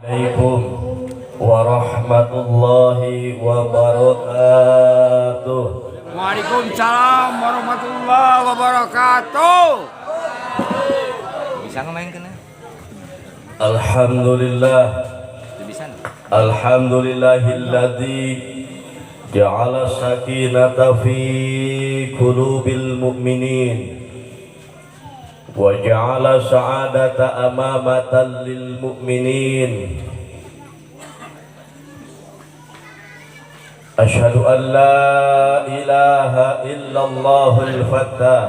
Assalamualaikum warahmatullahi wabarakatuh. Waalaikumsalam warahmatullahi wabarakatuh. Bisa nggak main kena? Alhamdulillah. Itu bisa nggak? Alhamdulillahilladzi ja'ala sakinata fi qulubil mu'minin wa ja'ala sa'adata amamatan lil mu'minin. Asyhadu an la ilaha illallahul fattah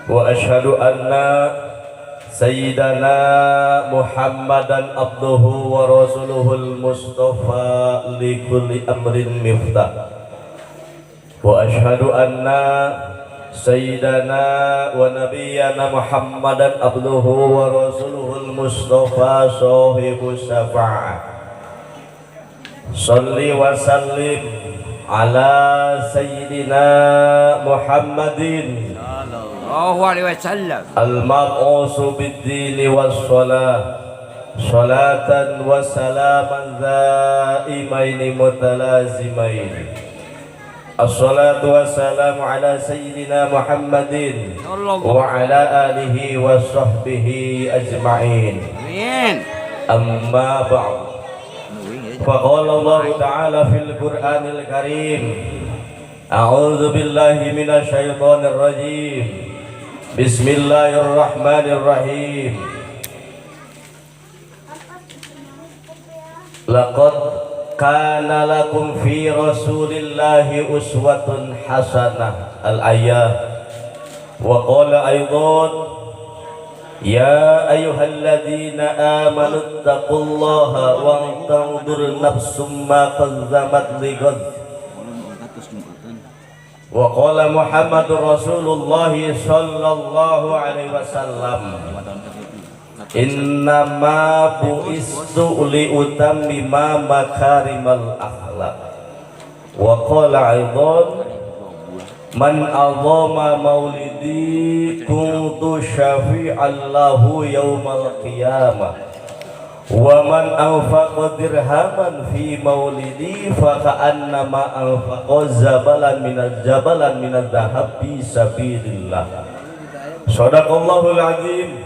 wa asyhadu anna sayyidana Muhammadan abduhu wa rasuluhul mustafa li kulli amrin miftah wa asyhadu anna sayyidana wa nabiyyana Muhammadan abduhu wa rasuluhul mustafa sahibus syafa'ah. Salli wa sallim ala sayyidina Muhammadin Sallallahu alaihi wasallam. al-mab'usu bid-dini was-salah salatan wa salaman dhaimaini mutalazimain. As-salatu wassalamu ala sayyidina Muhammadin Sallallahu. wa ala alihi wa sahbihi ajma'in. Amin. Amma ba'd. Faqala Allah Ta'ala fil Qur'anil Karim, A'udzu billahi minasy syaithanir rajim. Bismillahirrahmanirrahim. Laqad kana lakum fi Rasulillahi uswatun hasanah. Al-ayah. Wa qala aidan, Ya ayyuhalladzina amanu taqullaha wa tanzur nafsum ma qaddamat lighad. Wa qala Muhammadur Rasulullah sallallahu alaihi wasallam, innama bu'istu liutammima makarimal akhlaq. Wa qala aidan, man azama maulidi kuntu syafi'an lahu yaumal qiyamah wa man anfaqa dirhaman fi maulidi fa ka'annama anfaqa zabalan minaz jabalan minaz dhahab fi sabilillah. Shadaqallahul azim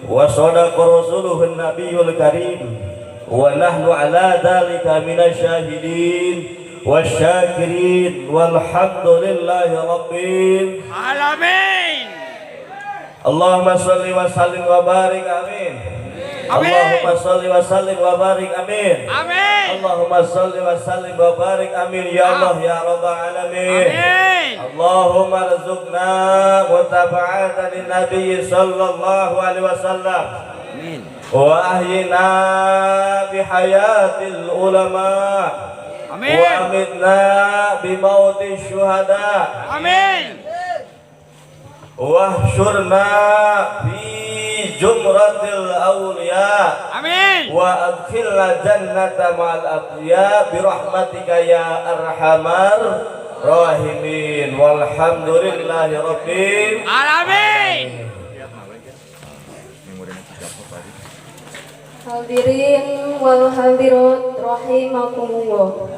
wa shadaqa rasuluhun nabiyul karim wa nahnu ala dzalika minasyahidin wasyakirin walhamdulillahi rabbil alamin. Allahumma sholli wa sallim wa barik amin. Amin. Allahumma sholli wa sallim wa barik amin. Amin. Allahumma sholli wa sallim wa barik amin ya Allah ya rabbal alamin. Amin. Allahumma rzuqna mutaba'atan lin nabiy sallallahu alaihi wasallam. Amin. Wa ahyina bihayatil ulama. Amin. Wa amitna bimauti syuhada. Amin. Wahsyurna fi jumratil awliya. Amin. Wa adkhilna jannata ma'al abriya birahmatika ya arhamar rahimin. Walhamdulillahi rabbil alamin. Hadirin wal hadirat rahimakumullah.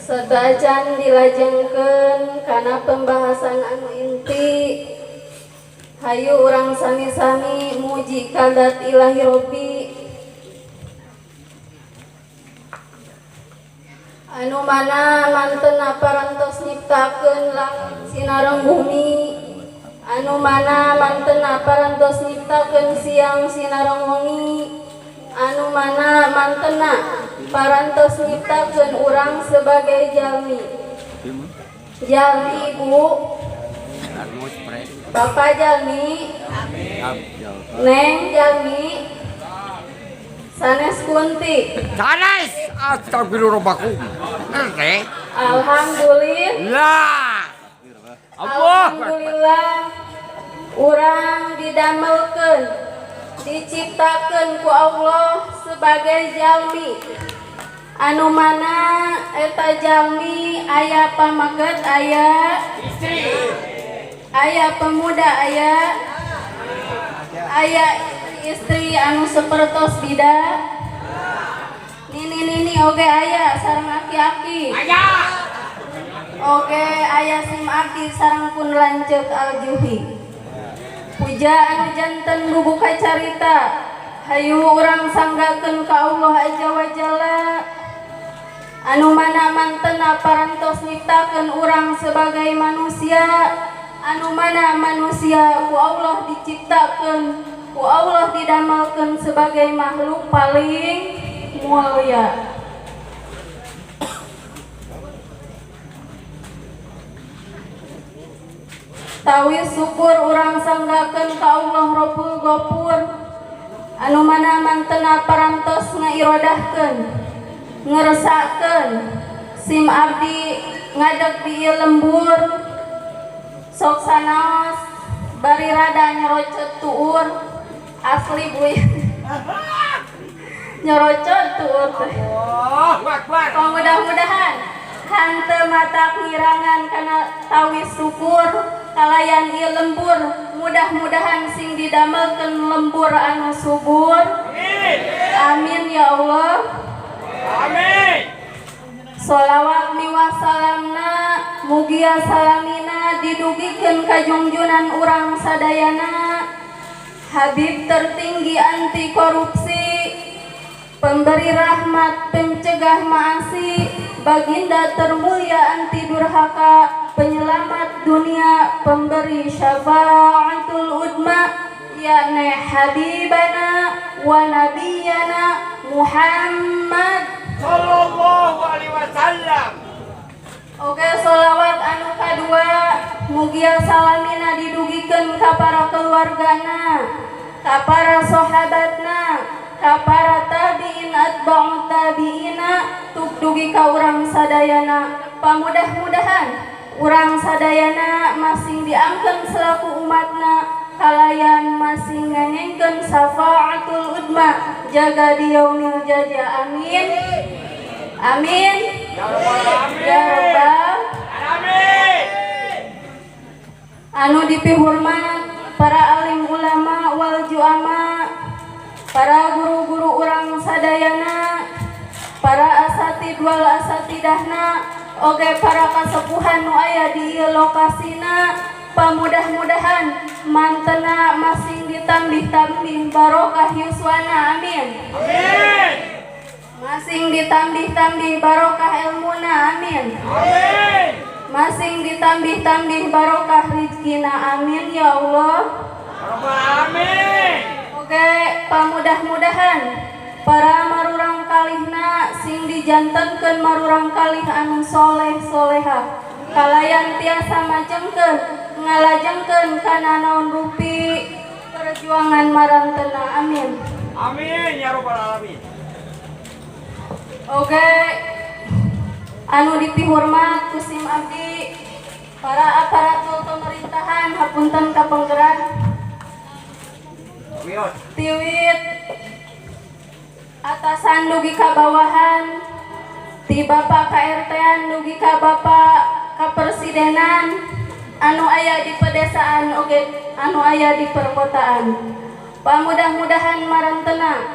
Sadajan dilajengkeun kana pembahasan anu inti, hayu urang sami-sami muji kadat ilahi robbi anu mana mantena parantos nyiptakeun langit sinareng bumi, anu mana mantena parantos nyiptakeun siang sinareng wengi, anu mana mantena parantos nyiptakeun urang sebagai jalmi. Jalmi ibu, bapak jalmi, neng jalmi, sanes kunti. Sanes, astagfirullahaladzim. Alhamdulillah. Alhamdulillah urang didamelkeun, diciptakeun ku Allah sebagai jalmi anu mana eta jalmi aya pamaget, aya istri, aya pemuda, aya aya Istri-istri anu sepertos bida, nini-nini oge aya sareng aki-aki. Aya. Oge aya sim abdi sareng pun lanceuk Aljuhi. Puja anu janten bubuka carita, hayu urang sanggakeun ka Allah Azza wa Jalla anu mana mantena parantos nyiptakeun urang sebagai manusia, anu mana manusia ku Allah diciptakeun, ku Allah didamelkeun sebagai makhluk paling mulia. Tawis syukur urang sanggakeun ka Allah Rabbul Ghafur anu mana mantena parantos ngairodahkeun, ngeresakeun sim abdi ngadeg di ieu lembur, sok sanaos bari rada nyerocot tuur asli bu, nyerocot tuur teh. Allahu Akbar. Mudah-mudahan hanteu mata ngirangan kana tawis syukur kalayan ieu lembur, mudah-mudahan sing didamelkeun lembur anu subur. Amin. Amin ya Allah. Amin. Sholawat miwah salamna mugia salamina didugikeun ka jungjunan urang sadayana, Habib tertinggi anti korupsi, pemberi rahmat, pencegah maasi, baginda termulia anti durhaka, penyelamat dunia, pemberi syafaatul udma, yakni habibana wa nabiyana Muhammad Sallallahu alaihi wasallam. Oke, sholawat anu kadua mugia salamina didugikeun ka para keluargana, ka para sahabatna, ka para tabiin atba'ut tabiina, tuk dugi ka urang sadayana. Pamudah-mudahan urang sadayana masing diangkeun selaku umatna, kalayan masing ngengengkeun syafaatul udma jaga di yaumil jaza. Amin. Amin. Ya Rabbal alamin. Ya Rabbal alamin. Anu dipihormat para alim ulama wal juama, para guru-guru urang sadayana, para asatid wal asatidahna, oge para kasepuhan nu aya di ieu lokasina, pamudah-mudahan mantena masing ditambih-tambih barokah yuswana. Amin. Amin. Masing ditambih-tambih barokah ilmuna. Amin. Amin. Masing ditambih-tambih barokah rizkina. Amin ya Allah. Rabbal alamin. Oke, pamudah-mudahan para marurang kalihna sing dijantenkeun marurang kalih anu soleh solehah, kalayan tiasa majengkeun ngalajengkeun kana naon rupi perjuangan marantena. Amin. Amin ya rabbal alamin. Oke, anu dipihormat ku sim abdi para aparatur pemerintahan, hapunten ka penggerak tiwit atasan dugi ka bawahan, ti bapak KRT-an dugi ka bapak kapresidenan, anu aya di pedesaan oge anu aya di perkotaan. Pamudah-mudahan marantena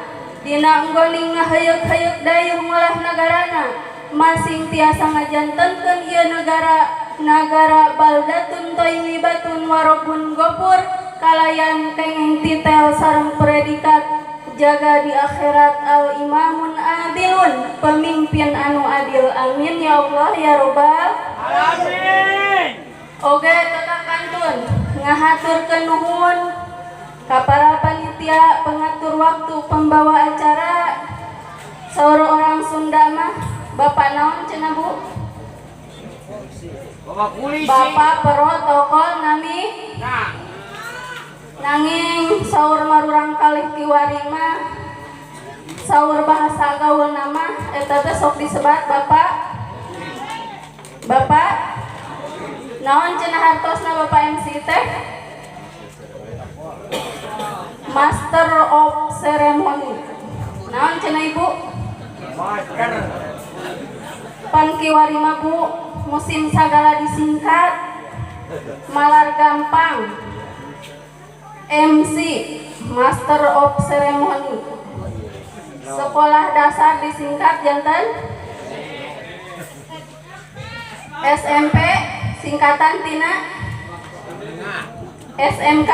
dina nggoning ngaheuyeuk-heuyeuk dayuh ngolah nagarana masing tiasa ngajantenkeun ieu negara, nagara baldatun thayyibatun warabun ghafur, kalayan kenging titel sareng predikat jaga di akhirat al imamun adilun, pemimpin anu adil. Amin ya Allah ya Rabbal alamin. Oge tetap kantun ngahaturkeun nuhun ka para panitia pengatur waktu pembawa acara. Saur orang Sunda mah bapak naon cenah Bu? Bapak polisi. Bapak protokol nami. Nah. Nanging saur marurang kalih kiwari mah saur bahasa gaul nama eta teh sok disebat bapak. Bapak naon cenah hartosna bapak MC teh? Master of Ceremony. Naon cenah ibu? Master. Pan kiwari mah Bu, musim sagala disingkat malar gampang. MC, Master of Ceremony. Sekolah dasar disingkat janten SMP, singkatan tina SMK.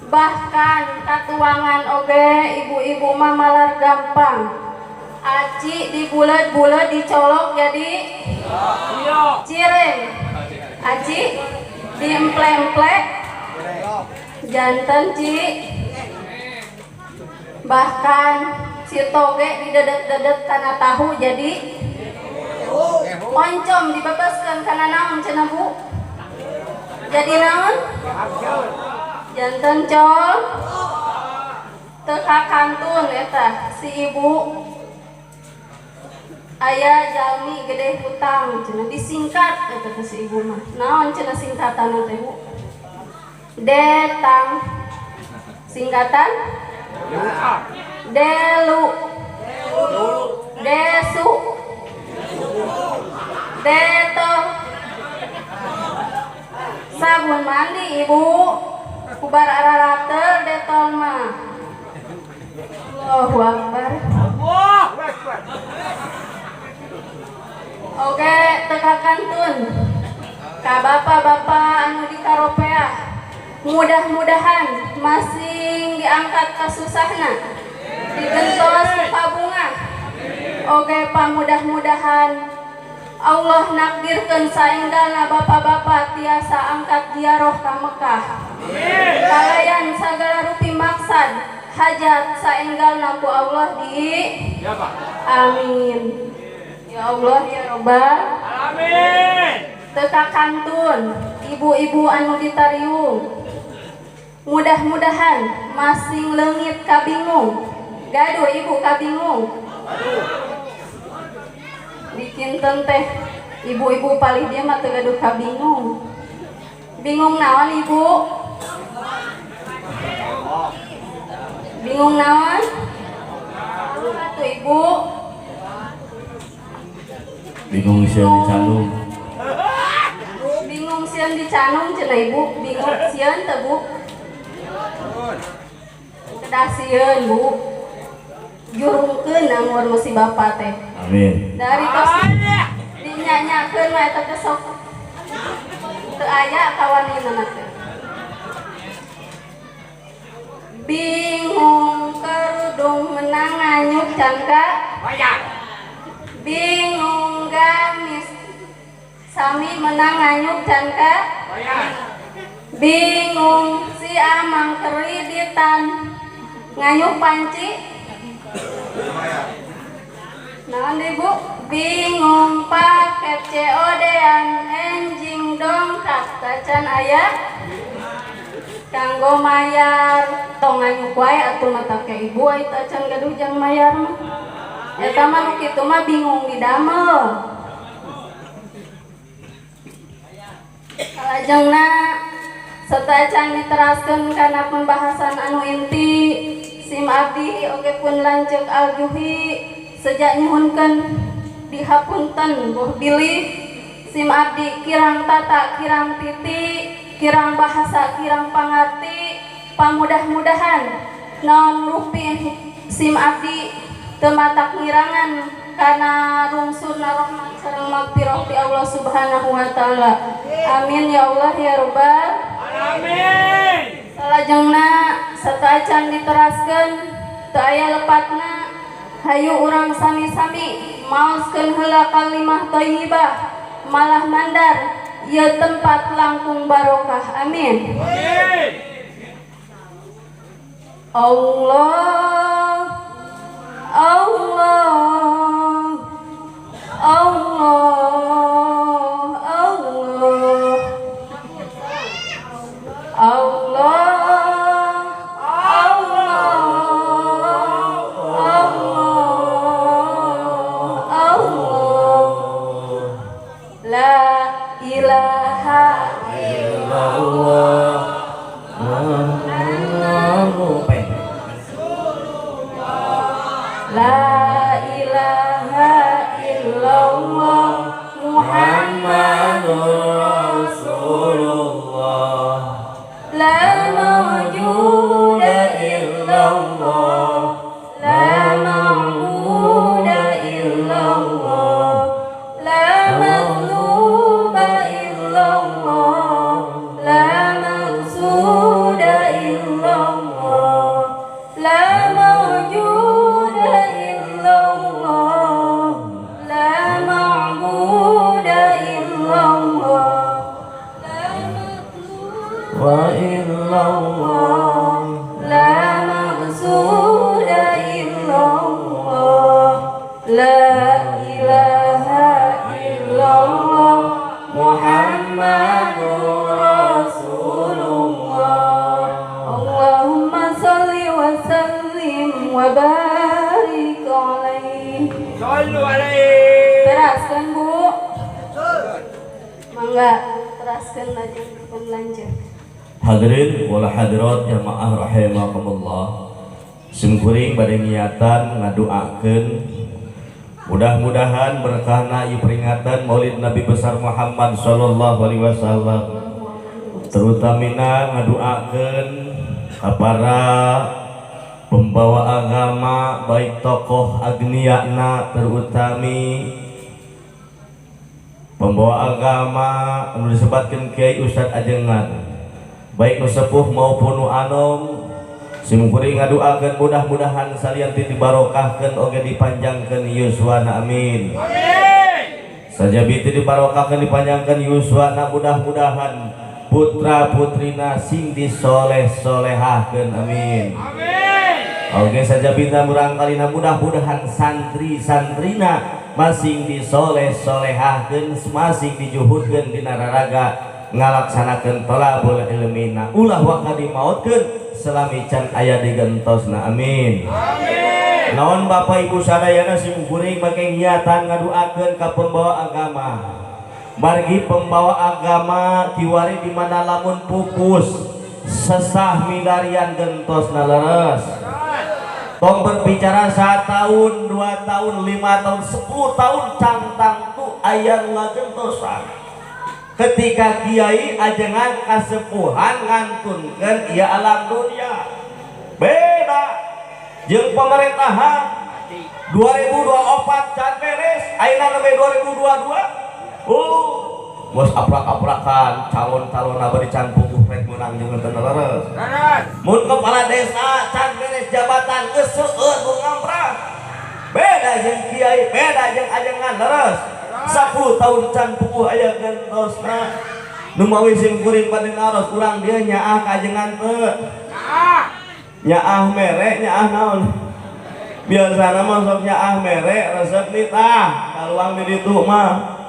Bahkan katuangan oge ibu-ibu mah malar gampang. Aci dibulet-bulet dicolok jadi cireng. Aci diemple-emple janten ci. Bahkan citoge didedet-dedet kana tahu jadi oncom, dibebaskan kana naon cenah Bu? Jadi naon? Janten col. Teu kakantun eta si ibu aya jalmi gede hutang cenah disingkat eta teh si ibu mah. Naon cenah singkatanna teh Bu? Detang. Singkatan? Delu. Desu. Deto. Sabun mandi ibu kubar araratel detol mah. Allahu Akbar. Oke, teka kantun ka bapak-bapak anu di Karopea, mudah-mudahan masing diangkat kasusahna, digentos ku kabungan. Oke, pamudah-mudahan Allah nakdirkeun saenggalna bapak-bapak tiasa angkat ziarah ka Mekah. Kalayan sagala rupi maksad hajat saenggalna ku Allah di. Amin. Ya Allah ya Robbal Alamin. Teka kantun ibu-ibu anu ditariung, mudah-mudahan masing leungit kabingung. Gaduh ibu kabingung. Dikinten teh ibu-ibu palih dia mah teu gaduh kabingung. Bingung naon ibu? Bingung naon? Atuh ibu. Bingung sieun dicanung. Bingung sieun dicanung cenah ibu. Bingung sieun teu Bu? Kedah sieun Bu. Jurungkeun anggur mesti bapak teh. Amin. Dari tos dinyanyakeun mah eta teh sok teu aya kawanina teh. Bingung kerudung menang nganyuk cangka. Bingung gamis sami menang nganyuk cangka. Bingung si amang kreditan nganyuk panci. Naon deui Bu? Bingung paket COD-an enjing dongkap tacan aya kanggo mayar. Tong nganyuk wae atuh mata ke ibu ai tacan gaduh jang mayar mah. Eta mah nu kitu mah bingung didamel. Kalajengna satacan diteraskeun kana pembahasan anu inti sim abdi oge pun lanceuk aljuhi sejak nyuhunkeun dihapunten boh bilih sim abdi kirang tata kirang titi kirang bahasa kirang pangarti. Pamudah-mudahan naon rupi sim abdi teu matak ngirangan kana rungsurna rahmat sareng magfirah ti Allah Subhanahu wa taala. Amin ya Allah ya Rabbal Alamin. Salajengna satacan diteraskeun teu aya lepatna, hayu urang sami-sami maoskeun heula kalimah thayyibah malah mandar ieu tempat langkung barokah. Amin. Amin. Allah Allah Allah Allah Allah Allah Allah. La ilaha illallah La ilaha illallah Muhammadur Rasulullah. illallah, la ma'buda illallah, la matluba illallah, la maqsuda illallah, la mawjuda illallah, la ma'buda illallah, la matluba illallah, la maqsuda illallah, la ilaha illallah, Muhammadur Rasulullah. Allahumma salli wa sallim wa barik alaihi. Sallu alaihi. Teraskan Bu. Mangga teraskan lajeng pun lanjut. Hadirin wal hadirat jamaah rahimakumullah. Simkuring bade niatan ngaduakeun mudah-mudahan berkahna ieu peringatan Maulid Nabi besar Muhammad sallallahu alaihi wasallam. Terutamina ngaduakeun ka para pembawa agama baik tokoh agniana terutami pembawa agama anu disebatkeun Kiai Ustad Ajengan baik nu sepuh maupun nu anom. Simkuring ngaduakeun mudah-mudahan salian ti dibarokahkeun oge dipanjangkeun yuswana, amin. Amin. Sajabi ti dibarokahkeun dipanjangkeun yuswana, mudah-mudahan putra putrina sing disoleh-solehahkeun, amin. Amin. Oge sajabi murangkalina mudah-mudahan santri-santrina masing disoleh-solehahkeun, masing dijuhudkeun dina raraga ngalaksanakeun thalabul ilmina, ulah waka dimautkeun selami can aya digentosna, amin. Amin. Naon Bapak Ibu sadayana simkuring make niatan ngaduakeun ka pembawa agama. Margi pembawa agama kiwari di mana lamun pupus sesah milarian gentosna leres. Tong berbicara 1 tahun, 2 tahun, 5 tahun, 10 tahun can tangtu aya nu ngagentosan. Ketika kiai ajengan kasepuhan ngantunkeun ieu alam dunia. Beda jeung pemerintahan 2024 can beres, ayeuna nembe 2022. Oh, bos aprak-aprakan calon-calon bari can puguh rek meunang jeung teu leres. Mun kepala desa can beres jabatan geus seueur nu ngamprak. Beda jeung kiai, beda jeung ajengan leres. 10 tahun can puguh aya gentosna. Nu mawi simkuring bade naros urang dieu nyaah ka ajengan teu. Nyaah mere, nyaah naon? Biasana mah sok nyaah mere resep nitah kaluang di ditu mah.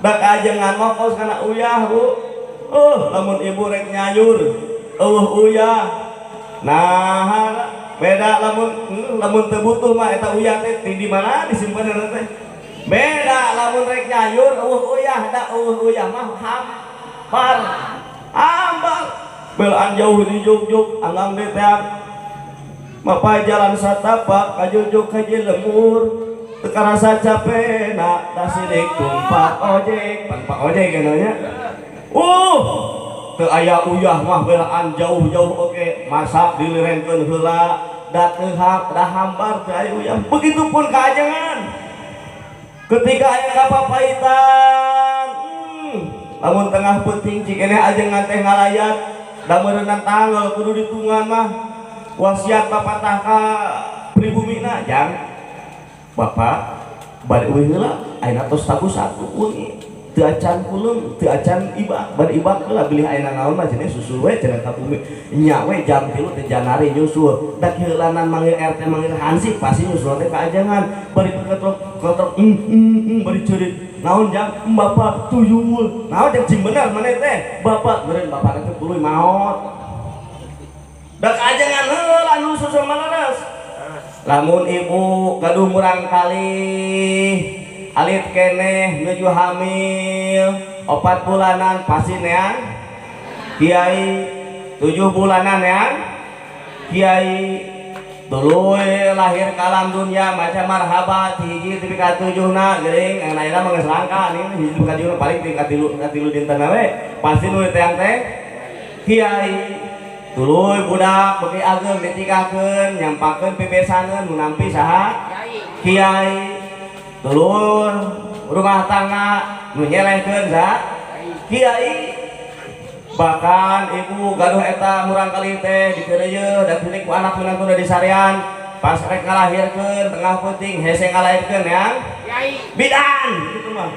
Da ka ajengan mah kos kana uyah, Bu. Lamun ibu rek nyayur eueuh uyah. Nah, beda lamun lamun teu butuh mah eta uyah teh di mana disimpen teh. Beda lamun rek nyayur eueuh uyah, da eueuh uyah mah hampar. Hambar. Belaan jauh di Jogjuk, anggang di teak. Mapai jalan satapak ka Jogjuk ka Lemur. Teu karasa capena da sidik tumpak ojek, tanpa ojek nya. Teu aya uyah mah belaan jauh-jauh oge masak dilirenkeun heula da teu hak da hambar teu aya uyah. Begitupun ka ajengan. Ketika aya kapapaitan, lamun tengah peuting cik keneh ajengan teh ngalayat da meureunnan tanggal kudu ditungan mah wasiat papatah ka pribumina jang bapak bade eueuh heula ayeuna tos tabuh satu wengi teu acan kulem teu acan ibak bade ibak heula bilih ayeuna naon mah cenah susul we cenah ka bumi nya we jam 3 teh janari nyusul da keheulanan manggil RT manggil hansip pasti nyusul teh ka ajengan bari ketrok bari ceurit naon jang bapak tuyul naon jang cing bener maneh teh bapak meureun bapak teh tuluy maot da ka ajengan heula nu susul maleres. Lamun ibu gaduh murangkali alit keneh nuju hamil 4 bulanan pasti neang kiai, 7 bulanan neang kiai, tuluy lahir ka alam dunia maca marhaba ti hiji tepi ka 7na geuring ayeuna mah geus langka nih hiji tepi ka 7 paling tingkat 3 dinten we pasti nu teang teh kiai. Tuluy budak beuki ageng ditikakeun nyampakeun pibesaneun nu nampi saha? Kiai. Tuluy rumah tangga nu nyelehkeun saha? Kiai. Bahkan ibu gaduh eta murang kali teh dikeureuyeun da tilik ku anak minantuna di sarean pas rek ngalahirkeun tengah peuting hese ngalahirkeun yang Kiai. Bidan gitu mah.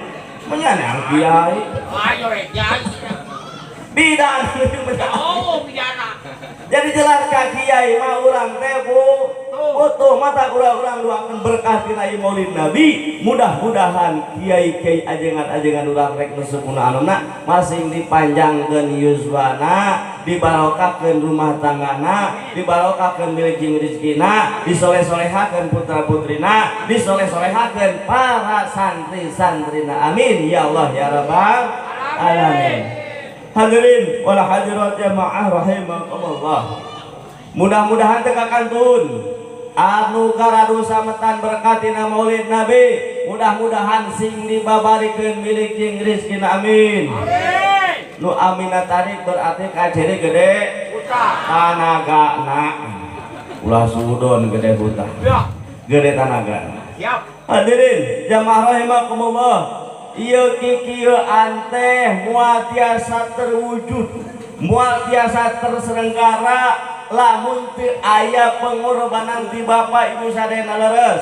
Menyan yang kiai. Ayo rek kiai. Bidan. Oh, bidana. Jadi jelas ka kiai mah urang teh Bu. Butuh mata urang-urang doakeun berkah tina ieu Maulid Nabi. Mudah-mudahan kiai-kiai ajengan-ajengan urang rek nusukuna anuna masing dipanjangkeun yuswana, dibarokahkeun rumah tanggana, dibarokahkeun milik jeung rezekina, disoleh-solehakeun putra-putrina, disoleh-solehakeun para santri-santrina. Amin ya Allah ya Rabbal alamin. Hadirin wal hadirat jamaah rahimakumullah. Mudah-mudahan teu kakantun anu garadusa metan berkatina Maulid Nabi, mudah-mudahan sing dibabarikeun milik jeung rezekina. Amin. Amin. Nu amina tarik berarti kajere gede hutang tanagana. Ulah sudon gede hutang. Ya. Gede tanaga. Siap. Hadirin jamaah rahimakumullah. Ieu kikieuan teh moal tiasa terwujud, moal tiasa terselenggara lamun teu aya pengorbanan ti bapak ibu sadayana leres.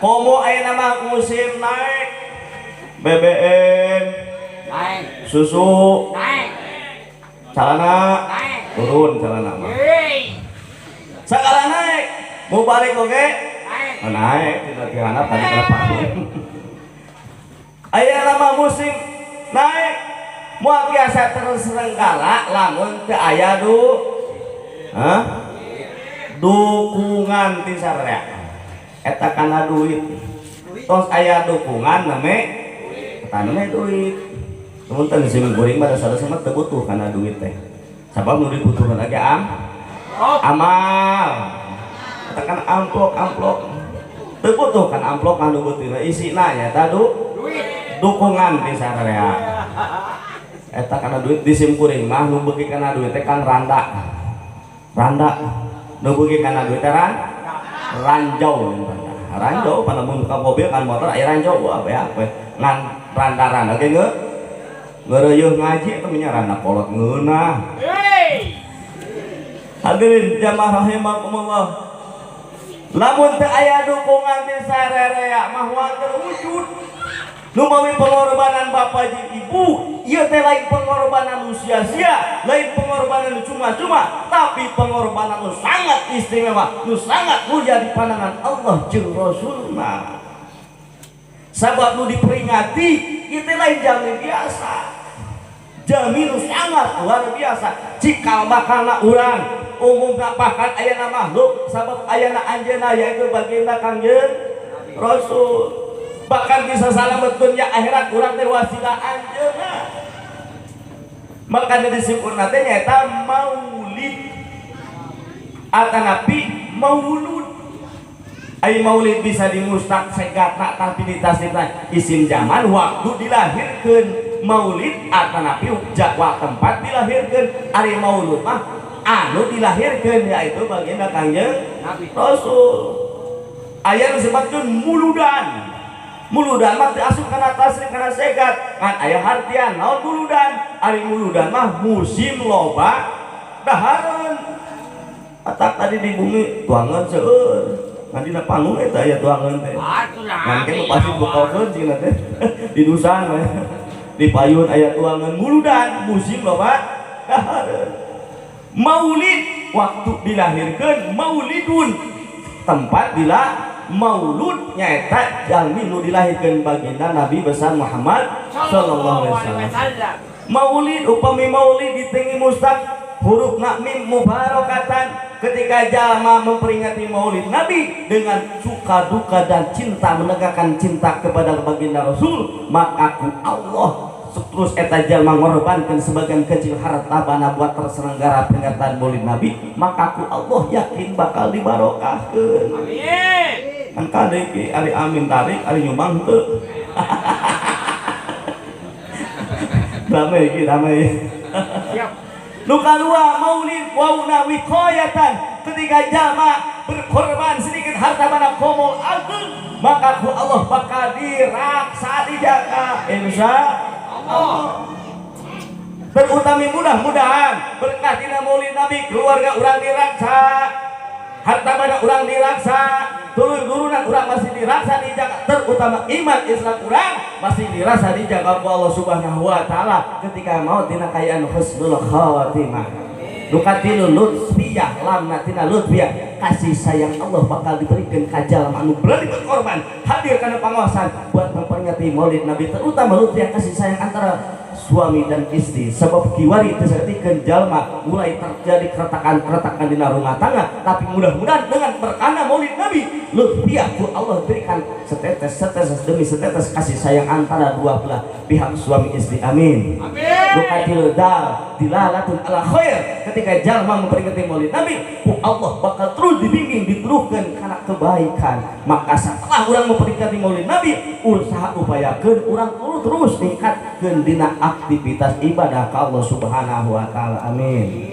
Komo ayeuna mah musim naik BBM, naik, susu naik, calana naik, turun calana mah. Sagala naik, mau balik oge? Naik. Oh, naik, tidak tihanap tadi berapa? Ayeuna mah musim naik, moal biasa terselenggara lamun teu aya dukungan ti sararea. Eta kana duit. Tos aya dukungan name eta name duit. Punten sim kuring mah dasar mah teu butuh kana duit teh. Sabab nu dibutuhkeun ge amal. Eta kan amplop-amplop. Teu butuh kan amplop anu butuhna isina nyaeta duit. Dukungan di sararea. Eta kana duit di sim kuring mah nu beuki kana duit teh kan randa. Randa nu beuki kana duit teh ranjau. Ranjau panamun ka mobil kan motor aya ranjau wah beak we. Ngan randa-randa ge ngeureuyeuh ngaji eta nya randa kolot ngeunah. Hadirin jamaah rahimakumullah. Lamun teu aya dukungan ti sararea mah moal terwujud. Numawi pengorbanan bapak jeung ibu, ieu teh lain pengorbanan nu sia-sia, lain pengorbanan nu cuma-cuma, tapi pengorbanan nu sangat istimewa, nu sangat mulia di pandangan Allah jeung Rasulna. Sabab nu diperingati, ieu teh lain jami biasa. Jami nu sangat luar biasa. Cikal bakalna urang, umumna bahkan ayana makhluk, sabab ayana anjeunna yaitu baginda Kangjeng Rasul. Bahkan bisa salamet dunia akhirat urang teh wasilah anjeunna. Makanya disebutna teh nyaeta maulid atanapi maulud. Ai maulid bisa dimustaq segatna tapi ditasdikna isim zaman waktu dilahirkeun maulid atanapi jadwal tempat dilahirkeun. Ari maulud mah anu dilahirkeun yaitu baginda Kangjeng Rasul. Aya nu disebutkeun muludan. Muludan mah teu asup kana tasrif kana segat ngan aya hartian naon muludan. Ari muludan mah musim loba dahareun. Atak tadi di bumi tuangan seueur ngan dina panggung eta aya tuangan teh. Ngan ke pasti bukakeun cina teh di dusan we. Di payun aya tuangan muludan musim loba dahareun. Maulid waktu dilahirkeun, maulidun tempat bila maulud nyaeta jalmi nu dilahirkeun baginda Nabi besar Muhammad sallallahu alaihi wasallam. Maulid upami maulid ditengi mustaq huruf mim mubarakatan ketika jalma memperingati maulid Nabi dengan suka duka dan cinta menegakkan cinta kepada baginda Rasul, maka ku Allah terus eta jalma ngorbankeun sebagian kecil harta bana buat terselenggara peringatan maulid Nabi, maka ku Allah yakin bakal dibarokahkeun. Amin. Kan kade ki ari amin tarik ari nyumbang teu. Rame iki rame. Siap. Nu kadua maulid wauna wiqayatan, ketika jalma berkorban sedikit harta bana komol agung, maka ku Allah bakal diraksa dijaga insya Allah. Terutami mudah-mudahan berkah dina maulid Nabi keluarga urang diraksa, harta bana urang diraksa, turun-turunan urang masih dirasa dijaga, terutama iman Islam urang masih dirasa dijaga ku Allah Subhanahu wa taala ketika maut dina kayaan husnul khatimah. Nu katilu lutfiyah, lamna tina lutfiyah, kasih sayang Allah bakal diberikan ka jalma anu berani berkorban hadir kana pangaosan buat memperingati maulid Nabi, terutama lutfiyah kasih sayang antara suami dan istri. Sebab kiwari teu saeutikkeun jalma mulai terjadi keretakan-keretakan dina rumah tangga, tapi mudah-mudahan dengan berkana maulid Nabi lutfiyah ku Allah berikan setetes setetes demi setetes kasih sayang antara dua belah pihak suami istri. Amin. Amin. Nu katilu dal dilalatun ala khair, ketika jalma memperingati maulid Nabi ku Allah bakal terus dibimbing diteruhkeun kana kebaikan. Maka setelah urang memperingati maulid Nabi, usaha upayakeun urang terus ningkatkeun dina aktivitas ibadah ka Allah Subhanahu wa taala. Amin.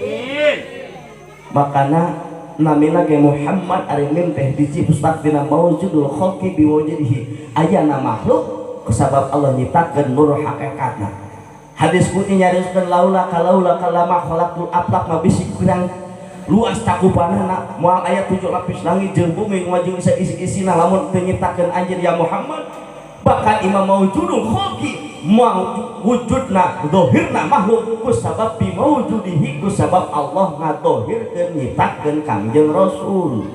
Makana namina ge Muhammad ari mim teh diciptakeun dina maujudul khalqi biwujudihi, ayana makhluk kusabab Allah nyiptakeun nur hakikatna. Hadis qudsi nyarioskeun laula kalaula kalama khalaqul aflaq ma bisi kurang luas cakupanana moal aya 7 lapis langit jeung bumi ngajeng isi-isina lamun teu nyiptakeun anjeun ya Muhammad. Bahkan imam maujudul khalqi mau wujudna zahirna makhluk kusabab bi maujudihi, kusabab Allah ngadohirkeun nyiptakeun Kangjeng Rasul.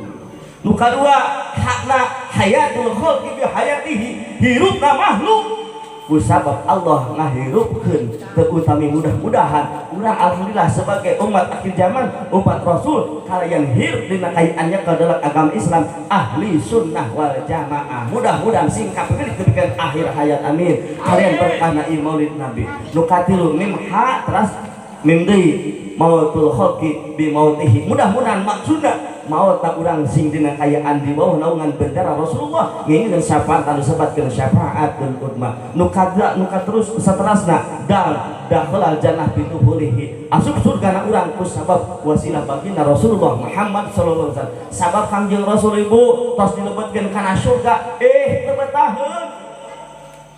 Nu kadua hakna hayatul khalqi bi hayatihi, hirupna makhluk kusabab Allah ngahirupkeun. Terutami mudah-mudahan urang alhamdulillah sebagai umat akhir zaman, umat Rasul kalian hirup dina kayaannya ke dalam agama Islam ahli sunnah wal jamaah. Mudah-mudahan singkap diberikan akhir hayat. Amin. Kalian berkah maulid Nabi. Nu katilu mim ha teras mim deui mautul khalqi bi mautihi. Mudah-mudahan maksudna maut tak urang sing dina kayaan di bawah naungan bendera Rasulullah ngingeun syafaat anu sebatkeun syafaatul udma. Nu kadra nu katerus saterasna dal dakhalal jannah bituhulihi, asup surgana urang ku sabab wasilah baginda Rasulullah Muhammad sallallahu alaihi wasallam. Sabab Kangjeng Rasul ibu tos dilebetkeun kana surga, teu betaheun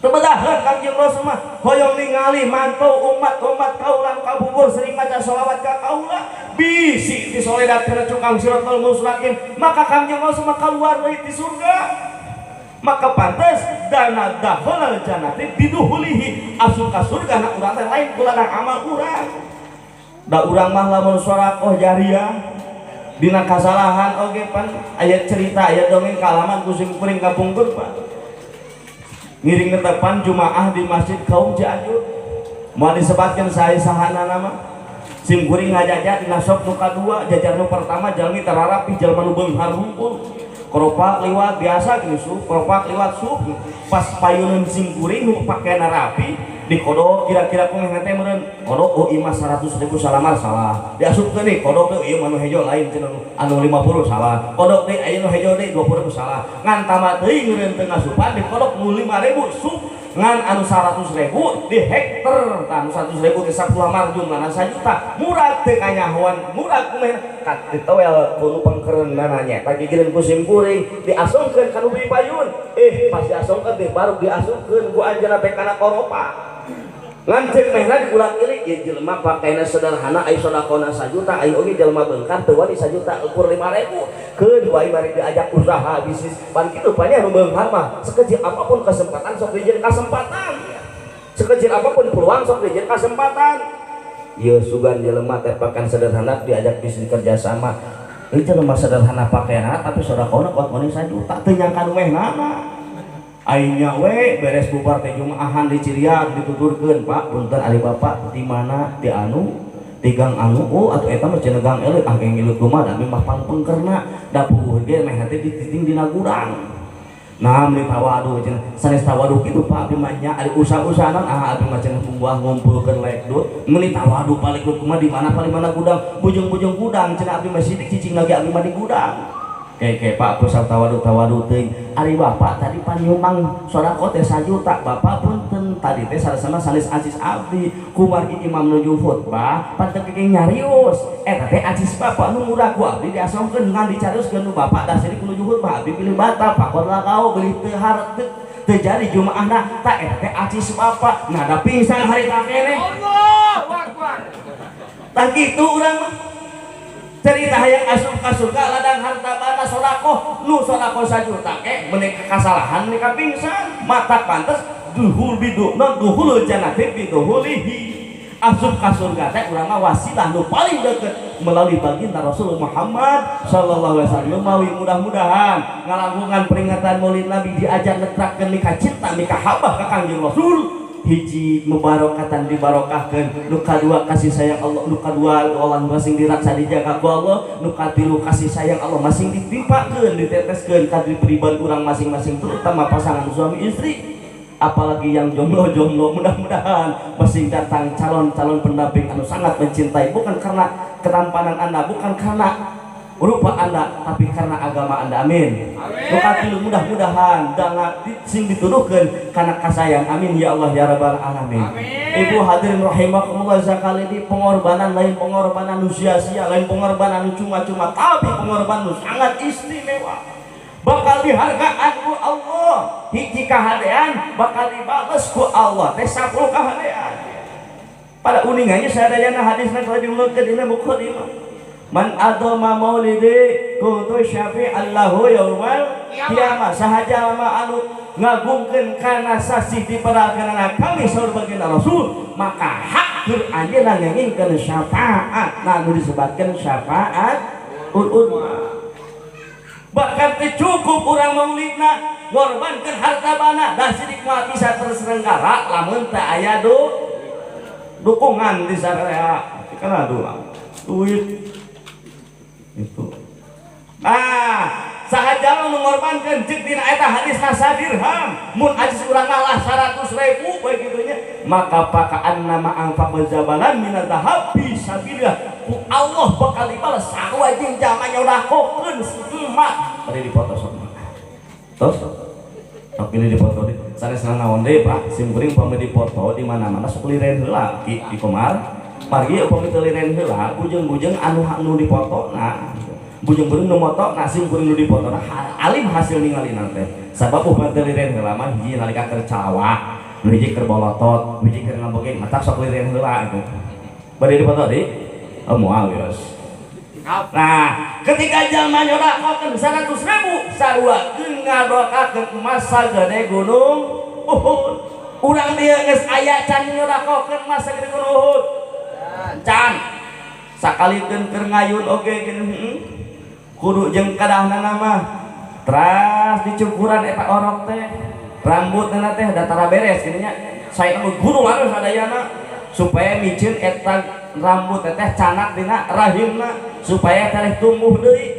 teu betaheun Kangjeng Rasul mah hoyong ningali mantau umat-umat kaulang kabubur sering maca sholawat ka kaula bisi disoledat kana cukang siratal mustaqim, maka Kangjeng Rasul mah kaluar deui ti surga. Maka pantes dana dakhalal jannati biduhulihi, asup ka surga na urang teh lain kuladang amal urang. Da urang mah lamun sedekah jariah dina kasalahan oge pan aya cerita aya dongeng kalaman ku sim kuring kapungkur Pak. Ngiring netepan jumaah di Masjid Kaum Cianjur. Moal disebatkeun sae sahana nama. Sim kuring ngajajar dina sok nu kadua, jajar nu pertama jalmi tararapih jalma nu beunghar hungkul. Koropak liwat biasa gini sup, koropak liwat sup. Pas payuneun sim kuring nu pakaian rapi dikodok kira-kira kumaha teh meureun. Kodok oh ieu mah 100.000 salamar salah. Diasupkeun deui kodok teh ieu mah nu hejo lain cenah anu 50 salah. Kodok deui aya nu hejo deui 20.000 salah. Ngan tamat teuing meureun teu ngasupan dikodok nu 5.000 sup ngan anu 100.000 di hekter tah anu 100.000 ke 10 lamar jumlahna 1 juta. Murag teu kanyahoan murag kumaha kat ditowel ku nu pengkereunana nya tah gigireun ku sim kuring diasongkeun ka nu beli payun. Pas diasongkeun teh baru diasupkeun ku anjeunna teh kana koropa. Ngan ceuk mehna diulang-ilik ieu jelema pakaianna sederhana aya sedekahna 1 juta aya oge jelema beungkar teu wani 1 juta ukur 5.000 keun wae mari diajak usaha bisnis pan kitu panya nu beunghar mah sekecil apapun kesempatan sok dijieun kasempatan, sekecil apapun peluang sok dijieun kasempatan. Ieu sugan jelema teh pakaian sederhana diajak bisnis kerja sama, ieu jelema sederhana pakaianna tapi sedekahna kuat wani 1 juta teu nyangka nu mehnana. Aingnya we beres bubar teh jumaahan di Ciriak dituturkeun Pak punten ari bapak di mana di anu di gang anu oh atuh eta mah cenah gang eleuh ah gang eleuh kumaha da mah pangpengkerna da puguh ge meh teh dititing dina gudang. Nah meuni tawadu cenah sanes tawadu kitu Pak abdi mah nya ari usaha-usahanan ah abdi mah cenah buah ngumpulkeun lekdut meuni tawadu palikut kumaha di mana paling mana gudang bujung-bujung gudang cenah abdi mah sidik cicing lagi abdi mah di gudang. Kayak Pak pusat tawadu-tawadu teuing. Ari bapak tadi panyumbang sedekah teh 1 juta, bapak punten tadi teh sarasana sanes acis abdi. Kumargi imam nuju khutbah, pan teu kenging nyarios. Eta teh acis bapak nu murah ku abdi diasongkeun ngan dicarioskeun nu bapak da sirik nuju khutbah abdi pilih batal pakon lakau beli teu harteu teu jadi jumaahna tak eta teh acis bapak. Nah da pingsan harita keneh. Allahu Akbar. Tah kitu urang mah. Cerita hayang asup ka surga ladang harta banda sedekah nu sedekah 1 juta ke meuni kasalahan meuni ka pingsan mata pantes duhul bidu non duhulul jannati biduhulihi asup ka surga teh urang mah wasilah nu paling deukeut melalui baginda Rasul Muhammad sallallahu alaihi wasallam. Mawi mudah-mudahan ngalangkungan peringatan Maulid Nabi diajar netrakeun mika cinta mika habah ka Kangjeng Rasul. Hiji mubarakatan dibarokahkeun, nu kadua kasih sayang Allah, nu kadua Allah masing diraksa dijaga ku Allah, nu katilu kasih sayang Allah masing ditimpakeun diteteskeun ka pribadi urang masing-masing terutama pasangan suami istri, apalagi yang jomblo-jomblo mudah-mudahan masing datang calon-calon pendamping anu sangat mencintai bukan karena ketampanan Anda, bukan karena rupa Anda, tapi karena agama Anda. Amin. Nu katilu mudah-mudahan danga sing dituduhkeun kana kasayang. Amin ya Allah ya rabbal alamin. Amin. Ibu hadirin rahimakumullah sakali di pengorbanan lain pengorbanan nu sia-sia, lain pengorbanan nu cuma-cuma, tapi pengorbanan nu sangat istimewa. Bakal dihargaan ku Allah. Hiji kahadean bakal dibales ku Allah teh 10 kahadean. Pada uningannya sadayana hadisna kalau diulurkeun dina Bukhari mah. Man adoma maulidi kuntu syafi'an lahu yaumal qiyamah. Sahaja mah anu ngagungkeun kana sasih diperalkeunana kami saur baginda Rasul, maka hak keur anjeunna ngengingkeun syafaat. Nah nu disebutkeun syafaat ulama. Bahkan teu cukup urang maulidna ngorbankeun harta bana da sidik moal bisa terselenggara lamun teu aya dukungan di sararea. Kana duit itu. Nah, sahaja mengorbankan cek dina eta hadis dirham mun acis urang ngalah 100.000 bae kitu nya, maka pakaan nama angfa jabalan minaz zahab fi sabilillah ku Allah bakal dibales sarua jeung jalma nyodakokeun emak. Bari dipoto sok. Tos. Sok pilih dipoto di sanes naon deui Pak, sim kuring pami dipoto di mana-mana sok liren heula ki di komar. Margi upami teu liren heula bujeng-bujeng anu nu dipotona bujeng-bujeng nu motona sim kuring nu dipotona alim hasil ningalina teh sabab upami teu liren heula mah hiji nalika keur calawak nu hiji keur bolotot hiji keur ngabogeng matak sok liren heula itu bade dipoto di oh moal geus. Nah ketika jalma nyodakokeun 100.000 sarua keun ngadokakeun emas sagede gunung Uhud. Urang dieu geus aya can nyodakokeun emas sagede gunung Uhud. Can sakalikeun keur ngayun oge geuning kudu jeung kadahnana mah teras dicukuran eta orok teh rambutna teh da tara beres geuning nya saena guru harus sadayana supaya miceun eta rambut teh canak dina rahimna supaya teh tumbuh deui.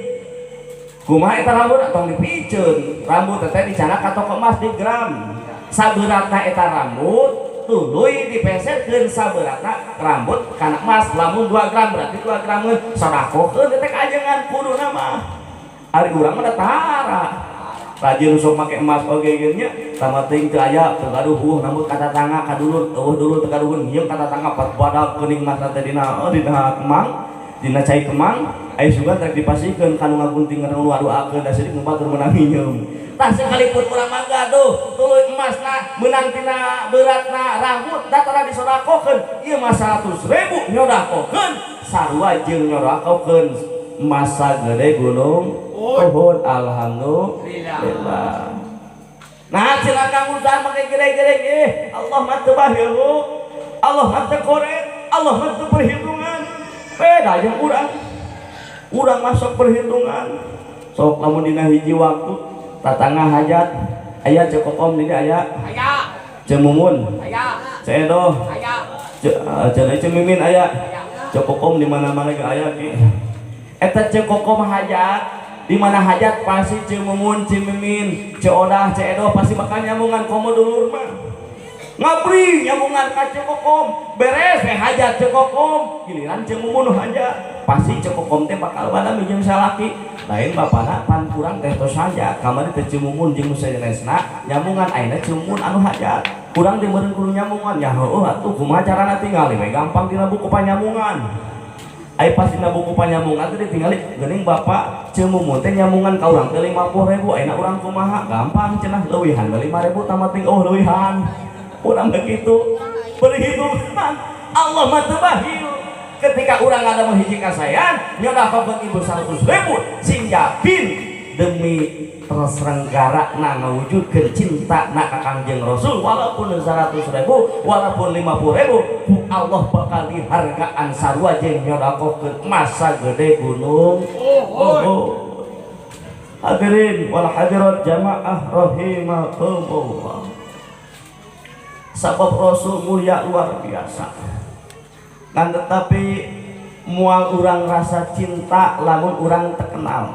Kumaha eta rambut tong dipiceun rambut teh dicanak ka toko emas di gram sabeuratna eta rambut tuluy dipeserkeun saberatna rambut kana emas lamun 2 gram berarti 2 grameun sodakohkeun teh kajengan kuduna mah. Ari urang mah tara rajin sok make emas oge geus nya tama teuing teu aya teu gaduh eueuh rambut ka tatangga ka dulur eueuh dulur teu gaduhun hieum ka tatangga pat badag geuning emas teh dina dina kemang dina cai kemang aya sugan rek dipasihkeun ka nu ngagunting nu ngaduakeun da sidik nu batur meunang nginyeum. Tah sekalipun urang mah gaduh tuluy emasna meunang tina beratna rambut da tara disodakokeun ieu mah 100.000 nyodakokeun sarua jeung nyodakokeun emas sagede gunung Uhud. Alhamdulillah. Nah silakan usaha make gere-gere Allah mah teu baheul, Allah mah teu koret, Allah mah teu perhitungan. Beda jeung urang. Urang masuk perhitungan. Sok lamun dina hiji waktu tatangga hajat aya Ceu Kokom di aya aya Ceu Mumun aya Ceu Edo aya Ceu Mimin aya Ceu Kokom di mana-mana ge aya ki eta Ceu Kokom hajat di mana hajat pasti Ceu Mumun Ceu Mimin Ceu Odah Ceu Edo pasti bakal nyambungan komo dulur mah ngabri nyambungan ka Ceu Kokom beres we hajat Ceu Kokom giliran Ceu Mumun hajat pasti Ceu Kokom teh bakal bada minjem salaki Lain bapana pan kurang teh tos hajat. Kamari teh Cimumun jeung nu sanesna nyambungan ayeuna Cimumun anu hajat. Kurang teh meureun kudu nyambungan ya heueuh atuh kumaha carana tingali we gampang dina buku panyambungan. Ai pas dina buku panyambungan teh ditingali geuning bapak Cimumun teh nyambungan ka urang teh 50.000 ayeuna urang kumaha gampang cenah leuwihan 5.000 tamating oh leuwihan. Urang begitu perhitungan Allah mah teu bahil. Ketika urang ada menghiji kasayan nyodakokeun ibu 100.000 sing yakin demi terselenggara na ngawujudkeun cinta na ka Kangjeng Rasul walaupun 100.000 walaupun 50.000 ku Allah bakal dihargaan sarua jeung nyodakokeun masa gede gunung. Oh. Hadirin wal hadirat jamaah rahimakumullah. Sabab Rasul mulia luar biasa. Kan tetapi mual urang rasa cinta lamun urang terkenal.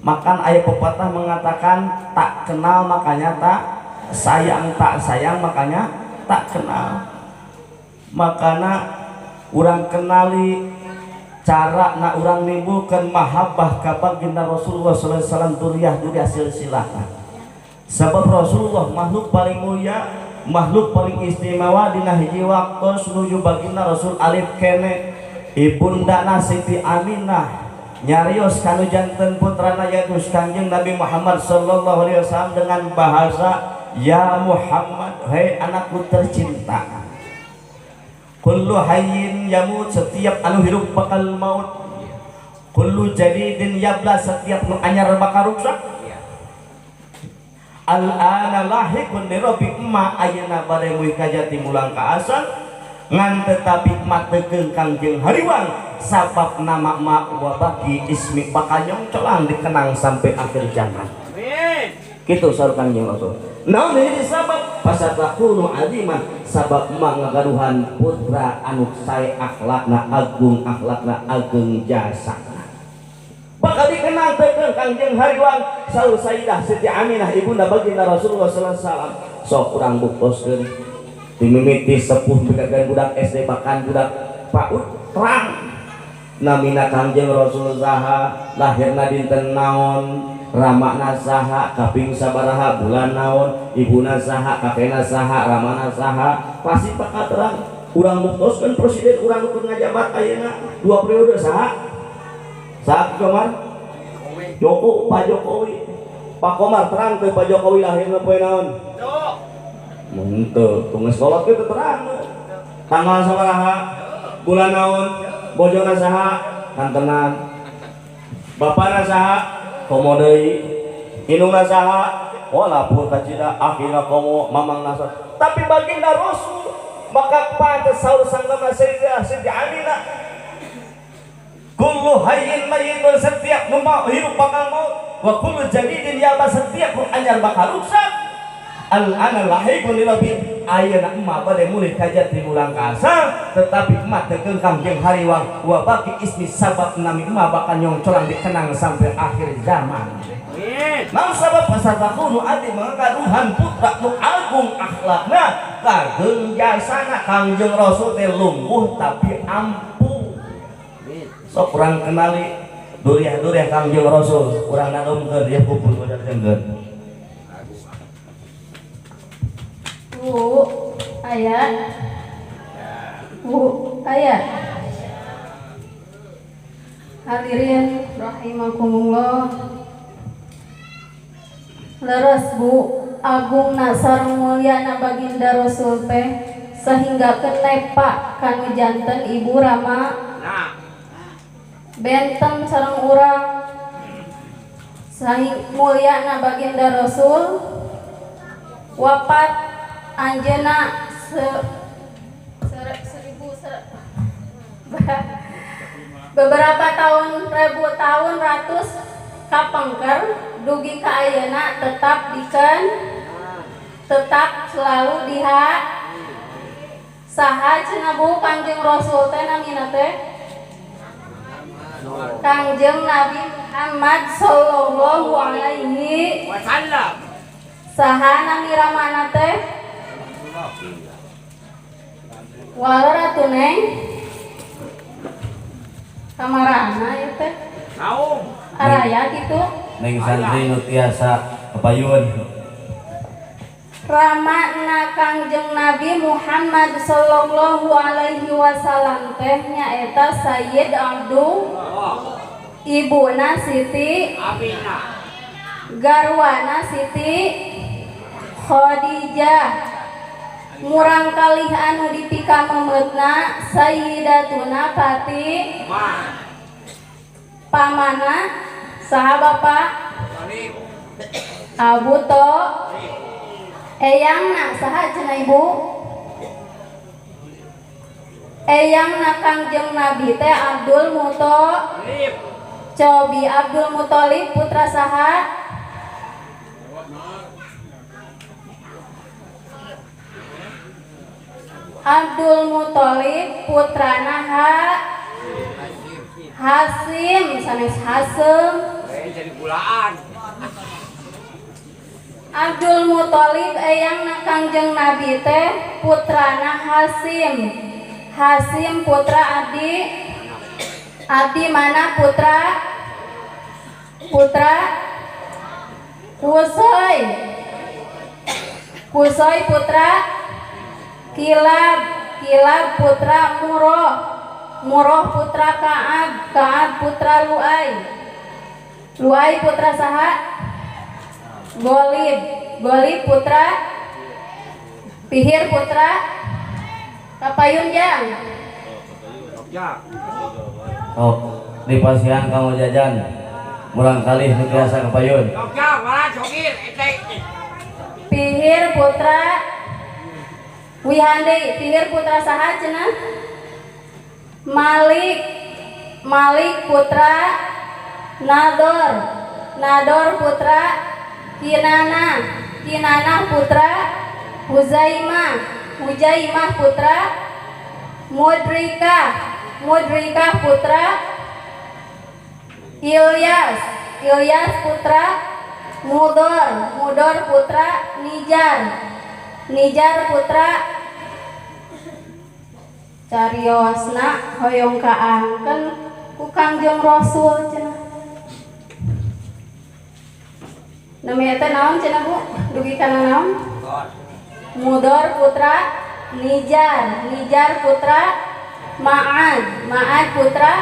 Makan ayat pepatah mengatakan tak kenal makanya tak sayang, tak sayang makanya tak kenal. Makana urang kenali cara na urang nimbulkan mahabbah ka baginda Rasulullah sallallahu alaihi wasallam duriah-duriah silsilahna. Sebab Rasulullah makhluk paling mulia, makhluk paling istimewa dina hiji waktu menuju baginda Rasul alif kene ibundana Siti Aminah nyarios kanu janten putrana yaitu Kangjeng Nabi Muhammad sallallahu alaihi wasallam dengan bahasa ya Muhammad, hei anakku tercinta. Kullu hayyin yamut, setiap anu hirup bakal maut. Kullu jadidin yabla, setiap nu anyar bakal ruksak. Al-ana lahikun li rabbi ma ayeuna bade muih kajati mulang ka asal ngan tetapi ma teukeung Kangjeng hariwang sabab nama ma wa baki ismi bakal nyongcolang dikenang sampai akhir zaman. Amin. Kitu saur Kangjeng Rasul. Naon hiji sabab pasatakunu aziman, sabab ma ngagaduhan putra anu sae akhlakna agung, akhlakna ageng jasana. Bakal dikenal teukeung Kangjeng hariwang saur Sayyidah Siti Aminah ibunda baginda Rasulullah sallallahu alaihi wasallam. Sok urang buktoskeun dimimiti sepuh pikakeun budak SD bahkan budak PAUD terang namina Kangjeng Rasul saha, lahirna dinten naon, ramana saha, kaping sabaraha bulan naon, ibuna saha, kakena saha, ramana saha, pasti bakal terang. Urang buktoskeun presiden urang nu ngajabat ayeuna 2 periode saha? Saat Komar Joko, Pak Jokowi. Pak Komar terang teh Pak Jokowi lahirna poe naon? Mun teu, tunggu sekolah teh terang. Tanggal sabaraha? Bulan naon? Bojona saha? Kantenan. Bapana saha? Komo deui. Indungna saha? Oh lapur kacida akhirna komo mamangna saha. Tapi baginda Rasul maka pantes saur sanggama Sayyidah Siti Aminah. Kullu hayyin mayyitun, setiap nu hirup bakal maut. Wa kullu jadidin yaba, setiap nu anyar bakal ruksak. Al-ana lahikun li rabbi, ayeuna emak bade mulih kajati mulang ka asal tetapi emak teukeung Kangjeng hariwang wa baki ismi sabab nami emak bakal nyongcolang dikenang sampai akhir zaman. Amin. Naon sabab pasatakunu adi mangkaduhan putra nu agung akhlakna kageng jasana. Kangjeng Rasul teh lungguh tapi ampuh. Sok kurang kenali duriah-duriah Kangjeng Rasul, kurang nanumkeun ieu kumpul wajarkeun. Bu, aya. Bu, aya. Hadirin rahimakumullah. Leres Bu, agung sareng mulyana baginda Rasul teh sehingga kenepa kanu janten ibu rama. Benten sareng urang saking mulyana baginda Rasul wafat anjeunna beberapa tahun ribu tahun ratus kapengker dugi ka ayeuna tetap diken tetap selalu diha saha cenah Bu Kangjeng Rasul teh namina teh Kangjeng Nabi Muhammad sallallahu alaihi wasallam. Saha nami ramana teh? Waler atuh neng. Kamarana ieu teh? Araya kitu. Neng santri nu tiasa kapayun. Ramana Kangjeng Nabi Muhammad sallallahu alaihi wasallam teh nyaeta Sayyid Abdul, ibuna Siti Aminah, garwana Siti Khadijah, murang kalih anu dipikamemeutna Sayyidatuna Fatimah, pamana saha Bapak Abu Thalib, eyangna saha cenah ibu? Eyangna Kangjeng Nabi teh Abdul Muthalib. Cobi Abdul Muthalib putra saha? Abdul Muthalib putrana Hasim, sanes Hasem. Jadi gulaan. Abdul Muthalib eyangna Kangjeng Nabi teh putrana Hasim. Hasim putra Abdi, Abdi mana putra? Putra Kusoy. Kusoy putra Kilab, Kilab putra Muroh, Muroh putra Ka'ab, Ka'ab putra Lu'ay, Lu'ay putra saha? Golib, Golib putra Pihir putra Kapayun jang. Oh, di pasihan kamu jajan murang kali nu tiasa kapayun. Pihir putra Wihande, Pihir putra saha cenah? Malik, Malik putra Nador, Nador putra Kinana, Kinana putra Huzaimah, Huzaimah putra Mudrikah, Mudrikah putra Ilyas, Ilyas putra Mudor, Mudor putra Nijar, Nijar putra cariosna hoyong kaangkeun ku Kangjeng Rasul cenah. Nami eta naon cenah Bu? Dugi kana naon? Mudor putra Nijar, Nijar putra Ma'ad, Ma'ad putra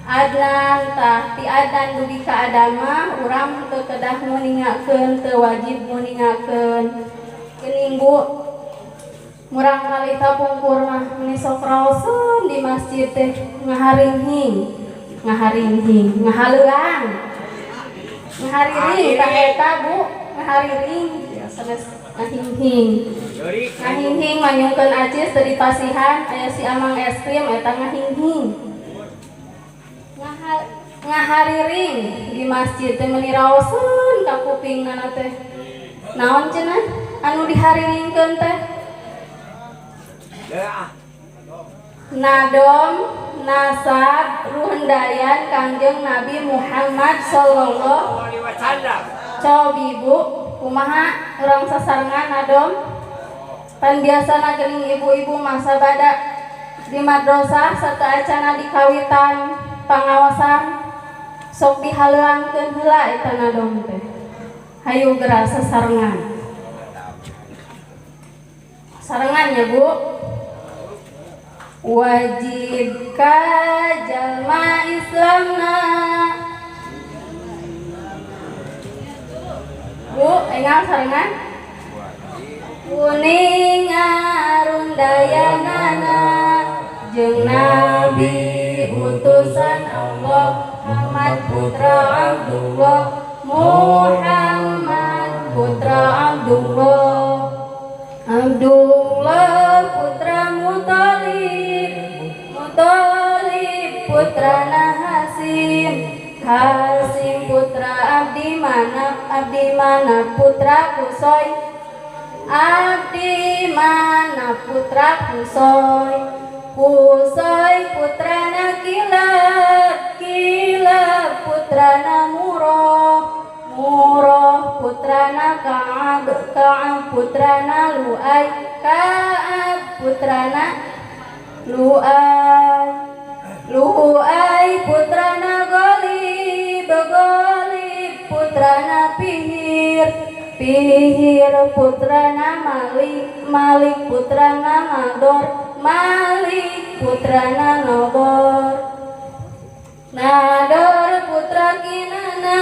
Adnan. Tah ti Adnan dugi ka Adama urang teu kedah nguningakeun, teu wajib nguningakeun. Geuning Bu, murang kali kapungkur mah meni sok raoseun di masjid teh ngaharinghing, ngaharinghing, ngahaleuang. Ngahariring tah eta Bu, ngahariring sanes ngahinghing. Ngahinghing manyungkeun acis teu dipasihan aya si amang es krim eta ngahinghing. Ngahariring di masjid teh meuni raoseun ka kupingna teh. Naon cenah anu dihariringkeun teh? Nadom nasab rundayan Kangjeng Nabi Muhammad sallallahu alaihi wasallam. Cobi Bu, kumaha urang sasarengan nadom? Pan biasana geuning ibu-ibu masa bada di madrasah sateuacana di kawitan pangawasan sok dihaleuangkeun heula eta nadom teh. Hayu geura sasarengan. Sarengan ya Bu. Wajib ka jalma Islamna. Bu, engal sarengan. Kuning arundayanana jeung Nabi utusan Allah Muhammad putra Abdullah, Muhammad putra Abdullah, Abdullah putra Muthalib, Muthalib putra Hasim, Hasim putra Abdi Manaf, Abdi Manaf putra Kusoy, Abdi Manaf putra Kusoy, Kusoy putra Kilab, Kilab putra Murah, Murah putrana Ka'ab, Ka'ab putrana Lu'ay, Ka'ab putrana Lu'ay, Lu'ay putrana Ghalib, putrana Pihir, Pihir putrana Malik, Malik putrana Nador, Malik putrana Nador, Nador putra Kinana,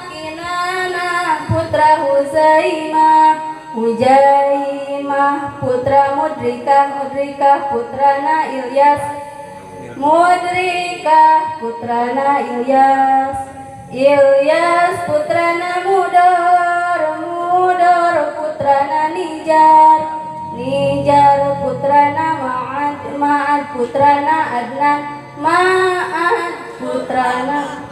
Kinana putra Huzaimah, Huzaimah putra Mudrikah, Mudrikah putrana Ilyas, Mudrikah putrana Ilyas, Ilyas putrana Mudor, Mudor putrana Nijar, Nijar putrana Ma'ad, Ma'ad putrana Adnan, Ma'ad putrana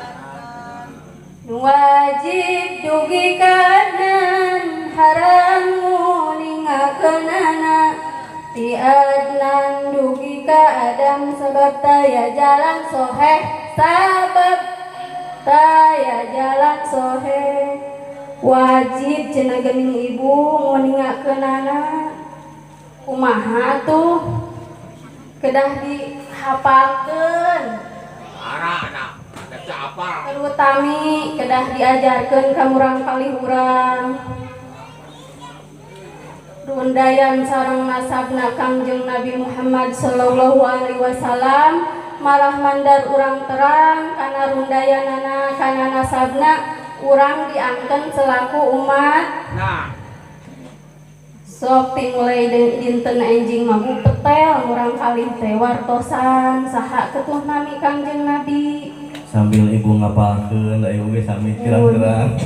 wajib dugi kanan haram nguningakeunana ti Adnan dugi ka Adam sabab taya jalan soheh, sabab taya jalan soheh. Wajib cenah geuning ibu nguningakeunana kumaha tuh kedah dihafalkeun. Terutami kedah diajarkeun ka murang kalih urang. Rundayan sareng nasabna Kangjeng Nabi Muhammad sallallahu alaihi wasallam malah mandar urang terang kana rundayanana kana nasabna urang diangkeun selaku umat. Nah. Sok timulai dinten enjing mah petel murang kalih teh wartosan saha ketuh nami Kangjeng Nabi. Sambil ibu ngapalkeun da ibu ge sami terang-terang.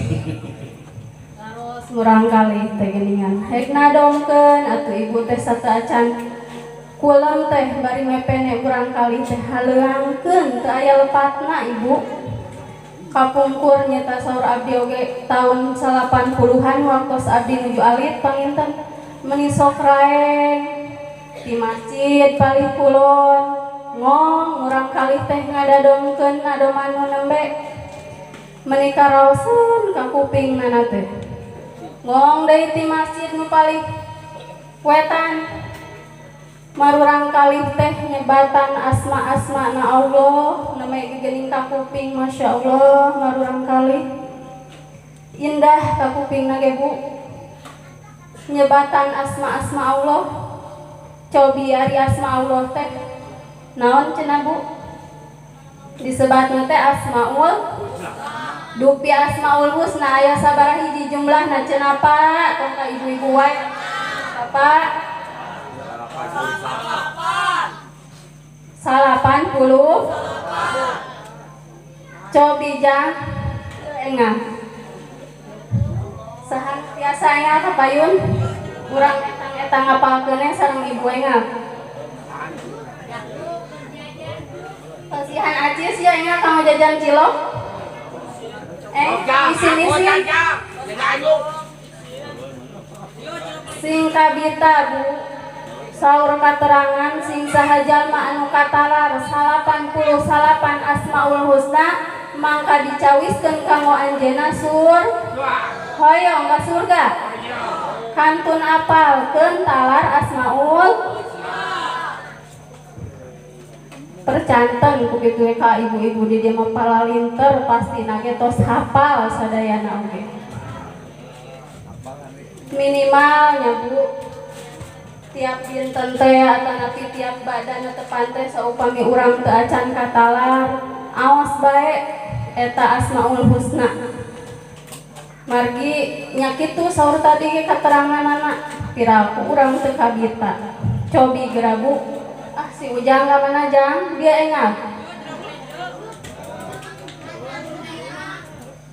Terus murang kalih teh geuningan hek nadongkeun atuh ibu teh sateuacan kulem teh bari mepene murang kalih teh haleuangkeun teu aya lepatna ibu. Kapungkur nyata saur abdi oge tahun 80-an waktos abdi nuju alit panginten meni sok raeng di masjid palih kulon ngong murang kalih teh ngadadongkeun ngadoman nu nembe meni karaoseun ka kuping nana teh ngong deui ti masjid nu palih wetan marurang kalih teh nyebatan asma-asma na Allah nembe geuning ka kuping Masya Allah marurang kalih indah ka kuping na ge Bu nyebatan asma-asma Allah. Cobi ari asma Allah teh naon cenah Bu disebatna teh asmaul dupi asmaul husna aya sabaraha hiji jumlahna cenah Pak tong ka ibu-ibu wae Bapak 80. Cobi jang engah saha biasa engah kapayun urang etang-etang ngapalkeun sareng ibu engah. Pasihan acis ya engah kamu jajan cilok. Isin-isin sing kabita Bu saur katerangan sing saha jalma anu katalar 88 asmaul husna mangka dicawiskeun kanggo anjeunna sur hoyong ka surga kantun apalkeun talar asmaul percanten ku kitu ka ibu-ibu di dieu mah palalinter pastina ge tos hafal sadayana oge minimalnya Bu tiap dinten teh atanapi tiap badan tepan teh saupami urang teu acan katalar aos bae eta asmaul husna margi nya kitu saur tadi ge kateranganana piraku urang teu kabita cobi geura Bu ah si Ujang ka mana jang dia engal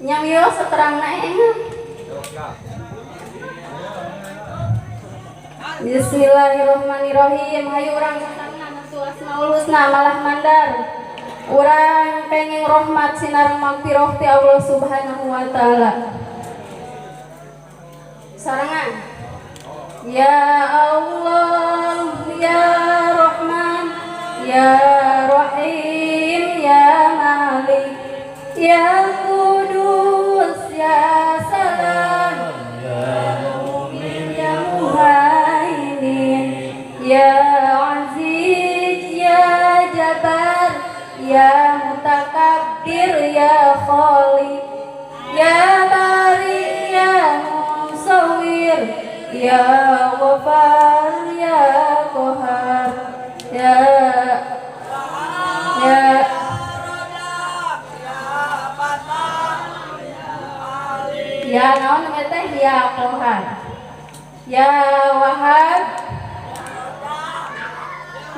nya wios saterangna engal. Bismillahirrahmanirrahim. Hayu urang satangan atuh asmaul husna malah mandar. Urang kenging rahmat sinareng magfirah ti Allah Subhanahu wa taala. Sarengan. Ya Allah, ya Rahman, ya Rahim, ya Malik, ya Kudus, ya Salam, ya Mu'min, ya Muhaimin, ya Aziz, ya Jabbar, ya Mutakabbir, ya Khaliq, ya ya Ghaffar ya Qahar ya ya ya naon namanya teh ya Qahar ya Wahhab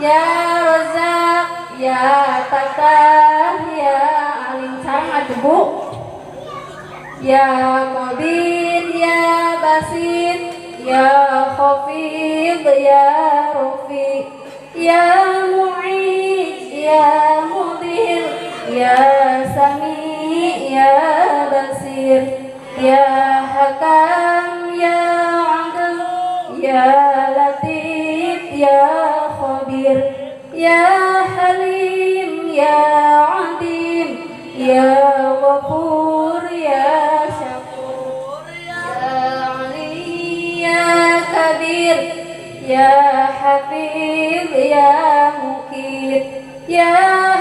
ya Razak ya Fatah ya Alim sareng atuh Bu ya Qabid ya Basit ya Khafid ya Rafi ya Mu'id ya Mudhil ya Sami ya Basir ya Hakam ya Adl ya Latif ya Khabir ya Halim ya Adim ya Ghafur ya Syakur ya Ali ya Kabir ya Hafiz ya Mukid ya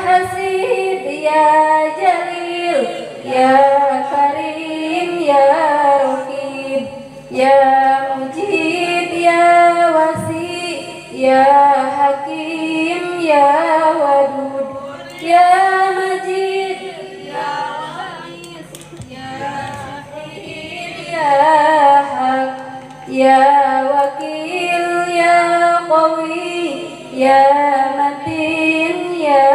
Hasib ya Jalil ya Karim ya Raqib ya Mujib ya Wasi ya Hakim ya Wadud ya Majid ya Ba'is ya Syahid ya Haq ya Wakil ya Qawi ya Matin ya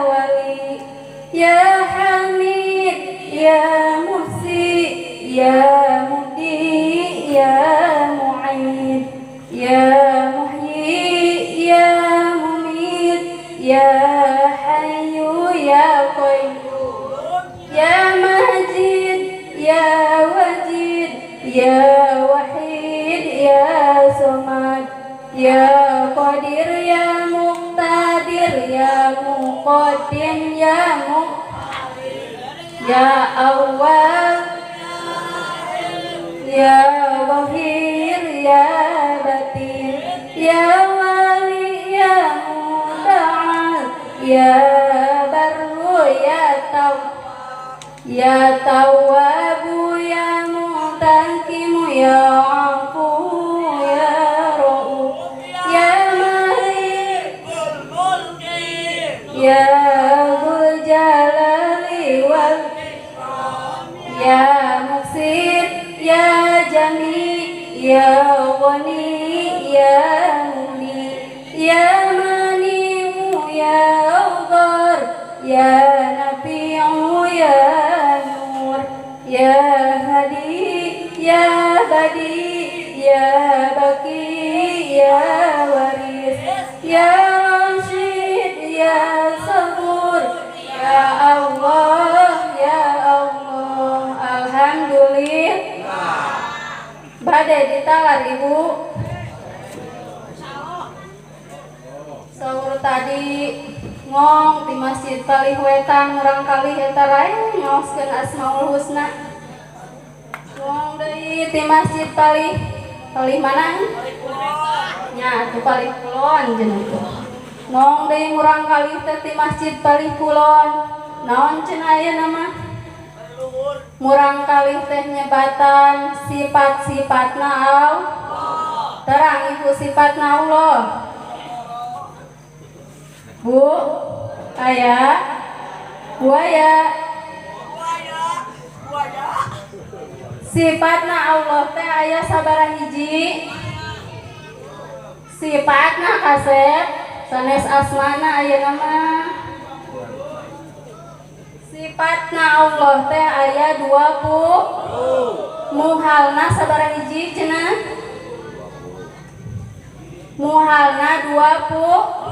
Wali ya Hamid ya Muhsi ya Mubdi ya Mu'id ya Muhyi ya Mumit ya Hayyu ya Qayyum ya Majid ya Wajid ya Wahid ya Somad ya Qadir ya Muqtadir ya Muqaddim ya ya Awwal ya Zahir ya Batin ya Wali ya Muta'al ya Barru ya Tawwab ya Tawwabu ya Muntakimu ya Afu ya Ra'uf ya Malikul Mulki ya Dzul Jalali wal Ikram ya Muqsit ya Jami ya Ghani ya Muni ya Mani'u ya Dhar ya Nafi'u ya Nur ya Hadi ya Badi ya Baki ya Waris ya Rashid ya Sabur ya Allah ya Allah. Alhamdulillah. Bade ditalar ibu. Sahur tadi ngong di masjid palih wetan murang kali eta rae ngaoskeun Asmaul Husna. Ngong deui di masjid palih palih mana? Nya atuh palih kulon cenah teh. Ngong deui murang kali teh di masjid palih kulon. Naon cenah ayeuna mah? Murang kali teh nyebatan sifat-sifatna Allah. Terang ibu sifatna Allah. Bu, aya, buaya. Sifatna Allah teh aya sabaraha hiji? Sifatna kasep, sanes asmana ayeuna mah. Sifatna Allah teh aya 20. Muhalna sabaraha hiji cenah? Muhalna 20.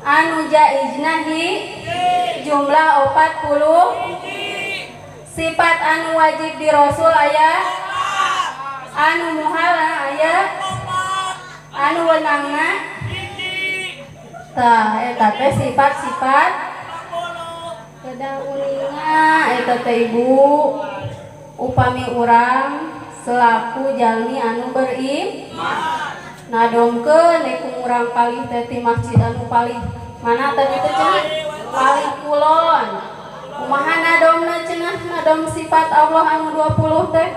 Anu jaizna hi jumlah 40. Sifat anu wajib di Rasul aya, anu muhalna aya, anu wenangna. Tah eta teh sifat-sifat kedah uninga eta teh ibu. Upami urang selaku jalmi anu beriman nadomkeun ku murang kalih teh ti masjid anu palih mana tadi teh cenah palih kulon. Kumaha nadomna cenah nadom sifat Allah anu 20 teh?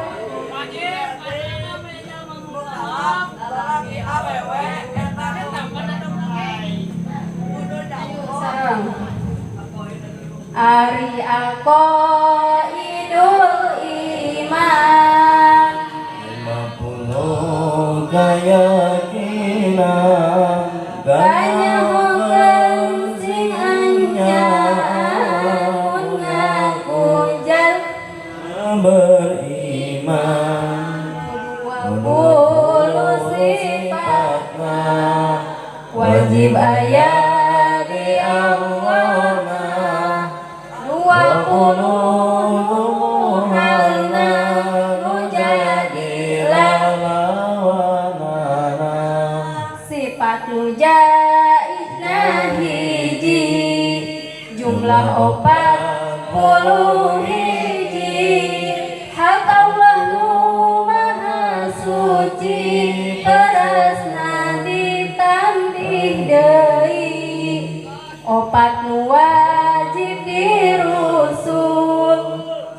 Lalaki awewe eta. Sareng Ari aqaidul iman 50 keyakinan kanyahokeun sing anyar mun ngaku jalma beriman 20 sifatna wajib aya di Allah 20 halna nu jadi lawanana sifat nu jaizna hiji jumlah 41 hak Allah nu maha suci teresna ditambih deui 4 nu wajib dirusul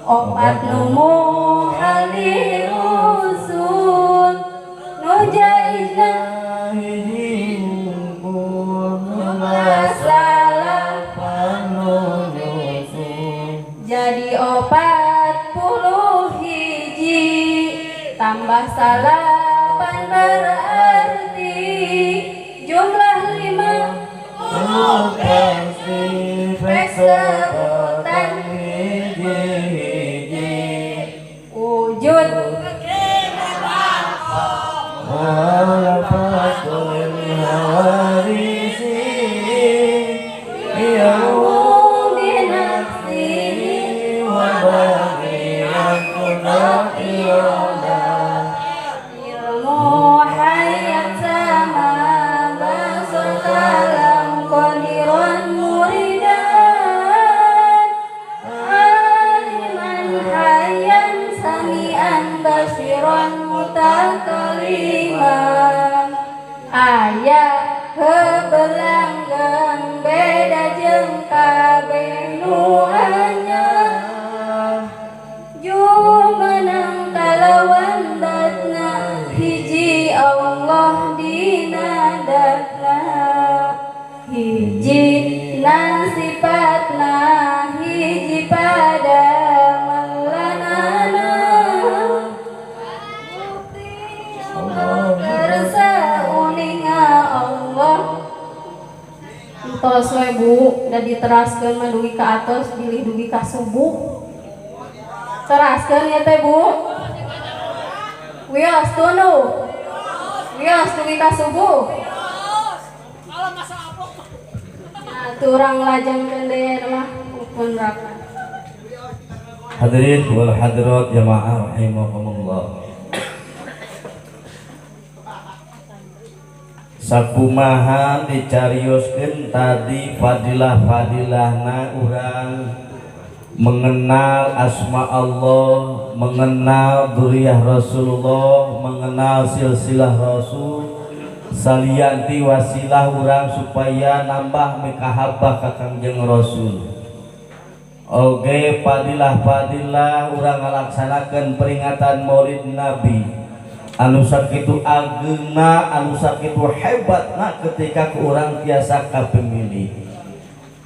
4 nu muhal dirusul nu jaizna hiji masalah jadi 41 tambah 8 berarti jumlah 5 sebutan wujud ilmu hayat sama basur kalam qadiran muridan aliman hayyan samian basiran mutakaliman aya hebelanggeng beda jeung kabeh nu anyar jumeneng kalawan datna hiji Allah dina datna hiji na sifatna hiji pada melanana bukti Allah kersa uninga Allah entos we Bu da diteraskeun mah dugi ka atos bilih dugi ka subuh teraskeun ya teh Bu wios tunu wios dugi ka subuh. Nah, turang lajengkeun deui mah pun raka. Hadirin wal hadirat jamaah rahimakumullah. Sakumaha dicarioskeun tadi fadilah-fadilahna urang mengenal asma Allah, mengenal dzurriyyah Rasulullah, mengenal silsilah Rasul, salianti wasilah urang supaya nambah mikahabah ka Kangjeng Rasul. Oge fadilah-fadilah urang ngalaksanakeun peringatan Maulid Nabi anu sakitu ageungna, anu sakitu hebatna ketika ku urang tiasa kapemilih.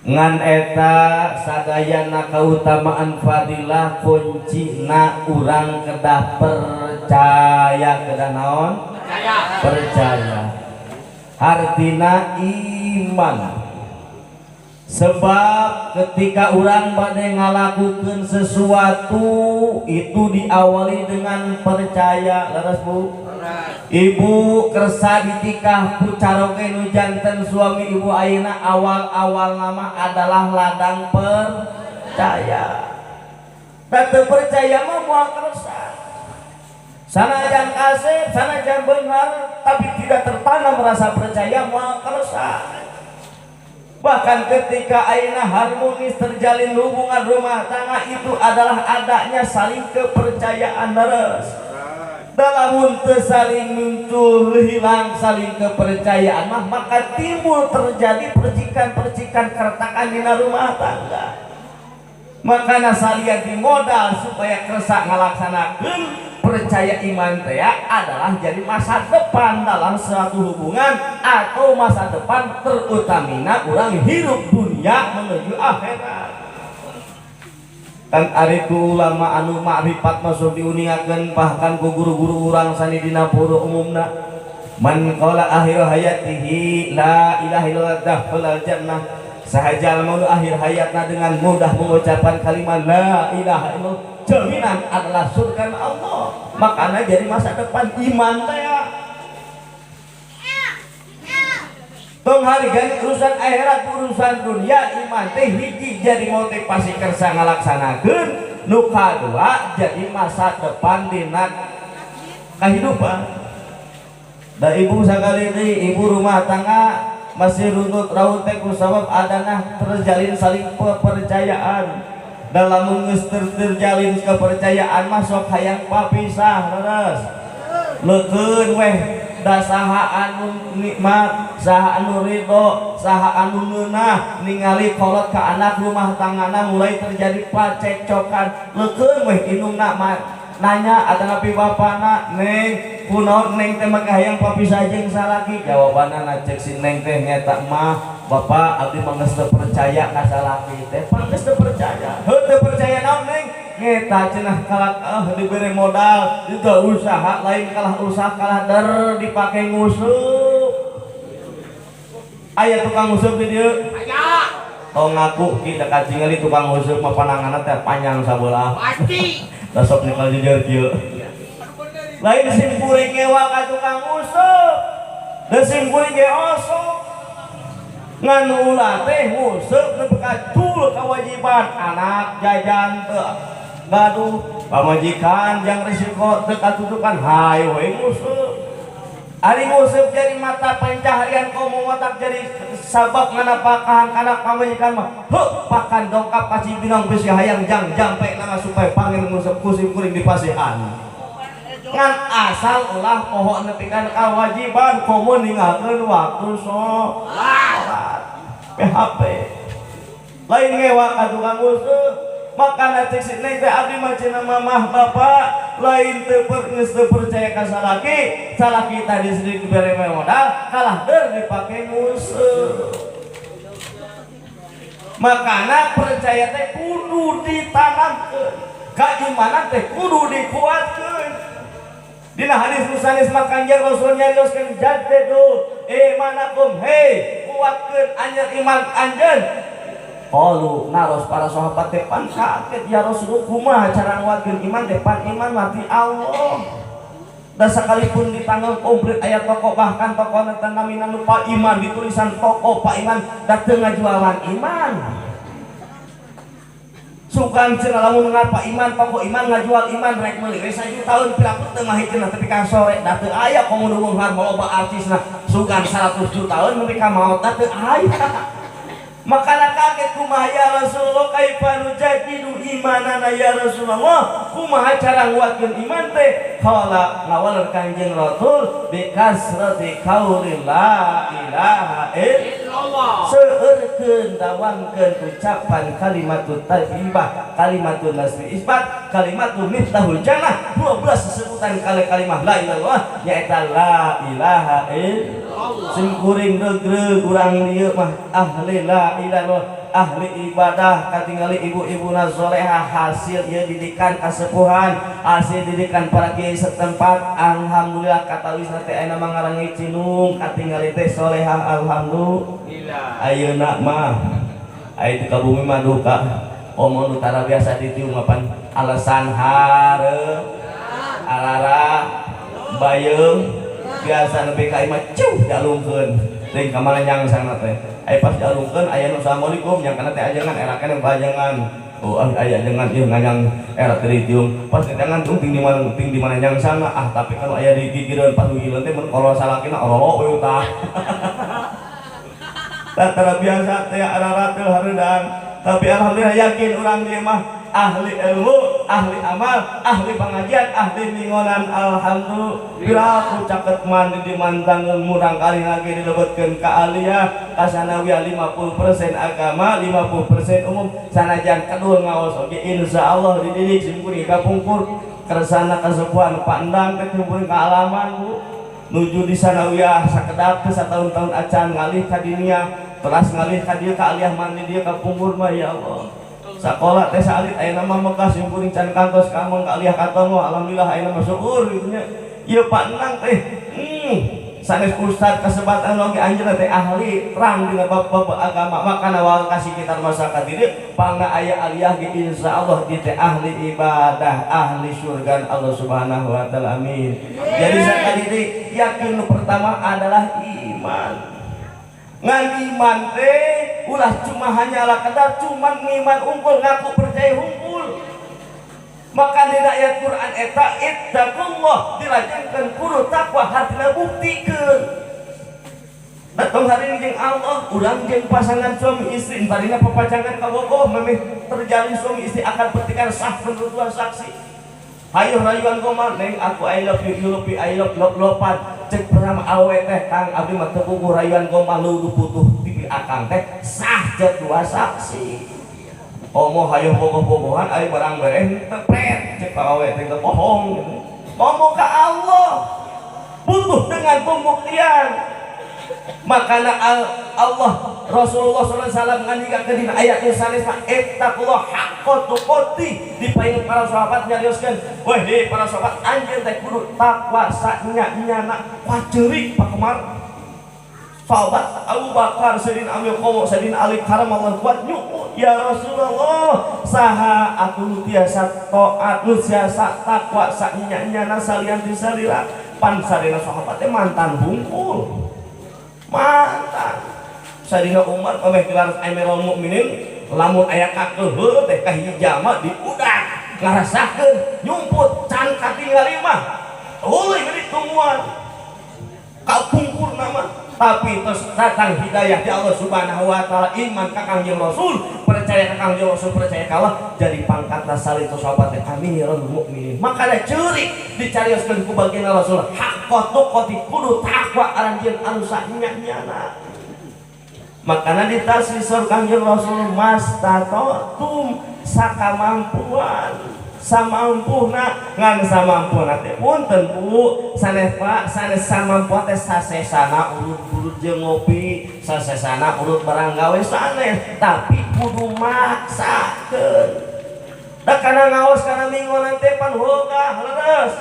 Ngan eta sadayana kautamaan fadilah kuncina urang kedah percaya, kedah naon? Percaya. Artina iman. Sebab ketika urang bade ngalakukeun sesuatu itu diawali dengan percaya. Leres Bu? Ibu kersa ditikah ku caroge nu janten suami ibu ayeuna awal-awal nama adalah ladang percaya. Da teu percaya mah moal kersa. Sanajan kasep, sanajan beunghar, tapi tidak tertanam rasa percaya moal kersa. Bahkan ketika ayeuna harmonis terjalin hubungan rumah tangga itu adalah adanya saling kepercayaan leres. Dalam teu saling muncul hilang saling kepercayaan mah maka timbul terjadi percikan-percikan keretakan dina rumah tangga. Makana salian di modal supaya kersa ngalaksanakeun percaya iman teh adalah jadi masa depan dalam suatu hubungan atau masa depan terutamina urang hirup dunia menuju akhirat. Kan ari ku ulama anu makrifat masuk diuningakeun bahkan ku guru-guru urang sanidina pura umumna man qala akhir hayatihi la ilaha illallah dakhalal jannah. Saha jalma nu akhir hayatna dengan mudah mengucapkan kalimat la ilaha illallah jaminan adalah surga Allah. Makanya jadi masa depan iman teh tong harga urusan akhirat urusan dunia iman teh hiji jadi motivasi kersa ngalaksanakeun nu kadua jadi masa depan dina kehidupan. Da ibu sakali deui ibu rumah tangga masih runtut raut teh kusabab adanah terjalin saling kepercayaan. Dalam geus terjalin kepercayaan masuk hayang papisah leres leukeun weh da saha anu nikmat saha anu ridho saha anu ngeunah ningali kolot ka anak rumah tanggana mulai terjadi pacekcokan leukeun weh indungna nanya atanapi bapana neng kunaon neng teh mah hayang papisah jeung salaki jawabanna cek si neng teh nyata mah bapak abdi mah geus teu percaya ka salaki teh pan geus teu percaya heuh teu percaya naon neng ngeta cenah kalak dibere modal itu usaha lain kalah usaha kalah der dipake ngusup aya tukang ngusup di dieu aya tong ngaku ki da katingali tukang ngusup mah pananganna teh panjang sabelah pasti da sok nikal jujur kieu lain simkuring ngewa ka tukang ngusup da simkuring ge osok ngan ulah teh nguseup nepi ka cul kewajiban anak jajan teu gaduh pamajikan jang risiko teu katutukan hayu we nguseup ari nguseup jadi mata pencaharian komo matak jadi sabab nganapakahan kana pamajikan mah heuh pakan dongkap ka Cibinong bisi hayang jang jampe nama supaya pangin nguseup ku simkuring dipasihan ngan asal ulah poho nepikan kewajiban komo ninggalkeun waktu sholat PHP lain ngewa ka tukang nguseup makana cek si neng teh abdi mah cenah mamah bapak lain teu geus teu percaya ka salaki salaki tadi sedih dibere modal kalah deur dipake nguseup makana percaya teh kudu ditanamkeun kaimanan teh kudu dikuatkeun. Dina hadis musanis makanjeng Rasul nyarioskeun jaddidu imanakum hei kuatkeun anjeun iman anjeun. Qalu naros para sahabat teh pan kaget ya Rasulullah kumaha cara nguatkeun iman teh pan iman mah ti Allah. Da sakalipun ditanggal komplit aya toko bahkan toko teh namina nu Pak Iman ditulisan toko Pak Iman da teu ngajualan iman. Sukan cenah lamun ngapa iman toko iman ngajual iman rek meuli we sajuta tahun piraku teu mahi cenah tepi ka sore da teu aya komo nu beunghar loba artisna sugan 100 juta tahun nepi ka maot da teu aya. Makana kaget kumaha ya Rasulullah kaifa nujadidu imanana ya Rasulullah kumaha cara nguatkeun iman teh qala ngawaler Kanjeng Rasul bi kasrati qauli la ilaha illallah seueurkeun dawamkeun ucapan kalimatut thayyibah kalimatun nasri isbat kalimatun miftahul jannah 12 sesebutan kali kalimah la ilaha illallah nyaeta la ilaha illallah. Sing kuring regreg urang dieu mah ahli la ilaha ahli ibadah katingali ibu-ibuna soleha hasil ieu didikan kasepuhan hasil didikan para kiai setempat alhamdulillah katawisna teh ayeuna mah ngarangi Cinung katingali teh soleha alhamdulillah. Ayeuna mah aya di ka bumi mah duka komo nu tara biasa ditiung mapan alasan hareup alara bayeung biasa nepi ka imah cuh jalungkeun teuing ka mana nyangsana teh aya pas jalungkeun aya nu assalamualaikum yang kana teh ajengan era keneh bajengan oh aya ajengan ieu nganyang era teh ditiung pas ditangan tung ting di mana nyangsana ah tapi kalau aya di gigireun pas gigireun teh mun kalau salakina orolo we tah tara biasa teh ararateul hareudang tapi alhamdulillah yakin urang dieu mah ahli ilmu ahli amal, ahli pengajian, ahli mingonan. Alhamdulillah ku caket mandi di mantangeun murang kali lagi dilebetkeun ka aliyah kasanawiyah 50% agama, 50% umum. Sanajan kedua ngaos oge insyaallah dididik simkuring kapungkur kersana kasepuhan pandang teh simkuring kaalaman Bu. Nuju di sanawiyah sakedap teh satahun-tahun acan ngalih ka dinia, teras ngalih ka dieu ka aliyah mandi dieu kapungkur mah ya Allah. Sakola teh saalit ayeuna mah Mekah simkuring can kantos ka ameng ka aliyah katongo alhamdulillah ayeuna mah syukur kitu nya. Ieu pandang teh sanes ustad kasebatan oge anjeunna teh ahli terang dina bab-bab agama makana wal ka sekitar masyarakat dieu pangna aya aliyah ge insyaallah di teh ahli ibadah ahli surga Allah Subhanahu wa taala amin. Jadi sakali deui yakin nu pertama adalah iman. Ngan iman teh ulah cuma hanyalah kadar cuman ngiman unggul ngaku percaya unggul. Maka dina ayat Quran eta ittaqullah dilajengkeun kudu takwa hartina buktikeun. Datang hari ini jeung Allah urang jeung pasangan suami istri tadina papacangan kabogoh memeh terjalin suami istri akan petikan sah menurut dua saksi. Hayo rayuan gomal neng aku I love you, you love you, I love love lopan cek pertama awe teh kang abdi mah teu puguh rayuan gomal luduh putuh pipi akang teh sah cek dua saksi. Omo hayo bogoh-bogohan ari barang bereh teu pret cek awe teh teu bohong gitu. Ngomong ka Allah butuh dengan pembuktian. Makana Allah Rasulullah sallallahu alaihi wasallam ngandika dina ayat nu sanes mah ittaqullah haqqa tuqatih dipaingan para sahabat nyarioskeun weh di para sahabat anjeun teh kudu takwa sanya-nyana paceurik pakemar sahabat Abu Bakar Sayyidina Amir Qawa Sayyidina Ali karamallahu kuat nyu'u ya Rasulullah saha atuh nu tiasa taat nu tiasa takwa sanya-nyana salian ti salira pan sarina sahabat teh mantan bungkul mantan Sayyidina Umar pameh gelar Amirul Mukminin lamun aya kakeuheuh teh ka hiji jalma diudak ngarasakeun nyumput can katingali mah tuluy beri tumuan kapungkur nama tapi terus datang hidayah di Allah Subhanahu wa taala iman ka Kangjeng Rasul percaya ka Kangjeng Rasul percaya ka Allah jadi pangkatna salih tu sahabat teh Amirul Mukminin makana ceurik dicarioskeun ku baginda Rasul haqqa tuqati kudu takwa aranjeun anu sanya-nyana makana ditasisur Kangjeng Rasul mastatotum sakamampuan samampuna ngan samampuna teh punten Bu sanes Pak sanes samampu teh sasesana urut-urut jeung ngopi sasesana urut barang gawe sanes tapi kudu maksakeun da kana ngaos kana mingguan teh pan hoga leres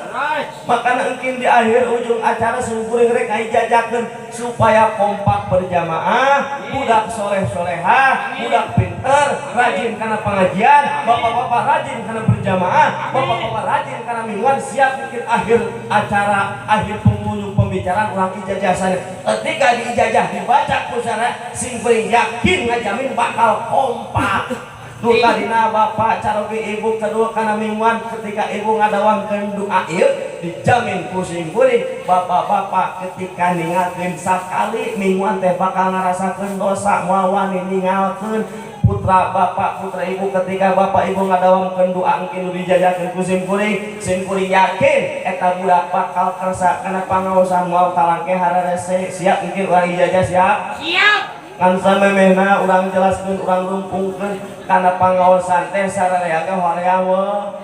makana engkin di akhir ujung acara simkuring rek ngajajakeun supaya kompak berjamaah budak soleh-solehah budak pinter rajin kana pengajian bapak-bapak rajin kana berjamaah bapak-bapak rajin kana mingguan siap mungkin akhir acara akhir pengunjung pembicaraan urang ijazah sana ketika diijazah dibaca ku sana simkuring yakin ngajamin bakal kompak. Nu tadina bapak caroge ibu kedua kana mingguan ketika ibu ngadawamkeun doa ieu dijamin ku simkuring bapak-bapak ketika ningalkeun sakali mingguan teh bakal ngarasakeun dosa moal wani ningalkeun putra bapak putra ibu ketika bapak ibu ngadawamkeun doa engke nu dijajakeun ku simkuring simkuring yakin eta budak bakal kersa kana pangaosan moal talangke hararese siap engke urang ijazah siap siap ngan samemehna urang jelaskeun urang rumpungkeun kana pangaosan teh sararea ge hoream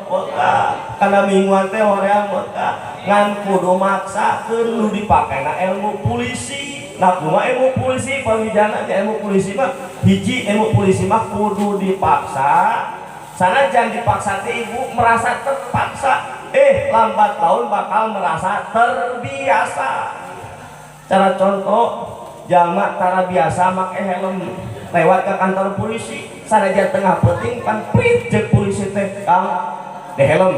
weka kana mingguan teh hoream weka ngan kudu maksakeun nu dipakena ilmu polisi nah kumaha ilmu polisi pamijanna ilmu polisi mah hiji ilmu polisi mah kudu dipaksa sanajan dipaksa teh ibu merasa terpaksa lambat laun bakal merasa terbiasa cara contoh jalma tara biasa make helm lewat ke kantor polisi sanajan tengah penting pan prit jeung polisi teh kang de helm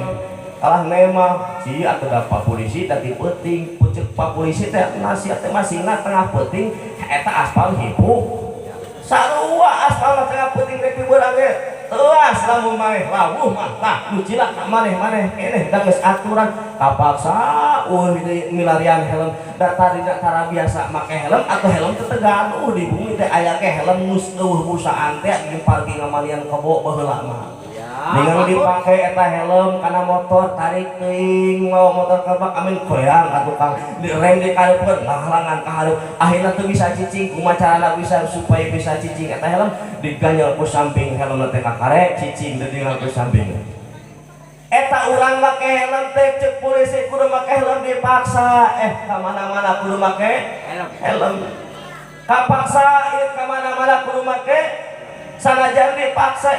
kalah nema si atuh da pak polisi tadi penting pucuk pak polisi teh nasihat teh masingna tengah penting eta aspal hipu sarua aspal mah tengah penting rek dibeurang ge teuas lamun maneh lawuh mah tah nu cilaka maneh-maneh keneh da geus aturan kapaksa eueuh milarian helm da tadina tara biasa make helm atau helm teh tegaduh di bumi teh aya ge helm geus eueuh busaan teh di parking ngamalian kebo baheula mah Ningang dipake eta helm kana motor tarik teuing mawa motor ka bak amin koreang ka tukang direm di kahareupeun ngahalangan ka hareup akhirna teu bisa cicing. Kumaha carana bisa supaya bisa cicing eta helm? Diganyel ku samping helmna teh kakare cicing ditinggal ku samping. Eta urang make helm teh cek polisi kudu make helm dipaksa, ka mana-mana kudu make helm. Kapaksa ieu ka mana-mana kudu make sanajan dipaksa,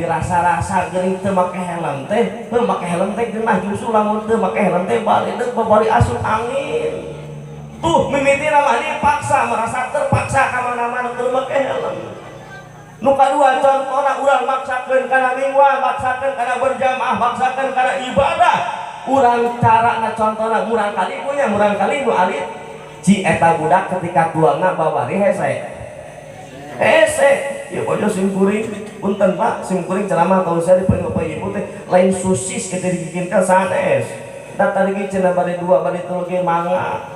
dirasa-rasa geuning teu make helm teh, teu make helm teh geunah justru lamun teu make helm teh balik babari asup angin. Tuh mimitina mah dipaksa, merasa terpaksa ka mana-mana kudu make helm. Nu kadua contohna urang maksakeun kana mingguan, maksakeun kana berjamaah, maksakeun kana ibadah. Urang carana contohna murang kali punya murang kali nu alit. Ci eta budak ketika tuangna babari hese. Hese, ieu bojo sim kuring, punten Pak, sim kuring ceramah tahu saya di paling bapak ibu teh lain susis kita dibikinkan sanes. Da tadi ge cenah bade dua bade tilu ge mangga.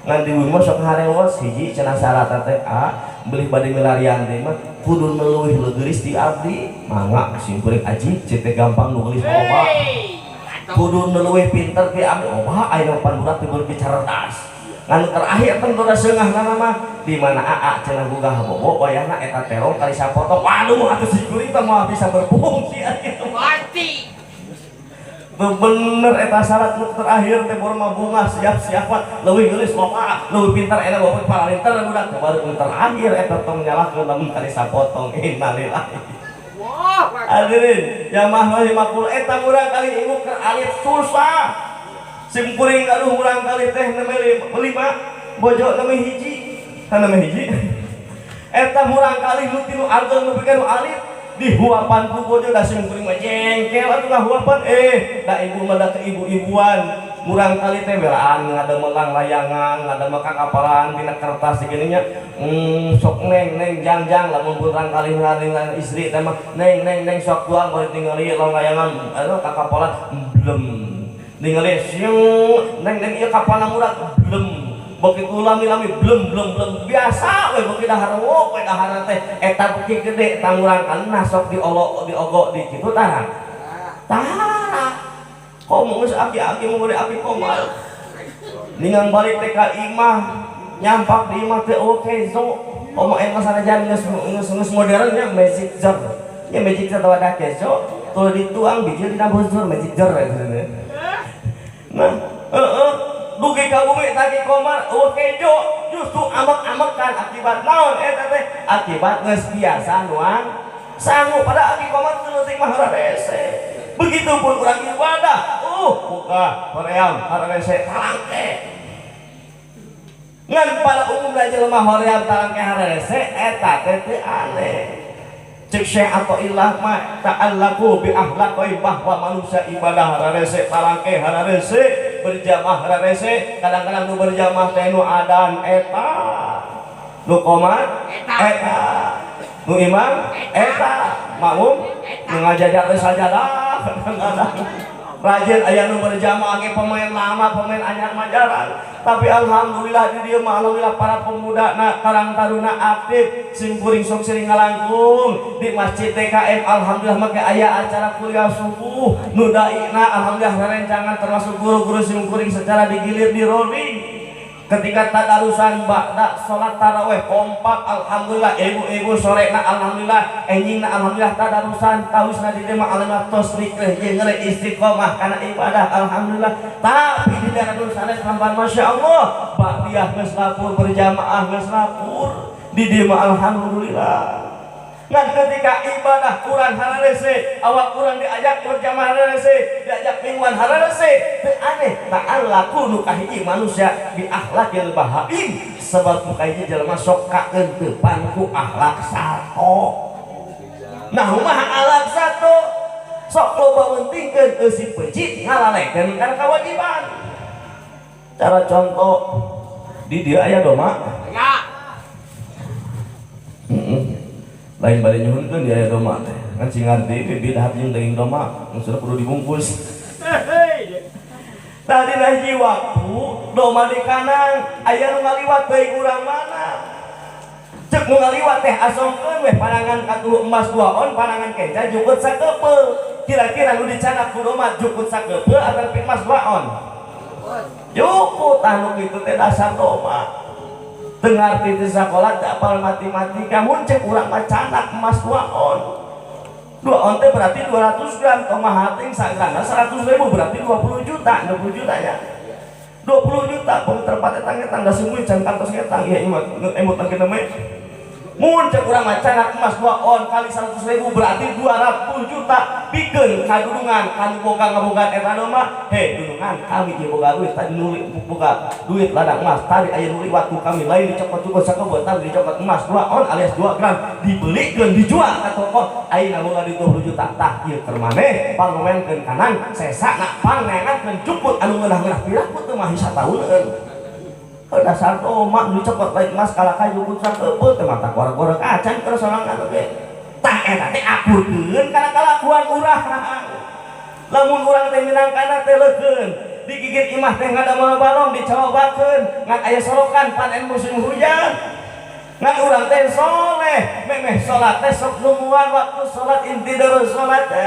Ngan di mah sok harewos hiji cenah syarat teh a beli bade milarian teh mah kudu leuwih leugeris di abdi mangga sim kuring aji cek teh gampang nu geulis loba. Kudu leuwih pinter ti abdi loba aya pan budak teh berbicara cerdas. Ngan terakhir tentu seungah nama mah di mana aa cenah gugah bobo wayahna eta terong kali sapotong waduh atuh si kuring teh moal bisa berfungsi atuh mati. Bener eta syarat nu terakhir teh bor mah bunga siap-siapan leuwih geulis loba leuwih pintar eta bapak palinter budak teh baru terakhir eta tong nyalahkeun lamun kali sapotong innalillahi. Wah, hadirin jamaah rahimakumullah eta murang kali ibu keur alit susah. Sim kuring gaduh murang kali teh neme lima bojo neme hiji kan neme hiji eta murang kali nu tilu ageng nu pikeun nu alit dihuapan ku bojo da sim kuring mah jengkel atuh ngahuapan da ibu mah da keibu-ibuan murang kali teh belaan ngademelang layangan ngademel kakapalan dina kertas gini nya sok neng neng jang jang lamun murang kali ngaringan istri teh mah neng neng neng sok tuang bari tingali layangan anu kakapalan blem ningali siung neng neng ieu kapalna murag blem beuki lami-lami blem blem blem biasa we beuki dahar we dahar teh eta beuki gede eta murang kali sok diolok diogok di kitu tah tah komo geus aki-aki mun gede aki komal ningang balik teh ka imah nyampak di imah teh oke kezo komo emang sanajan geus geus modern nya magic jar nya magic jar wadah kezo tuluy dituang bijil dina buzur magic jar eta. Nah, dugi ka bumi tadi komar eueuh kejo justru amek-amekan akibat naon eta teh akibat geus biasa nuang sangu pada aki komar teu leutik mah hararese. Begitupun urang ibadah, buka hoream hararese talangke. Ngan pada umumna jelema hoream talangke hararese eta teh teu aneh. Cek Syekh Athaillah mah ta'allaqu bi akhlaqi bahwa manusia ibadah hararese talangke hararese berjamaah hararese kadang-kadang nu berjamaah teh nu adan eta nu qomat eta nu imam eta makmum nu ngajajar teh sajadah kadang-kadang rajin aya nu berjamaah ge pemain lama pemain anyar mah jarang tapi alhamdulillah di dieu mah alhamdulillah para pemuda na karang taruna aktif sim kuring sok sering ngalangkung di masjid TKM alhamdulillah make aya acara kuliah subuh nu daina alhamdulillah rerencangan termasuk guru-guru sim kuring secara digilir di rolling ketika tadarusan ba'da salat tarawih kompak alhamdulillah ibu-ibu sorena alhamdulillah enjingna alhamdulillah tadarusan tawisna di dieu mah alhamdulillah tos rikreh jeung istiqomah kana ibadah alhamdulillah tapi di daerah nu sanes lamban masyaallah ba'diyah geus lapur berjamaah geus lapur di dieu mah alhamdulillah. Ngan ketika ibadah kurang hararese awak kurang diajak berjamaah hararese diajak mingguan hararese teu aneh ta'allaku nu kahiji manusia bi akhlaqil bahaim sebab nu kahiji jelema sok kaeuntepan ku akhlak sato. Nah kumaha akhlak sato sok loba mentingkeun eusi peuncit ngalalehkeun kana kewajiban. Cara contoh di dieu aya doma aya lain bade nyuhunkeun di aya doma teh kan sing ngarti bibit jeung daging doma maksudna kudu dibungkus. Tadi hiji waktu doma di kanan aya nu ngaliwat bae urang mana Cek nu ngaliwat teh asongkeun weh panangan katuhu emas 2 on panangan kenca jukut sakepeul. Kira-kira nu dicanak ku doma jukut sakepeul atau emas 2 on? Jukut anu kitu teh dasar doma. Teu ngarti teh sakola teu apal matematika mun cek urang mah canak emas 2 on. 2 on teh berarti 200 gram, tong mahal teh sagramna 100.000 berarti 20 juta, 20 juta ya. 20 juta pun terpat etang-etang da sungguh can kantos ngetang ieu imut tang kieu mah. Mun cek urang mah canak emas 2 on kali 100.000 berarti 200 juta pikeun kadudungan kanu boga ngabogaan eta mah. Hei dunungan kami ieu boga duit tadi nuli boga duit ladang emas tadi aya nu liwat ku kami lain dicokot-cokot sakebeut tadi dicokot emas 2 on alias 2 gram dibelikeun dijual ka toko ayeuna boga duit 20 juta tah ieu keur maneh pangomenkeun kanan sesana pangnengankeun jukut anu ngeunah-ngeunah piraku teu mah satauneun. Dasar doma nu dicokot lain emas kalaka jukut sakebeut teh mata goreng-goreng acan keur sorangan oge. Tah eta teh akurkeun kana kalakuan urang. Lamun urang teh minangkana teh leukeun, digigit imah teh ngadamel balong dicobakeun, ngan aya sorokan panen musim hujan. Ngan urang teh soleh, memeh salat teh sok nungguan waktu salat inti dari salat teh.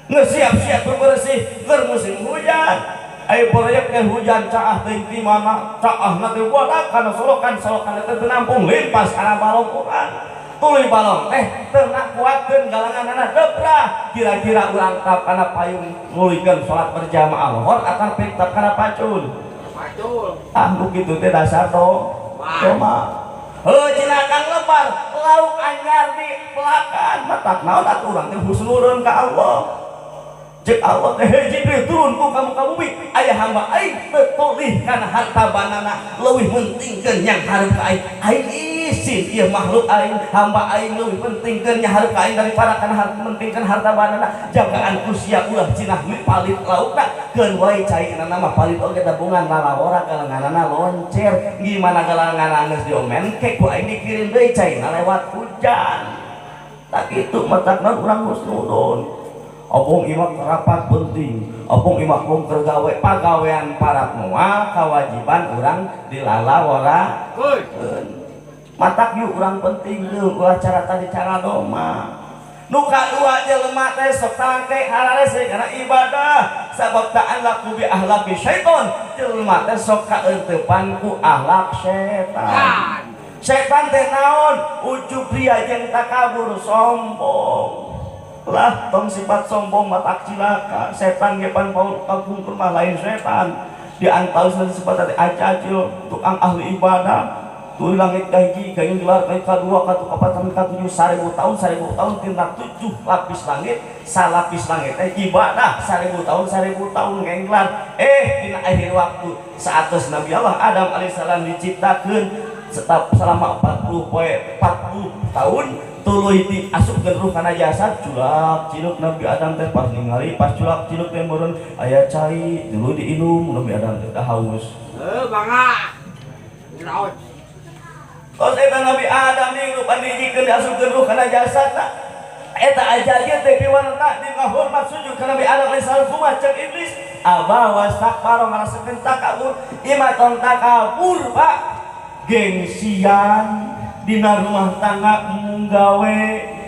Geus siap-siap bebersih keur musim hujan. Ayo proyek teh hujan caah teh di mana caahna teh buat kana solokan teh teu nampung limpas kana balong urang. Tuluy balong teh teu ngakuatkeun galanganana debrah. Kira-kira urang tap kana payung nuluykeun salat berjamaah lohor atau tap kana pacul. Pacul. Ah nu kitu teh dasar to. Doma. Heuh cinakan lebar lauk anyar di pelakan matak naon atuh urang teh husnureun ka Allah. Cek Allah teh hei Jibril turun ku kamu ka bumi aya hamba aing teu tolih kana harta banana leuwih pentingkeun yang hareup ka aing. Aing isin ieu makhluk aing hamba aing leuwih pentingkeun nya hareup ka aing daripada kana harta pentingkeun harta banana. Jagaan ku sia ulah cinah palit laukna keun wae caina mah palit oge tabungan lalawora galenganana loncer gimana galenganana geus diomen ke ku aing dikirim deui caina lewat hujan. Tak kitu matakna urang husnudon. Opong imak rapat penting, opong imak mung keur gawe pagawean parat moal kewajiban urang dilalawara. Matak yuk urang penting deui ulah cara tadi cara doma. Nu kadua jelema teh sok tangke hararese kana ibadah sabab ta'allaqu bi ahlaqi syaiton. Jelema teh sok kaeunteupan ku ahlak setan. Setan teh naon? Ujub ria jeung takabur sombong. Lah tong sifat sombong matak cilaka setan ge pan kapungkur mah lain setan di antaus sifat tadi acacil tukang ahli ibadah tuluy langit kahiji gayung gelar ka kadua katuh kapat sampai katujuh 1000 tahun 1000 tahun tina 7 lapis langit salapis langit teh ibadah 1000 tahun 1000 tahun genggelar dina akhir waktu saatos Nabi Allah Adam alaihissalam diciptakeun selama 40 tahun tuluy diasupkeun ruh kana jasad culak ciluk Nabi Adam teh pas ningali pas culak ciluk teh meureun aya cai tuluy diinum Nabi Adam teh dah haus. Heuh bangga. Raos. Tos eta Nabi Adam dihirupan dijikeun diasupkeun ruh kana jasadna. Eta aja teh piwaneta dingahormat sujud ka Nabi Adam alaihissalam kumaha cek iblis aba wastakbara ngarasakeun takabur imah tong takabur Pak. Gengsian dina rumah tangga munggawe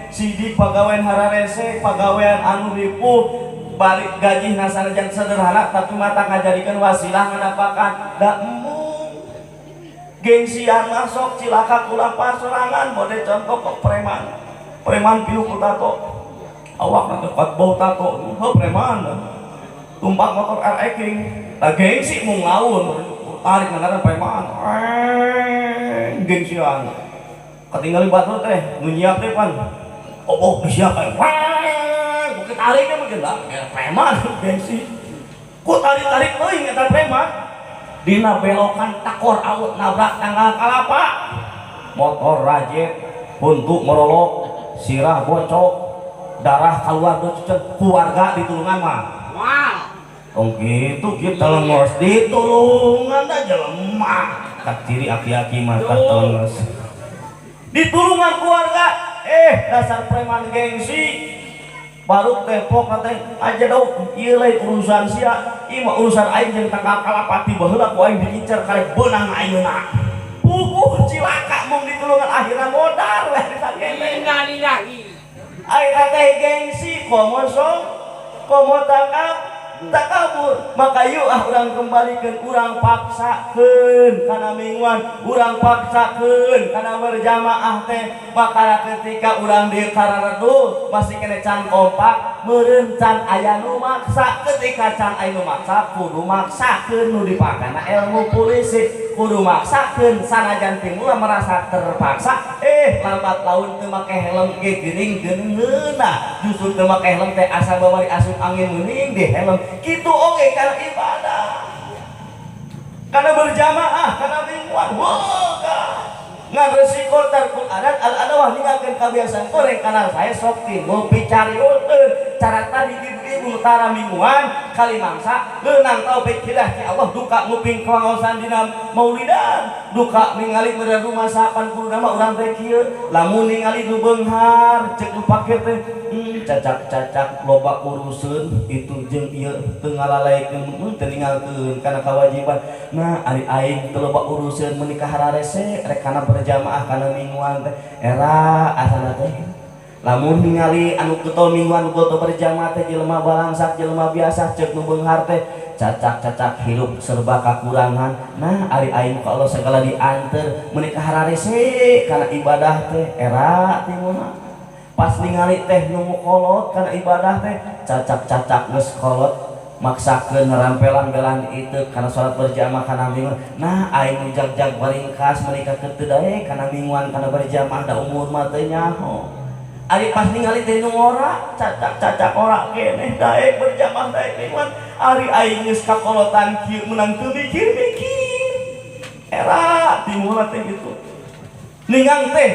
sidik pagawean hararese pagawean anu ripuh balik gaji sanajan sederhana tapi mata ngajadikeun wasilah nganapakan da embung gengsian masuk cilaka kulampah sorangan mode contoh kok preman preman pilu ku tato awakna teh kuat bau tato heuh preman tumpang motor RX King da gengsi mung laun tarik ngaran preman gengsian ketinggalan batur teh nu nyiap teh pan oh siap wah bukit tariknya mungkin lah preman gengsi ku tarik-tarik teuing eta preman dina belokan takor awut nabrak tanggal kalapa motor rajet huntu merolok sirah bocok darah keluar bocor keluarga ditulungan mah wow tong kitu kieu telengos ditulungan da jelema tak ciri aki-aki mah tah telengos ditulungan keluarga dasar preman gengsi baru tepok teh aja dong ieu lain urusan sia ieu mah urusan aing jeung tangkal kalapa ti baheula ku aing diincar karek beunang ayeuna puguh Cilaka mung ditulungan akhirna modar we harita keneh. Innalillahi. Akhirna teh gengsi komo sok komo takabur. Maka yuk ah urang kembalikan, urang paksakeun kana mingguan, urang paksakeun kana berjamaah teh. Maka ketika urang di karareduh masih kene can kompak, meureun can aya nu maksa. Ketika can aya nu maksa, kudu maksakeun nu dipakana ilmu polisi, kudu maksakeun sanajan timula merasa terpaksa, lambat laun teu make helm ge geuning geuneungeunah. Justru teu make helm teh asa babari asup angin meuning di helm. Kitu oge kana ibadah, kana berjamaah, kana mingguan. Wah, ngan resiko tarkul adat al adawah ninggalkeun kabiasaan goreng kana saya sok timbul picariulkeun cara tadi ibu-ibu tara mingguan kali mangsa leunang taufik hidayah ti Allah duka nguping kawangosan dina maulidan, duka ningali meureun rumah sapan kudu nama urang teh kieu lamun ningali nu beunghar ceuk nu pakir teh cacak-cacak loba uruseun itu jeung ieu teu ngalalaikeun teu ninggalkeun kana kewajiban. Nah ari aing teu loba uruseun menikah hararese rek kana berjamaah kana mingguan teh era asana teh. Lamun ningali anu getol mingguan getol berjamaah teh jelema balangsak jelema biasa ceuk nu beunghar teh cacak-cacak hirup serba kakurangan. Nah ari aing ka Allah segala dianteur menikah hararese kana ibadah teh era timuna. Pas ningali teh nu kolot kana ibadah teh cacak-cacak geus kolot maksakeun rampelan-belan itu kana salat berjamaah kana mingguan. Nah aing nu jag-jag baringkas menikah teu daek kana mingguan kana berjamaah da umur mah teu nyaho. Ari pas ningali teh nu ngora cacak-cacak ora keneh daek berjamaah daek mingguan. Ari aing geus kakolotan kieu meunang teu mikir-mikir. Era timuna teh kitu. Ningang teh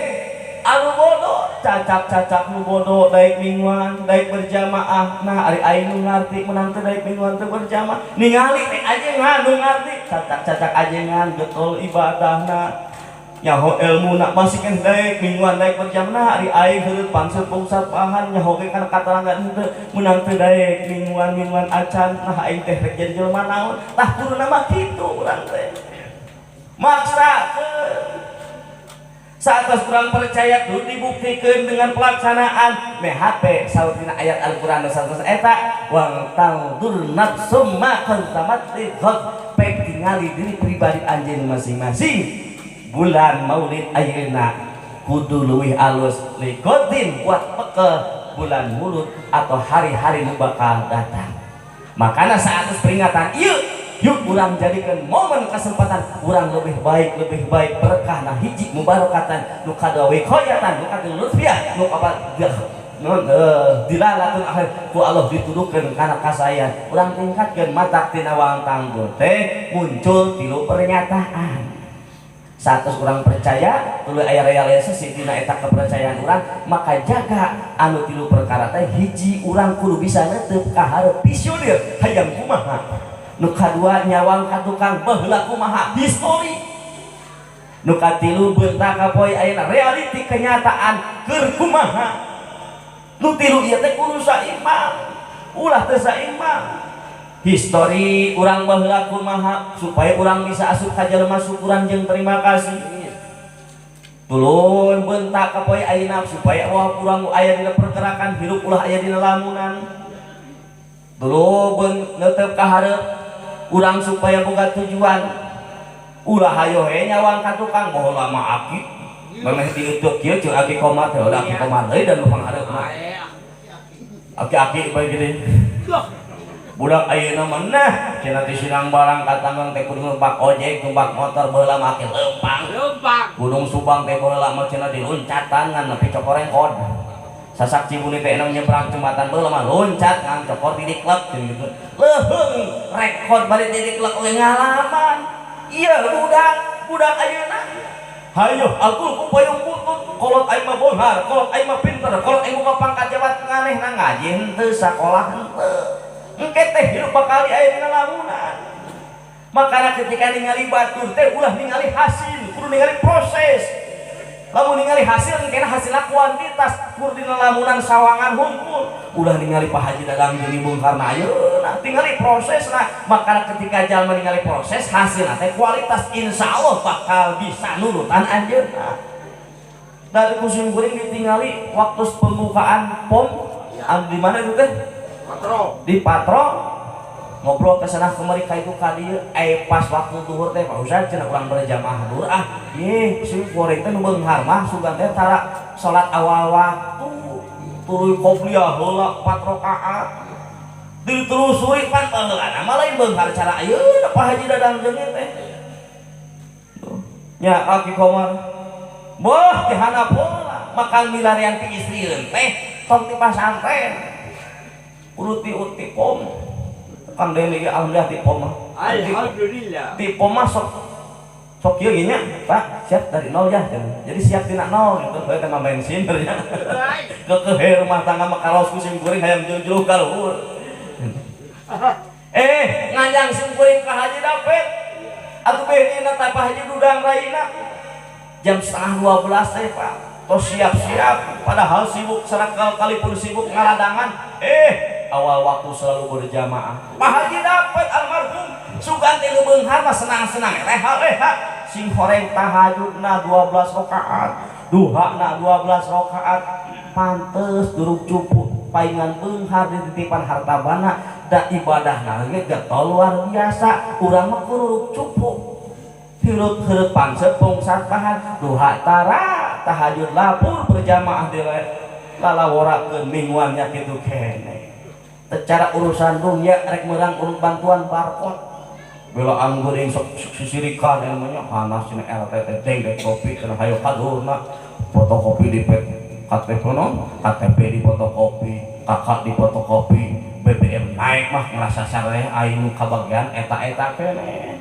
anu bodoh cacak-cacak nu bodoh daek mingguan daek berjamaah. Nah ari aing nu ngarti menang teu daek mingguan teu berjamaah. Ningali teh ajengan nu ngarti cacak-cacak ajengan getol ibadahna nyaho elmuna masih keneh daek mingguan daek berjamaah. Ari aing heureut pangseupung sapahan nyaho ge kana kataranggan henteu menang teu daek mingguan-mingguan acan. Nah aing teh rek jadi jelema naon tah kuduna mah kitu urang teh maksakeun. Saat kurang percaya kudu dibuktikan dengan pelaksanaan. Mehate saurtina ayat Al-Qur'an satus eta wang tangdur nafsum ma qaddamat li ghad, pek tingali diri pribadi anjeun masing-masing. Bulan Maulid ayeuna kudu leuwih alus ligodin buat pekel bulan mulut atau hari-hari nu bakal datang. Makana saat peringatan ieu yuk urang jadikan momen kesempatan urang lebih baik berkah. Nah hiji mubarakatan nu kadua wiqayatan nu katilu lutfiah nu kapat dilalatun akhir ku Allah dituduhkeun kana kasayan. Urang tingkatkeun matak tina wang tanggur teh muncul tilu pernyataan. Satu urang percaya tuluy aya realisasi dina eta kepercayaan urang, maka jaga anu tilu perkara teh. Hiji urang kudu bisa netep ka hareup visioner hayang kumaha. Nu kadua nyawang ka tukang baheula kumaha histori. Nu katilu beunta ka poe ayeuna realiti kenyataan keur kumaha. Nu tilu ieu teh kudu saimbang, ulah teu saimbang. Histori urang baheula kumaha supaya urang bisa asup ka jelema syukuran jeung terima kasih. Tulun beunta ka poe ayeuna supaya wah urang aya dina pergerakan hirup ulah aya dina lamunan. Tulun neuteup ka hareup urang supaya boga tujuan. Ulah hayo he nyawang ka tukang baheula mah aki memeh dieuteuk kieu ceuk aki komar teh ulah aki komar deui dan nu panghareupna. Aki-aki bae gini. Budak ayeuna mah nah cenah teh sinang barang ka tanggang teh kudu numpak ojek numpak motor baheula mah aki leumpang. Gunung Subang teh baheula mah cenah diluncatan ngan nepi cokorengkod. Sasak Cibuni teh enang nyebrang jembatan baheula mah loncat ngan cokor di klub gitu. Leuheung rekod bari di klub oge ngalaman. Iya budak ayeuna. Hayo aku ku payung butut kolot aing mah beunghar, kolot aing mah pinter, kolot aing boga pangkat jabat nganehna ngaji henteu sakolah henteu. Engke teh hirup bakal aya dina lamunan. Makana ketika ningali batur teh ulah ningali hasil, kudu ningali proses. Lamun ningali hasil engkena hasilna kuantitas kur dina lamunan sawangan hungkul. Ulah ningali Pak Haji Dadang jeung beungharna ayeuna, tingali prosesna. Maka ketika jalma ningali proses hasilna teh kualitas, insyaallah bakal bisa nurutan anjeunna. Dari ku sim kuring ditingali waktu pembukaan POM di mana itu teh? Patro. Di Patro. Ngobrol ke sana kemari ka itu ka dieu, pas waktu zuhur teh Pak Ustaz cenah urang berjamaah zuhur ah. Ye, si goreng teh nu beunghar mah sugan teh tara salat awal waktu. Tuluy qobliyah heula 4 rakaat. Ditelusuri pan baheulana mah lain beunghar cara ayeuna Pak Haji Dadang jeung teh. Nya Aki Komar. Boh teh handap heula makan milarian ti istrieun teh tong ti pasantren. Kudu ti POM. Kang Deni ge alhamdulillah ti POM mah. Alhamdulillah. Ti POM mah sok kieu ge nya, Pak, siap dari nol ya. Jadi siap tina nol gitu, bae teh mah bensin nya. Keukeuh rumah tangga mah karaos ku sim kuring hayang juluh ka luhur. Nganjang sim kuring ka Haji Dapet. Atuh behdina teh Pak Haji Dudang raina. Jam 11:30 teh Pak. Tos siap-siap padahal sibuk sarakal kali pun sibuk ngaladangan. Awal waktu selalu berjamaah. Pak Haji Dapet almarhum sugan teh nu beunghar mah senang-senang reha-reha sing horeng tahajudna 12 rakaat, duhana 12 rakaat. Pantes duruk cupu paingan beunghar dititipan harta bana da ibadahna ge getol luar biasa. Urang mah kururuk cupu. Hirup-hirup pangsep pungsat pahan duha tara tahajud lapur berjamaah di lalaworakeun mingguan nya kitu keneh. Secara urusan dunia rek meurang urut bantuan barcode belaan geuring sok sisirikan namanya panas cenah RT teh deng kopi cenah hayo kadurna fotokopi di KTP no KTP di fotokopi kakak di fotokopi BBM naik mah ngerasa sareh aing nu kabagian eta-eta keneh.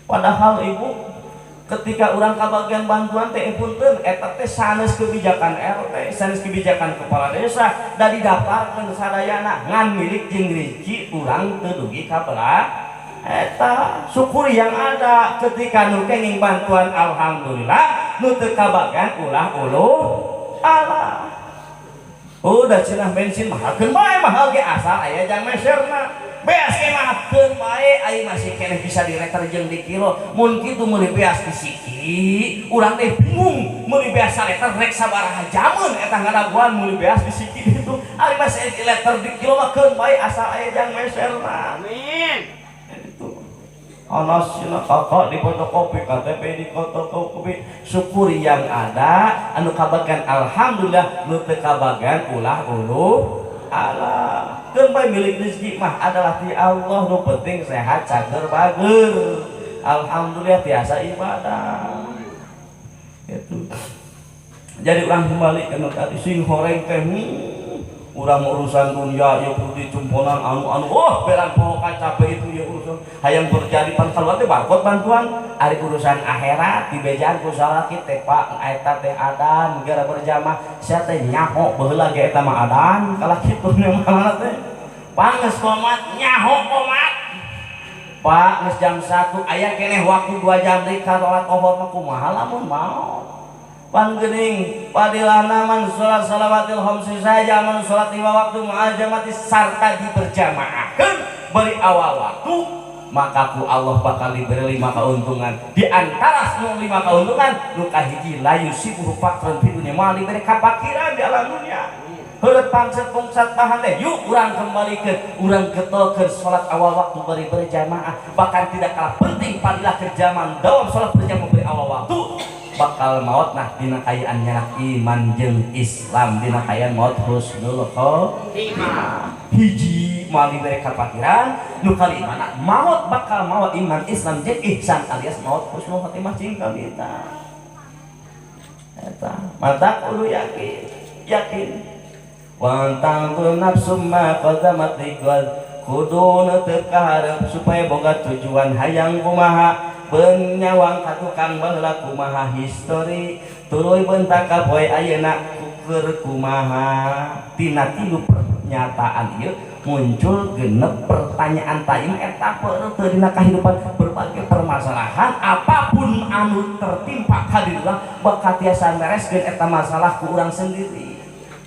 Padahal ibu ketika urang kabagian bantuan teh punten eta teh sanes kebijakan RT, sanes kebijakan kepala desa, da didaftarkeun sadayana ngan milik jeung rezeki urang teu dugi ka belah eta. Syukur yang ada ketika nu kenging bantuan alhamdulillah, nu teu kabagian ulah uluh alah. Udah cenah bensin mahalkeun bae mahal ge asal aya jang meserna. Beas ge mahalkeun bae ai masih keneh bisa direter jeung di kilo. Mun kitu meuli beas di siki, urang teh bingung meuli beas saliter rek sabaraha jamun eta ngadaguan meuli beas di siki ditu. Ari masih di liter di kilo mah keun bae asal aya jang meserna. Amin. Itu. Anas cenah kakak di fotokopi, KTP di fotokopi. Syukuri yang ada, anu kabagian alhamdulillah, nu teu kabagian ulah uluh alah. Keun bae milik rezeki mah adalah ti Allah, nu penting sehat cager bager. Alhamdulillah tiasa ibadah. Itu. Jadi urang kembali ke nu tadi sing horeng teh urang urusan dunia ya kudu dicumponan anu-anu oh beran poho kacape itu ya urusan hayang terjadi pan keluar teh barcode bantuan ari urusan akhirat dibejaan ku salaki teh Pak eta teh adan gara berjamaah sia teh nyaho baheula ge eta mah adan kalah kitu mana teh pangeus komat nyaho komat Pak geus jam 1 aya keneh waktu 2 jam deui ka salat zuhur mah kumaha lamun maot pan geuning padilana man salat salawatil khamsi saja man salat lima waktu ma'al jamaati sarta diberjamaahkeun bari awal waktu maka ku Allah bakal diberi 5 keuntungan di antara nu 5 keuntungan nu kahiji la yusibuhu faqrun fi dunya moal diberi kapakiran di alam dunia. Heureut pangset pungsat pahan teh yuk urang kembalikeun urang getolkeun salat awal waktu bari berjamaah bahkan tidak kalah penting padilah kerjaman dawam salat berjamaah bari awal waktu bakal maut nah dina kayaan nyanak iman jeung Islam dina kayaan maut husnul khotimah. Hiji moal dibere kapakiran nu kalimana maut bakal maut iman Islam jeung ihsan alias maut husnul khotimah cing kalita eta mata kudu yakin yakin wa ta'tu nafsum ma qaddamat liqad kudu teu kaharep supaya boga tujuan hayang kumaha benyawang ka tukang baheula kumaha histori tuluy bentak ka poe ayeuna kuker kumaha tina tilu pernyataan ieu Muncul genep pertanyaan tayim eta teu dina kahirupan berbagai permasalahan apapun anu tertimpa ka diri urang bakal tiasa mereskeun eta masalah ku urang sendiri.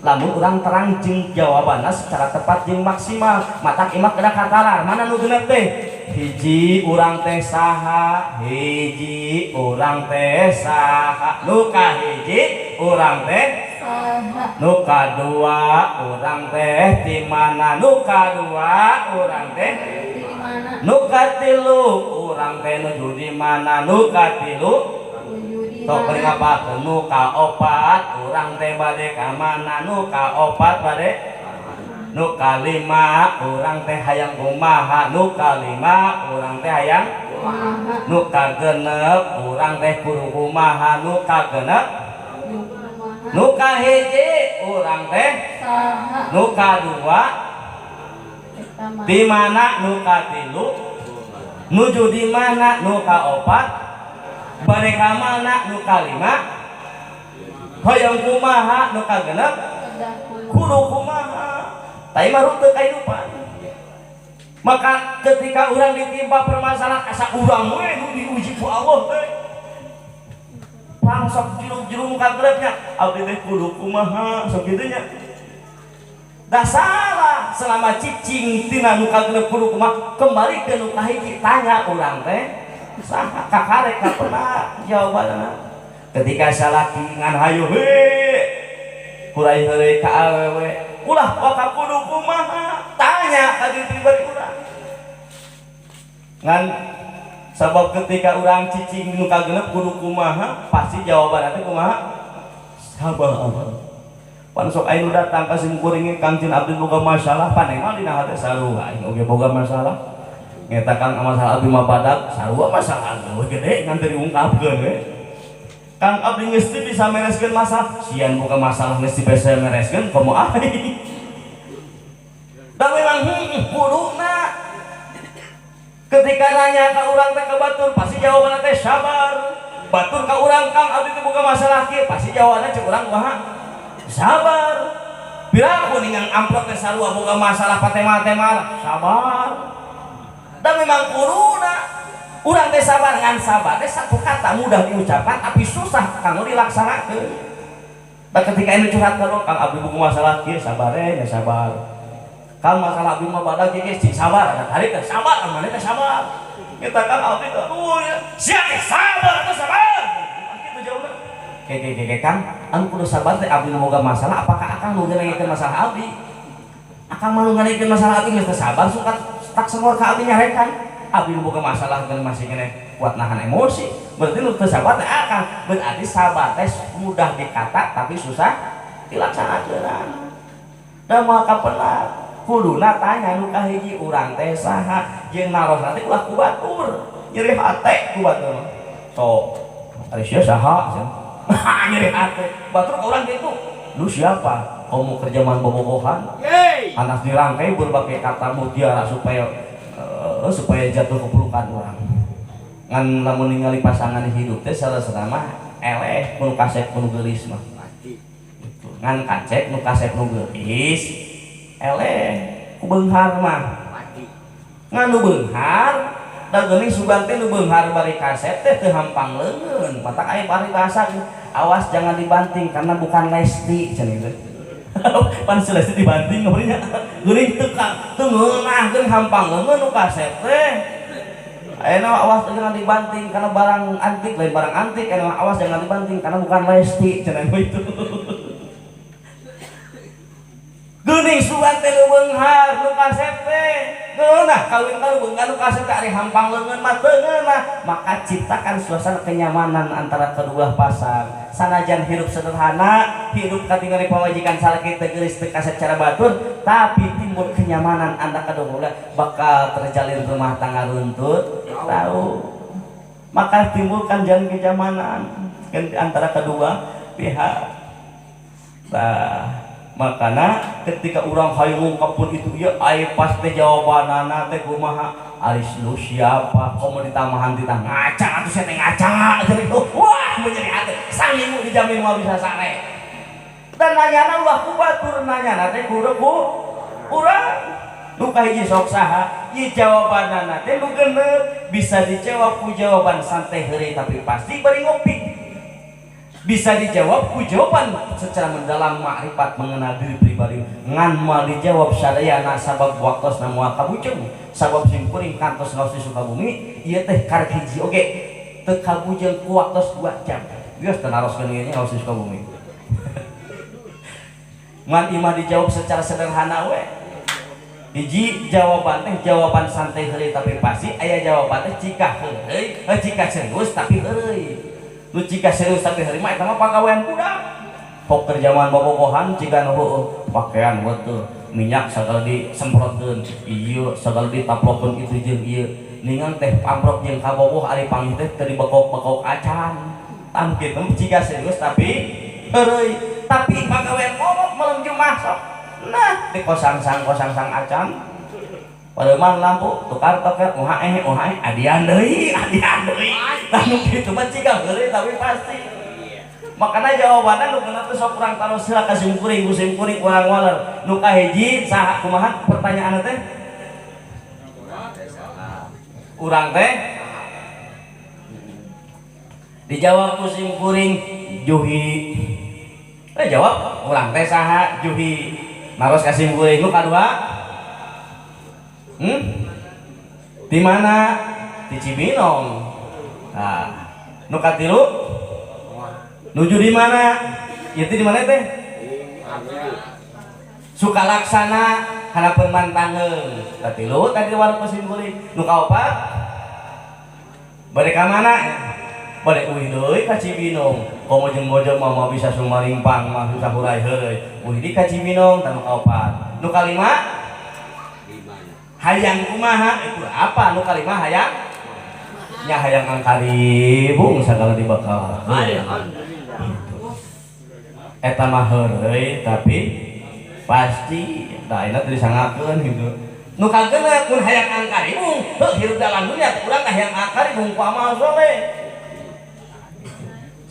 Lamun urang terang jeung jawabanna secara tepat jeung maksimal, matak imah kedah katalar mana nu genep teh? Hiji urang teh saha, hiji urang teh saha, nu kahiji urang teh saha, nu kadua urang teh di mana, nu kadua urang teh di mana, nu katilu urang teh nuju di mana, nu katilu nuju di sok mana, ngapakeun nu kaopat urang teh bade ka mana, nu kaopat bade, nu kalima urang teh hayang kumaha, nu kalima urang teh hayang kumaha, nu kagenep urang teh kudu kumaha, nu kagenep, nu kahiji urang teh saha, nu kadua di mana, nu katilu nuju di mana, nu kaopat bade ka mana, nu kalima hoyong kumaha, nu kagenep kudu kumaha. Tapi mah rute kehidupan. Maka ketika orang ditimpa permasalahan asa urang we nu diuji ku Allah teh. Langsung jirung-jirung ka gelepnya, abdi teh kudu kumaha sok kitu nya. Da salah selama cicing tina nu kagenep kudu kumaha kembali ke nu kahiji tanya urang teh saha kakarek ka pernah jawabanna. Ketika salaki ngan hayu he kurai heureuy ka awewe ulah waka kudu kumaha tanya ka diri pribadi urang. Ngan sabab ketika urang cicing nu kagenep kudu kumaha pasti jawabanna teh kumaha sabar. Pan sok aya nu datang ka simkuring Kang Cin abdi boga masalah pan emang dina hate sarua aing oge boga masalah. Ngeta Kang masalah abdi mah badag sarua masalah geus gede ngan teu diungkapkeun we. Kang abdi geus teu bisa mereskeun masalah, sian boga masalah geus teu bisa mereskeun komo aing. Da memang kuduna ketika nanya ka urang teh ka batur pasti jawabanna teh sabar. Batur ka urang Kang abdi teh boga masalah kieu pasti jawabanna cek urang kumaha? Sabar. Piraku ningang amplop teh sarua boga masalah patema-tema sabar. Da memang kuduna urang teh sabar ngan sabar teh satu kata mudah diucapkan tapi susah kanggo dilaksanakeun. Da ketika ini curhat ka Kang abdi boga masalah kieu sabar nya sabar. Kang masalah abdi mah badag kieu cing sabar ada tarik teh sabar maneh teh sabar. Kita Kang abdi teh aduh sia teh sabar atuh sabar. Kitu jauhna. Ke Kang anu kudu sabar teh abdi nu boga masalah apakah akang nu nganengkeun masalah abdi? Akang mah nu nganengkeun masalah abdi geus teu sabar suka tak sengor ka abdi nyarekan. Abdi nu boga masalah kan masih keneh kuat nahan emosi. Berarti nu teu sabar teh akang. Berarti sabar teh mudah dikata tapi susah dilaksanakeun. Da moal kapenat kuduna tanya nu kahiji urang teh saha jeung naros teh ulah ku batur nyeri hate ku batur. Sok ari sia saha cenah. Nyeri hate batur ka urang kitu. Lu siapa? Kamu kerja man bobogohan? Anak dirangkai berbagai kata mutiara supaya supaya jatuh ke pelukan orang. Ngan lamun ningali pasangan hidup teh salah-salah mah eleh nu kasep nu geulis mah. Gitu. Ngan kacek nu kasep nu geulis eleh ku beunghar mah. Ngan nu beunghar da geuning sugan teh nu beunghar bari kasep teh teu hampang leungeun. Matak aya paribasa awas jangan dibanting karena bukan Lesti cenah gitu. Pan si Lesti dibanting ngeureunnya. Geuning teu teu ngeunah geuning hampang leungeun nu kasep teh. Ayeuna awas jangan dibanting karena barang antik lain barang antik, ayeuna awas jangan dibanting karena bukan Lesti cenah itu. Geuning sugan teh nu beunghar nu kasep teh. Geunah kawin ka nu beunghar nu kasep teh ari hampang leungeun mah teu ngeunah. Maka ciptakan suasana kenyamanan antara kedua pasang. Sanajan hidup sederhana, hidup katingali pamajikan salaki teu geulis teu kasep cara batur, tapi timbul kenyamanan antara kedua bakal terjalin rumah tangga runtut tahu. Maka timbulkan jalan kenyamanan antara kedua pihak. Nah, makana ketika orang hayu ngungkapun itu ya ai pasti jawabanana teh kumaha aris lu siapa komo ditamahan titah ngaca atuh sia teh ngaca jadi wah menyeri hati saminggu dijamin moal bisa sare dan nanyana ulah ku batur nanyana teh kudu ku urang. Nu kahiji sok saha? Ieu jawabanana teh nu genep, bisa dijawab ku jawaban santai heureuy tapi pasti bari ngopi. Bisa dijawab ku jawaban secara mendalam makrifat mengenal diri pribadi. Ngan moal dijawab sadayana sabab waktosna moal kabucung. Sabab sim kuring kantos ngaos di Sukabumi ieu teh karek hiji oge teu kabujeng ku waktos 2 jam. Geus teu naroskeun ieu nya ngaos di Sukabumi. Ngan imah dijawab secara sederhana we. Hiji jawaban teh jawaban santai heureuy tapi pasti, aya jawaban teh jika heureuy, jika serius tapi heureuy. Nu jika serius tapi heureuy mah eta mah pagawean budak. Pok keur jaman bobogohan jika nu heueuh pakaian weutuh, minyak sagala disemprotkeun, ieu sagala ditaplokeun itu jeung ieu. Ningan teh amprok jeung kabogoh ari panggih teh teu dibekok-bekok acan. Tah kitu jika serius tapi heureuy, tapi pagawean kolot malam Jumat sok. Nah, di kosangsang-kosangsang acan. Padeuman lampu tukar toket uhae uhae adian deui, adian deui. Tah nu kitu mah ciga heureuy tapi pasti. Makana jawabanna nu kena teh sok urang taros heula ka simkuring, ku simkuring urang waler. Nu kahiji saha kumaha pertanyaanna teh? Urang teh dijawab ku simkuring Juhi. Jawab urang teh saha Juhi. Naros ka simkuring nu kadua? Di mana? Di Cibinong. Nah, nu katilu? Nuju di mana? Ieu teh di mana teh? Sukalaksana harapan mantangeun. Katilu tadi walau ku simkuring. Nu kaopat? Bade ka mana? Bade uih deui ka Cibinong. Komo jeung bojo mah moal bisa sumarimpang mah susah hurai heureuy. Uih deui ka Cibinong tah nu kaopat. Nu kalima? Hayang kumaha? Itu apa? Nu kalima hayang? Nya hayang angkaribung sagala dibakal. Eta mah heureuy tapi pasti da ayeuna teu disangakeun gitu. Nu kagenep mun hayang angkaribung, heuh hirup dalam dunia teh urang hayang angkaribung ku amal soleh.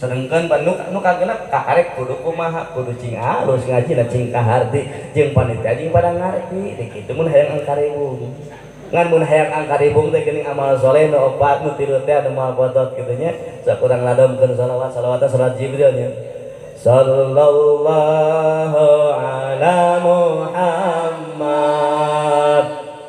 Sedengkeun nu kagenep kakarek kudu kumaha, kudu cing alus ngajina cing kaharti jeung panitia jeung pada ngarti di kitu mun hayang angkaribung. Ngan mun hayang angkaribung teh geuning amal soleh nu opat nu tilu teh anu moal botot kitu nya. Sok urang ladomkeun salawat salawat salat Jibril nya. Sallallahu ala Muhammad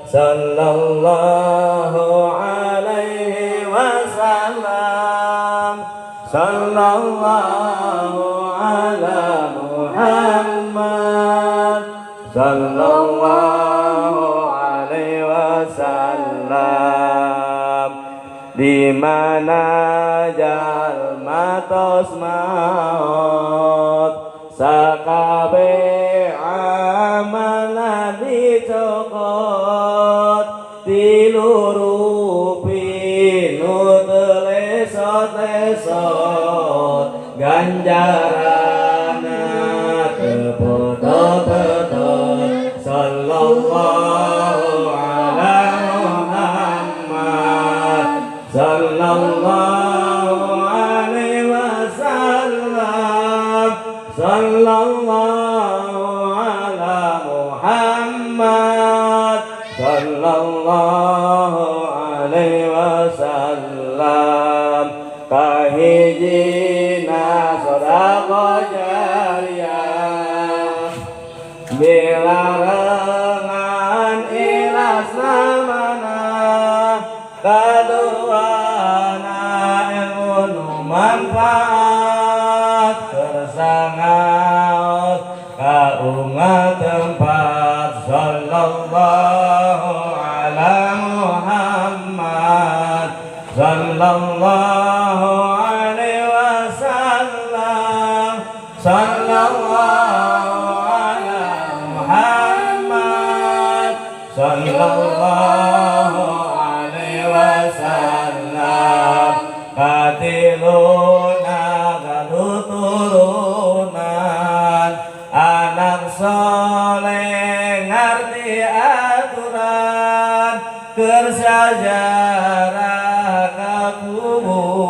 sallallahu alaihi wasallam. Sallallahu ala Muhammad sallallahu alaihi wasallam. Di mana jalma tos maot sakabe amalan dicokot tilurupi nu teu lesot-lesot ganjarana teu potot-potot. Sallallahu ala Muhammad sallallahu alaihi wasallam. Sallallahu ala Muhammad sallallahu alaihi wasallam. Kahijina sedekah jariyah bilarengan ilas namana kaduana ilmu nu manfaat kersangaos kaunga tempat. Sallallahu ala Muhammad sallallahu alaihi wasallam. Sallallahu ala Muhammad sallallahu alaihi wasallam. Katiluna kaluturunan anak soleh ngarti aturan keur sajarah kakuburan.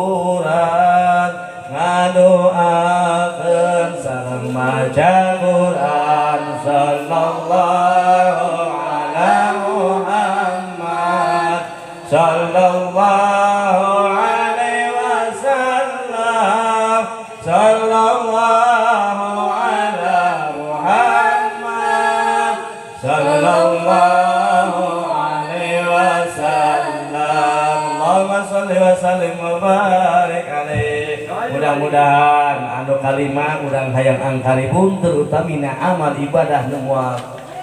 Sallallahu alaihi wasallam. Sallallahu ala Muhammad. Sallallahu alaihi wasallam. Allahumma sholli wa sallim wa barik alaihi. Mudah-mudahan anu kalima urang hayang angkaribun terutamina amal ibadah nu moal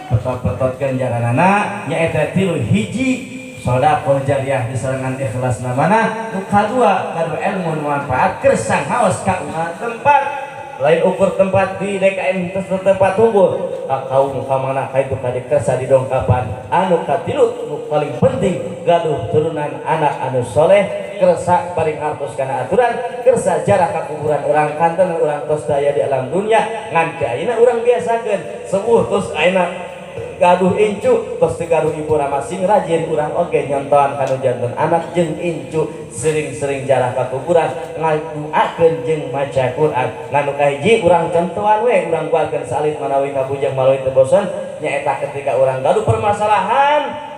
petot-petot ganjaranana nyaeta tilu hiji sedekah jariah disarengan ikhlas namana, nu kadua kadu ilmu nu manfaat kersang haos ka umat tempat lain ukur tempat di DKM tempat tunggu ka kaum ka mana ka itu ka kersa didongkapan. Anu katilu nu paling penting gaduh turunan anak anu soleh kersa paling hartos kana aturan kersa jarah ka kuburan urang kanten urang tos daya di alam dunia ngan teu ayeuna urang biasakeun sepuh tos ayeuna gaduh incu tos teu gaduh ibu masing rajin urang oge nyontohan kanu janten anak jeung incu sering-sering jarah ka kuburan ngaduakeun jeung maca Quran. Nganu kahiji urang contohan we urang buatkeun salit manawi kabujang malawi teu bosen nyaeta ketika urang gaduh permasalahan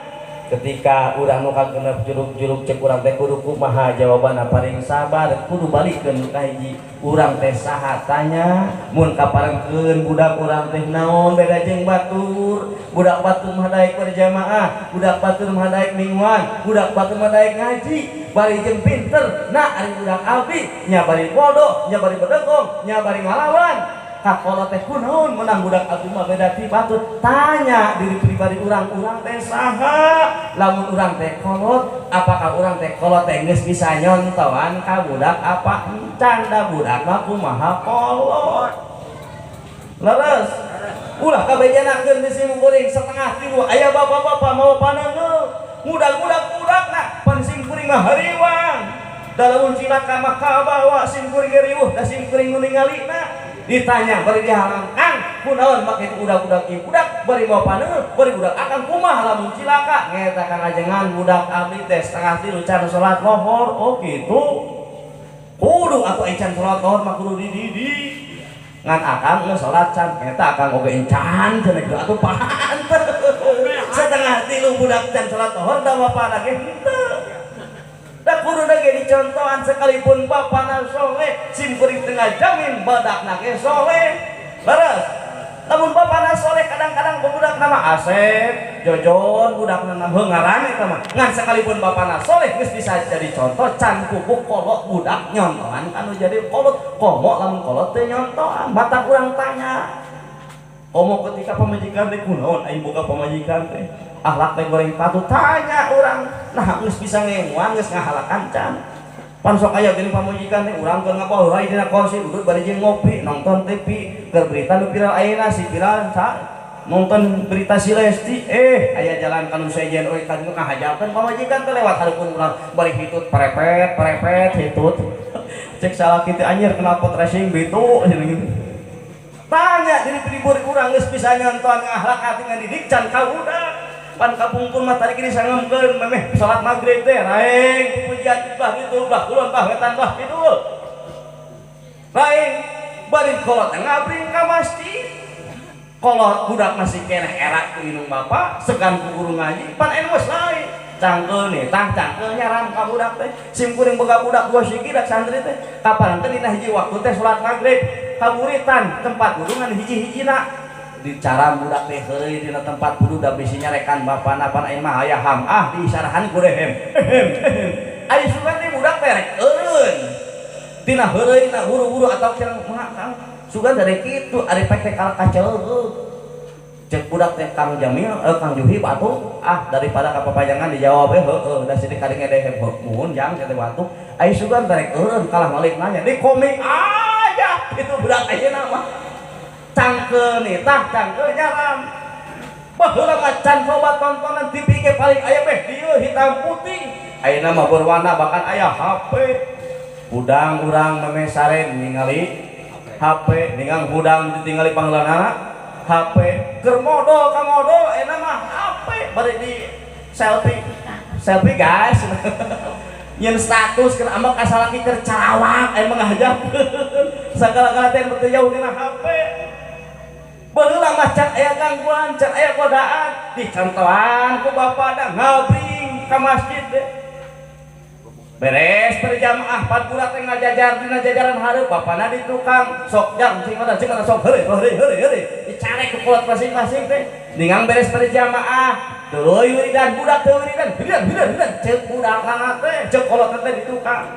ketika urang nu kagenep juruk-juruk cek urang teh kudu kumaha jawabanna paling sabar kudu balikeun nu kahiji urang teh saha tanya mun kaparengkeun budak urang teh naon beda jeung batur budak batur mah daek berjamaah budak batur mah daek mingguan budak batur mah daek ngaji bari jeung pinter nah ari budak abdi nya bari bodoh nya bari bedegong nya bari ngalawan kakolot teh kunaon menang budak abdi mah beda ti batur tanya diri pribadi urang-urang teh saha lamun urang teh kolot apakah urang teh kolot teh geus bisa nyontohan ka budak apa encan da budak mah kumaha kolot leres ulah kabejanakeun di simkuring setengah tilu aya bapak-bapak mau panengeul mudag-mudag budakna pan simkuring mah hariwang da lamun cilaka mah kabawa simkuring riweuh da simkuring nu ningalina ditanya bari dihalang kang kunaon make budak-budak ieu budak bari mau paneul bari budak akang kumaha lamun cilaka ngeta kang ajengan budak abdi teh setengah tilu can salat lohor. Oh gitu kudu atuh can salat lohor mah kudu dididik ngan akang geus salat can eta akang oge encan cenah kitu atuh pantes setengah tilu budak can salat lohor da bapana ge henteu. Da kudu ge dicontohan sekalipun bapana soleh sim kuring teu ngajamin badakna ge soleh. Leres lamun bapana soleh kadang-kadang budak nama Asep Jojon budakna nama heuh ngaran eta mah ngan sekalipun bapana soleh geus bisa jadi contoh can kuku kolot budak nyontohan kanu jadi kolot komo lamun kolot teu nyontohan mata urang tanya komo ketika pamajikan teh kunaon aing boga pamajikan teh akhlak teh goreng patuh tanya urang nah geus bisa ngemuan geus ngahalakan can pan sok aya geuning pamajikan teh urang keur ngapoheuy dina kursi udut bari jeung ngopi nonton TV keur berita nu viral ayeuna si viral sa nonton berita si Lesti aya jalan kanu sejen euy kan ngahajalkeun pamajikan teh lewat hareupeun urang bari hitut prepet prepet hitut cek salaki teh anjir knalpot racing bitu gitu. Tanya diri pribadi urang geus bisa nyontohan akhlak ati ngadidik can ka budak pan kapungkur mah tadi kini sangemkeun memeh salat maghrib teh raeng pujian bah kitu bah kulon bah wetan bah kidul raeng bari kolot ngabring ka masjid kolot budak masih keneh era ku indung bapak segan ku guru ngaji pan anu geus lain cangkeul nih tah cangkeul nyaran ka budak teh sim kuring boga budak dua siki dak santri teh kapan teh dina hiji waktu teh salat maghrib kaburitan tempat wudu ngan hiji-hijina di cara budak teh heureuy dina tempat wudu da bisi nyarekan bapana pan aing mah aya ham ah diisarahan ku dehem aya sugan teh budak teh rek eureun tina heureuyna buru-buru atau kira mah Kang sugan dari kitu ari pek teh kalak kaceureuk cek budak teh Kang Jamil Kang Juhi batu ah daripada ka papajangan dijawab heueuh da sidik kadenge dehem muhun jang teh batu aya sugan teh rek eureun kalah malik nanya di komik aja itu budak ayeuna mah cangkeul nih tah cangkeul nyaram baheula mah can loba tontonan TV ge paling aya meh dieu hitam putih ayeuna mah berwarna bahkan aya HP hudang urang memeh sare ningali HP ningang hudang ditingali panglanana HP keur modol ka modol ayeuna mah HP bari di selfie selfie guys nyen status keur ambek ka salaki keur carawak aya manghajakeun sagala-gala teh nu teu jauh dina HP baheula mah can aya gangguan can aya godaan dicontohan ku bapak da ngabring ka masjid deh. Beres berjamaah pan budak teh ngajajar dina jajaran hareup bapana di tukang sok jang cing mana sok heureuy heureuy heureuy heureuy dicarek ku kolot masing-masing teh ningang beres berjamaah tuluy wiridan budak teu wiridan wiridan wiridan wiridan ceuk budakna teh ceuk kolot teh di tukang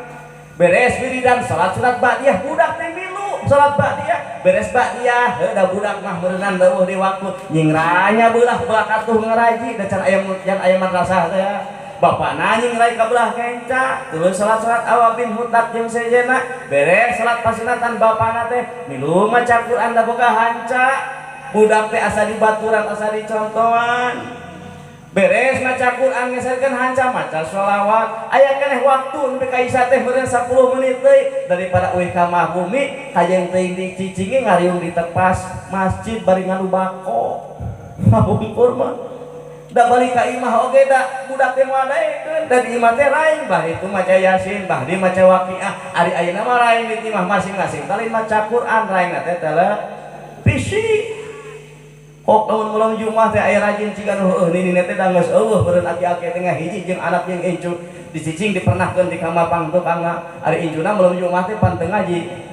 beres wiridan salat sunat ba'diyah budak teh milu salat ba'diyah beres ba'diyah heuh da budak mah meureunnan leuweuh di waktu nyingranya beulah belah katuh ngaraji da can aya jan aya madrasah teh bapak nanying rai ka belah kenca tuluy salat-salat awabin hutak jeung sejena beres salat pasunatan bapana teh milu maca Quran da boga hanca budak teh asa dibaturan asa dicontohan beres maca Quran ngeserkeun hanca maca sholawat aya keneh waktu nepi ka isya teh meureun 10 menit deui daripada euy ka mah bumi hayang teuing dicicingi ngariung di tepas masjid bari ngadu bako ngabungkur mah da balik ka imah oge da budak teh moal daekeun da di imah teh lain bah itu maca Yasin bah di maca Waqiah ari ayeuna mah lain di imah masing-masing teh maca Quran lain teh televisi kok lamun mulung Jumat teh aya rajin ciga nu heueuh nini teh da geus eueuh beureun aki-aki teh ngahiji jeung anak jeung incu dicicing dipernahkeun di kamar pangtukangna ari incuna mulung Jumat teh pan teu ngaji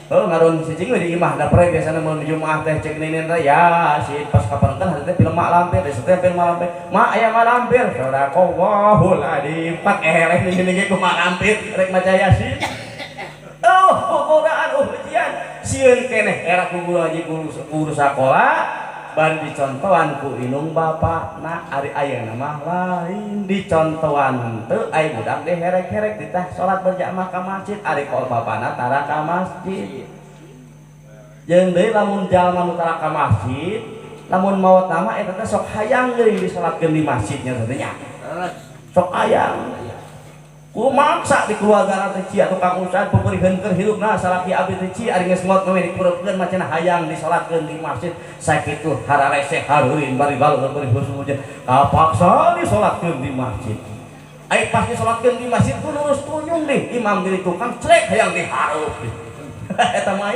heuh ngaron cicing we di imah da pre biasana mun Jumat teh cek nini teh Yasin pas kaparengkeun hari teh film mak lampir desa teh film mak lampir mak aya mak lampir sadaqallahul adzim pak eleh nini ge ku mak lampir rek maca Yasin oh godaan oh ujian sieun keneh era ku guru haji guru sakola bari dicontohan ku inung bapakna ari ayeuna mah lain dicontohan teu aya budak diherek-herek ditah salat berjamaah ka masjid ari kol bapana tara ka masjid jeung deui lamun jalma nu tara ka masjid lamun maot mah eta teh sok hayang deui disalatkeun di masjidnya teh nya sok hayang ku maksa di keluarga teh cia tukang usaha peperiheun keur hirupna salaki abdi teh cia ari geus maot mah dipureukeun mah cenah hayang disalatkeun di masjid sakitu hararese hareureun bari baleur bari husnuzon kapaksa disalatkeun di masjid ai pas disalatkeun di masjid ku lurus tunyung deh imam diri tukang crek hayang dihareup eta mah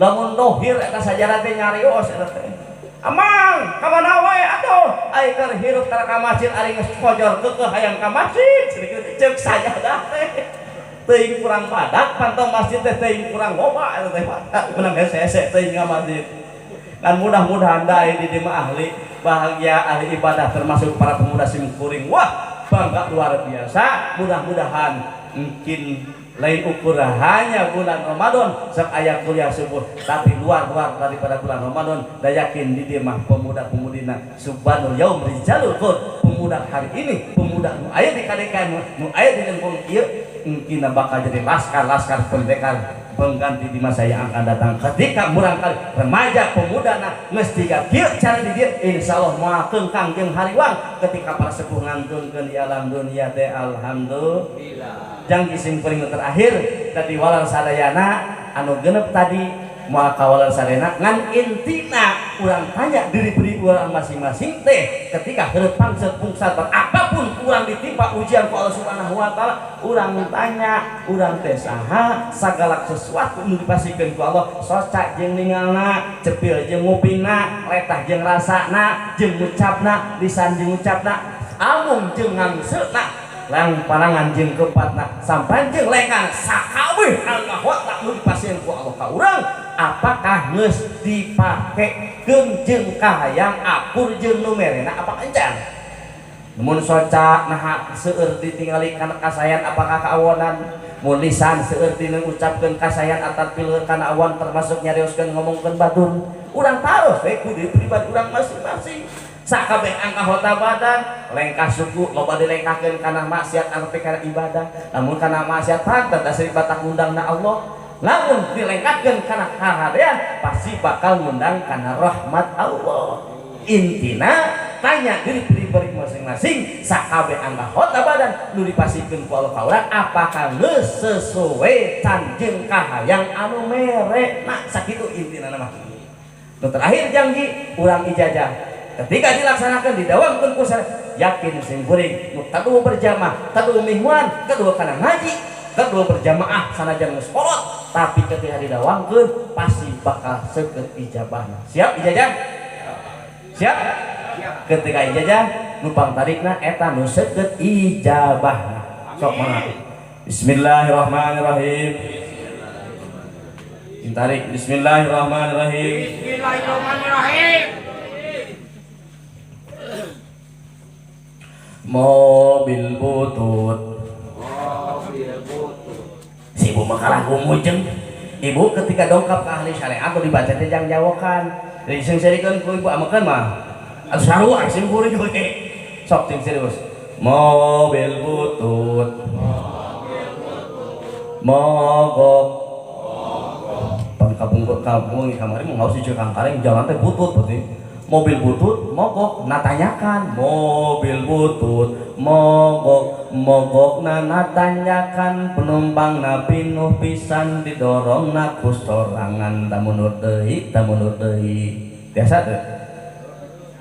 lamun dohir eta sajarah teh nyarios eta teh amang ka mana wae atuh ai keur hirup tara ka masjid ari geus kojor keukeuh hayang ka masjid ceuk sajadah teh teuing kurang padat pantau masjid teh teuing kurang loba eta teh menang hese-hese teuing ka masjid dan mudah-mudahan dae di dieu mah ahli bahagia ahli ibadah termasuk para pemuda simkuring wah bangga luar biasa mudah-mudahan mungkin lain ukur hanya bulan Ramadan sok aya kuliah subuh tapi luar-luar daripada bulan Ramadan da yakin di dieu mah pemuda-pemudina subhanul yaum rijalul qud pemuda hari ini pemuda nu aya di KDK nu aya di lengkung ieu mungkin bakal jadi laskar-laskar pendekar pengganti di masa yang akan datang ketika murangkali remaja pemuda na geus tiga kieu cara di dieu insyaallah moal keungkang jeung hariwang ketika para sepuh ngantunkeun di alam dunia teh alhamdulillah jang simkuring terakhir tadi walar sadayana anu genep tadi moal kawalar sadayana ngan intina urang tanya diri pribadi urang masing-masing teh ketika heureut pangset pungsat apapun urang ditimpa ujian ku Allah Subhanahu wa taala urang tanya urang teh saha sagala sesuatu nu dipasikeun ku Allah soca jeung ningalna cepil jeung ngupingna letah jeung rasana jeung ngucapna lisan jeung ngucapna amung jeung ngangseuna lang parangan jeung kepatna sampan jeung lengan sakabeh angahota nu dipasieun ku Allah ka urang apakah geus dipakekeun jeung kahayang akur jeung nu merena apa encan mun soca naha seueur ditingali kana kasayan apakah kaawonan mun lisan seueur dina ngucapkeun kasayan atawa pileur kana awan termasuk nyarioskeun ngomongkeun batur urang taruh we ku diri pribadi urang masing-masing sakabeh angkahota badan lengkah suku loba dilengkahkeun kana maksiat ataupun kana ibadah lamun kana maksiat pantes asri batak ngundangna Allah lamun dilengkahkeun kana kahadean pasti bakal ngundang kana rahmat Allah intina tanya diri pribadi masing-masing sakabeh angkahota badan nu dipasikeun ku Allah ka urang apakah geus sesuai can jeung kahayang anu mere nah sakitu intina mah nu terakhir janji urang ijazah ketika dilaksanakan didawamkeun ku yakin sing kuring nu kadua berjamaah kadua mingguan kadua kana ngaji kadua berjamaah sanajan geus kolot tapi ketika didawamkeun pasti bakal seukeut ijabahna siap ijazah siap ketika ijazah nu pangtarikna eta nu seukeut ijabahna sok mangga. Bismillahirrahmanirrahim. Tarik bismillahirrahmanirrahim. Bismillahirrahmanirrahim. Mobil butut. Mobil butut. Si ibu makalah gumujeng. Ibu ketika dongkap ke ahli syariat atau dibaca teh jang jawakan. Jadi sing serikeun ku ibu amekeun mah. Atuh sarua sing kuring we. Sok sing serius. Mobil butut. Mobil butut. Mogok. Pan kapungkur kampung kamari mah ngaos di Cangkareng jalan teh butut berarti. Mobil butut mogok natanyakan. Mobil butut mogok mogok na natanyakan penumpang na pinuh pisan didorong na ku sorangan tamunur deui tamunur deui. Biasa teu?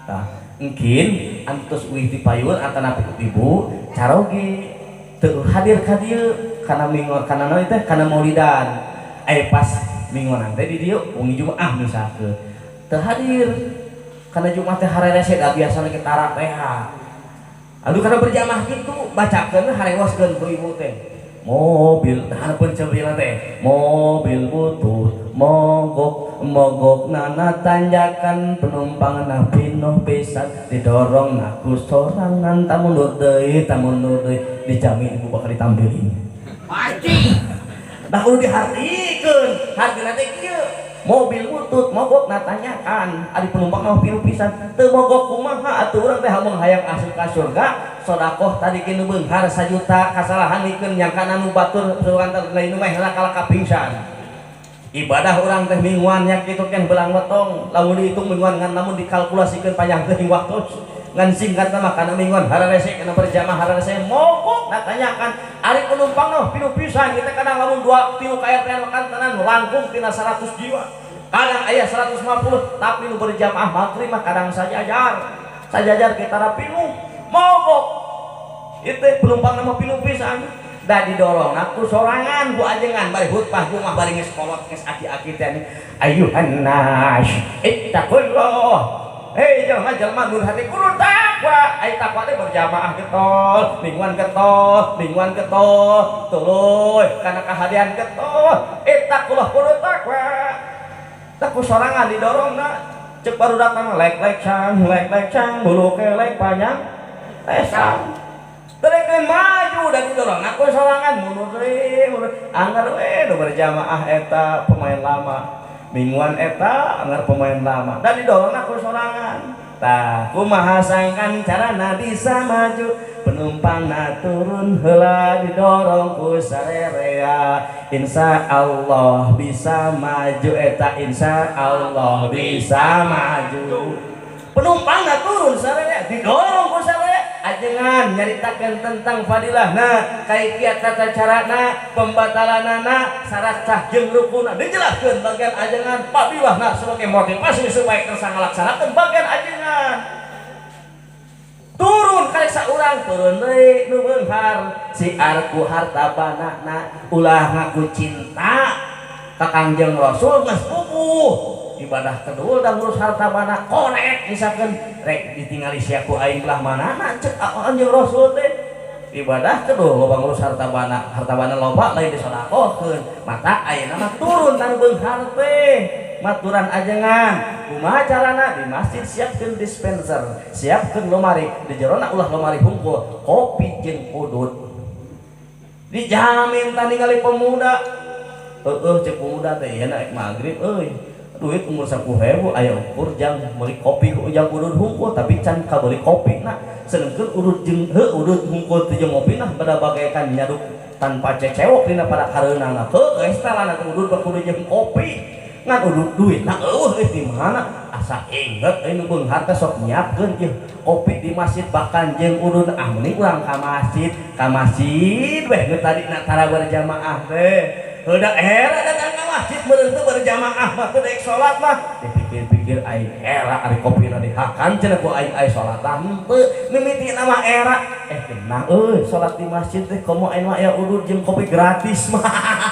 Tah engkin antos uih di payun atanapi ibu caroge teu hadir ka dieu kana minggu kana naon teh kana maulidan. Pas mingguan teh di dieu wengi Jumaah misalkeun teu hadir karena Jumat teh harerese da biasana kita tarak teh. Aduh karena berjamaah kitu bacakeun harewoskeun ku ibu teh. Mobil hareupeun cebrina teh. Mobil butut mogok mogok nana tanjakan penumpang na pinuh pisan didorong na ku sorangan tamundur deui dijamin ibu bakal ditampilin. Pasti. Dah kudu dihartikeun, hartina teh kieu. Mobil butut mogok natanyakan ari penumpang mah pinuh pisan teu mogok kumaha atuh urang teh hamun hayang asup ka surga sedekah tadi kinu beunghar sajuta kasalahan dikeun nyangkana nu batur sugan teh lain mah heula kalah kapingsan ibadah urang teh mingguan nya kitu kan belang wetong lamun dihitung mingguan ngan lamun dikalkulasikeun panjang teuing waktu ngan singkat mah kana mingguan hararese kana berjamaah hararese mogok natanyakan ari penumpang mah pinuh pisan kita kadang lamun 2 3 KRT kantenan langkung tina 100 jiwa kadang aya 150 tapi nu berjamaah maghrib mah kadang sajajar sajajar kita pinuh mogok itu penumpang mah pinuh pisan da didorong aku sorangan ku ajengan bari khutbah Jumat bari geus kolot geus aki-aki teh ayuhan nas ittaqullah. Hei jelma-jelma nur hati kudu takwa. Ai takwa teh berjamaah getol, mingguan getol, mingguan getol, tuluy kana kahadian getol. Ittaqullah kudu takwa. Tah ku sorangan didorongna cek barudak mah lek-lek cang, lek-lek cang, bulu kelek panjang tesang. Terekeun maju da didorong ku sorangan mundur deui, mundur. Anggar we nu berjamaah eta pemain lama. Mingguan eta anggar pemain lama dan didorong aku sorangan. Tah kumaha sangkan carana bisa maju penumpangna turun heula didorong ku sarerea insya Allah bisa maju eta insya Allah bisa maju penumpangna turun sarerea didorong ku sarerea ajengan nyaritakeun tentang fadilahna kaifiat tata carana pembatalanana syarat sah jeung rukunna dijelaskeun bagian ajengan fadilahna sebagai motivasi supaya kersa ngalaksanakeun bagian ajengan turun karek saurang turun deui nu beunghar siar ku harta banana ulah ngaku cinta ka Kangjeng Rasul geus pupuh ibadah kedua dan ngurus harta bana korek misalkan rek ditingali sia ku aing belah manana cek Kanjeng Rasul teh ibadah kedua loba ngurus harta bana loba lain disodakohkeun mata ayeuna mah turun tan beunghar teh maturan ajengan kumaha carana di masjid siapkeun dispenser siapkeun lomari di jerona ulah lomari hungkul kopi jeung udut dijamin tah ningali pemuda heueuh cek pemuda teh ieu na maghrib euy duit umur 10.000 aya ukur jang meuli kopi jang udud hungkul tapi can kabeli kopi na sedengkeun udud jeung heuh udud hungkul teh jeung ngopi nah pada bagaikan nyaduk tanpa cecewok dina pada kareunana heuh geus tah udud kudu jeung kopi ngan udud duit nah eueuh di mana asa inget euy nu beunghar teh sok nyiapkeun ieu kopi di masjid bahkan jeung udud ah mending urang ka masjid weh nu tadi na tara berjamaah teh udah era datang ke masjid meureun teu berjamaah mah teu daek salat mah dipikir-pikir aing era ari kopina dihakan cenah ku aing ai salat tah henteu mimitina mah era tenang euy salat di masjid teh komo aing mah aya udud jeung kopi gratis mah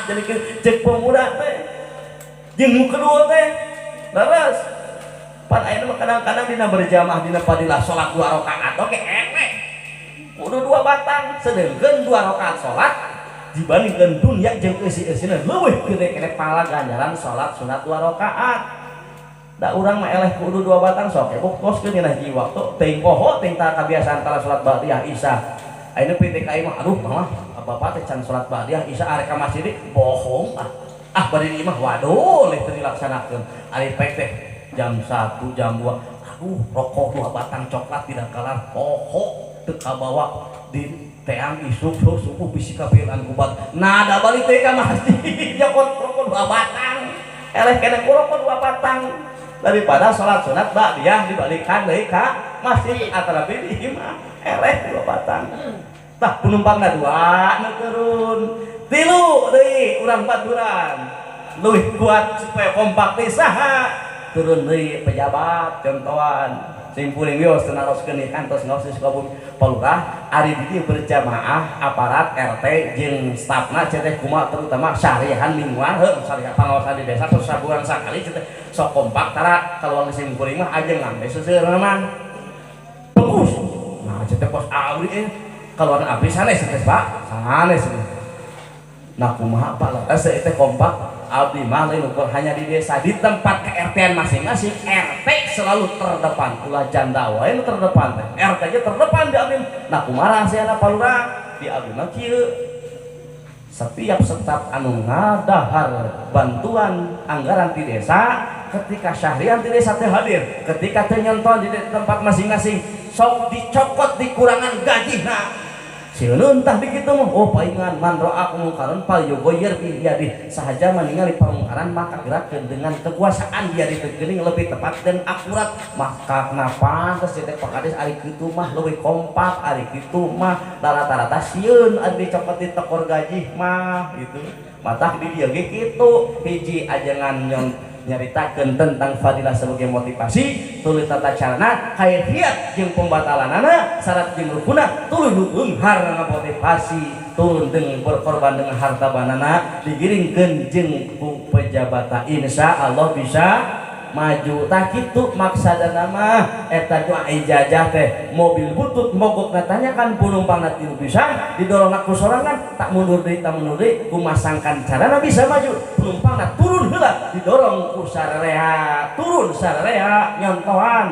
jadi cek pemuda teh jeung nu kedua teh leres pan ayeuna mah kadang-kadang dina berjamaah dina fadilah salat 2 rakaat oke enek kudu 2 batang sedengkeun 2 rakaat salat dibandingkan dunia jeung eusi-eusina leuwih gede keneh pahala ganjaran salat sunat 2 rakaat. Da urang mah eleh kudu 2 batang sok bokoskeun dina hiji waktu teuing poho teuing tara kabiasaan tara salat ba'diyah isya. Ayeuna PTKI mah aduh mah bapak teh can salat ba'diyah isya arek ka masjid bohong ah. Ah bari di imah waduh leh teu dilaksanakeun. Ari pek teh jam 1 jam 2 aduh rokok 2 batang coklat tidak kalar poho teu kabawa di teang isuk subuh bisi kapiran kubat. Nah da balik teh ka masjid nyokot rokok 2 batang. Eleh keneh ku rokok 2 batang daripada salat sunat ba'diyah dibalikan deui ka masjid atanapi di imah eleh 2 batang. Tah penumpangna 2 nu turun. 3 deui urang baturan. Leuwih kuat supaya kompak teh saha? Turun deui pejabat contohan. Sing kuring wios teu naroskeun ieu kantos ngaos di Sukabumi. Pak Lurah ari di dieu berjamaah aparat RT jeung stafna teh kumaha terutama syariahan mingguan heuh syariah pangaosan di desa terus sabulan sakali teh sok kompak tara kaluar sing kuring mah ajengan we seuseurna mah. Bagus. Nah teh pos abdi kaluar abdi sanes teh Pak. Sanes. Nah kumaha Pak Lurah teh kompak abdi mah lain ukur hanya di desa di tempat ke-RT-an masing-masing RT selalu terdepan ulah janda wae nu terdepan teh RT nya terdepan di abdi. Nah kumaha rahasiana Pak Lurah di abdi mah kieu setiap staf anu ngadahar bantuan anggaran di desa ketika syahrian di desa teh hadir ketika teh nyonton di tempat masing-masing sok dicokot dikurangan gajihna sieun tah dikitu mah oh paingan man ro'a mungkaran falyughayyir bi yadihi sahaja meningali pamungkaran maka gerakeun dengan kekuasaan dia ditegening lebih tepat dan akurat maka kenapa pantes teh Pak Kades ari kitu mah leuwih kompak ari kitu mah rata-rata sieun ari dicokot ditekor gaji mah gitu matak di dieu ge kitu hiji ajengan nyaritakeun tentang fadilah sebagai motivasi tuluy tata carana kaifiat jeung pembatalanana syarat jeung rukuna tuluy nu beunghar ngamotivasi turun dengan berkorban dengan harta banana digiringkeun jeung ku pejabat insya Allah bisa maju. Tah kitu maksadana mah eta doa ijazah teh mobil butut mogok natanyakan penumpangna tilu pisan didorongna ku sorangan tak mundur deui tak mundur deui kumasangkan carana bisa maju penumpangna turun heula didorong ku sararea turun sararea nyontohan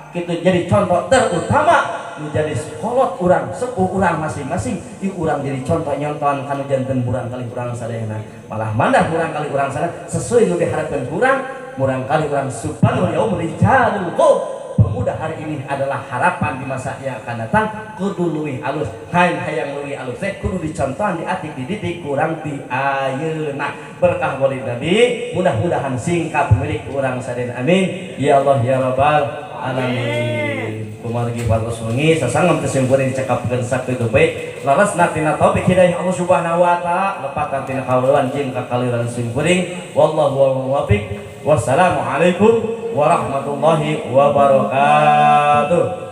kitu jadi contoh terutama menjadi kolot urang sepuh urang masing-masing ieu urang jadi contoh nyontohan kanu janten murang kali urang sadayana malah mandah murang kali urang sadayana sesuai nu diharapkeun urang murang kali urang subhanul yaum rijalul qum pemuda hari ini adalah harapan di masa yang akan datang kudu leuwih alus hayang leuwih alus teh kudu dicontohan diatik dididik kurang di ayeuna berkah walid nabi mudah-mudahan singkap pemilik urang sadayana amin ya Allah ya rabbal alamin. Kumargi paros wengi sasangem teh simkuring dicekapkeun sakitu bae laras tina taufik hidayah Allah Subhanahu wa taala lepatan tina kawewan jeung kakaliran simkuring wallahu muwaffiq. Wassalamualaikum warahmatullahi wabarakatuh.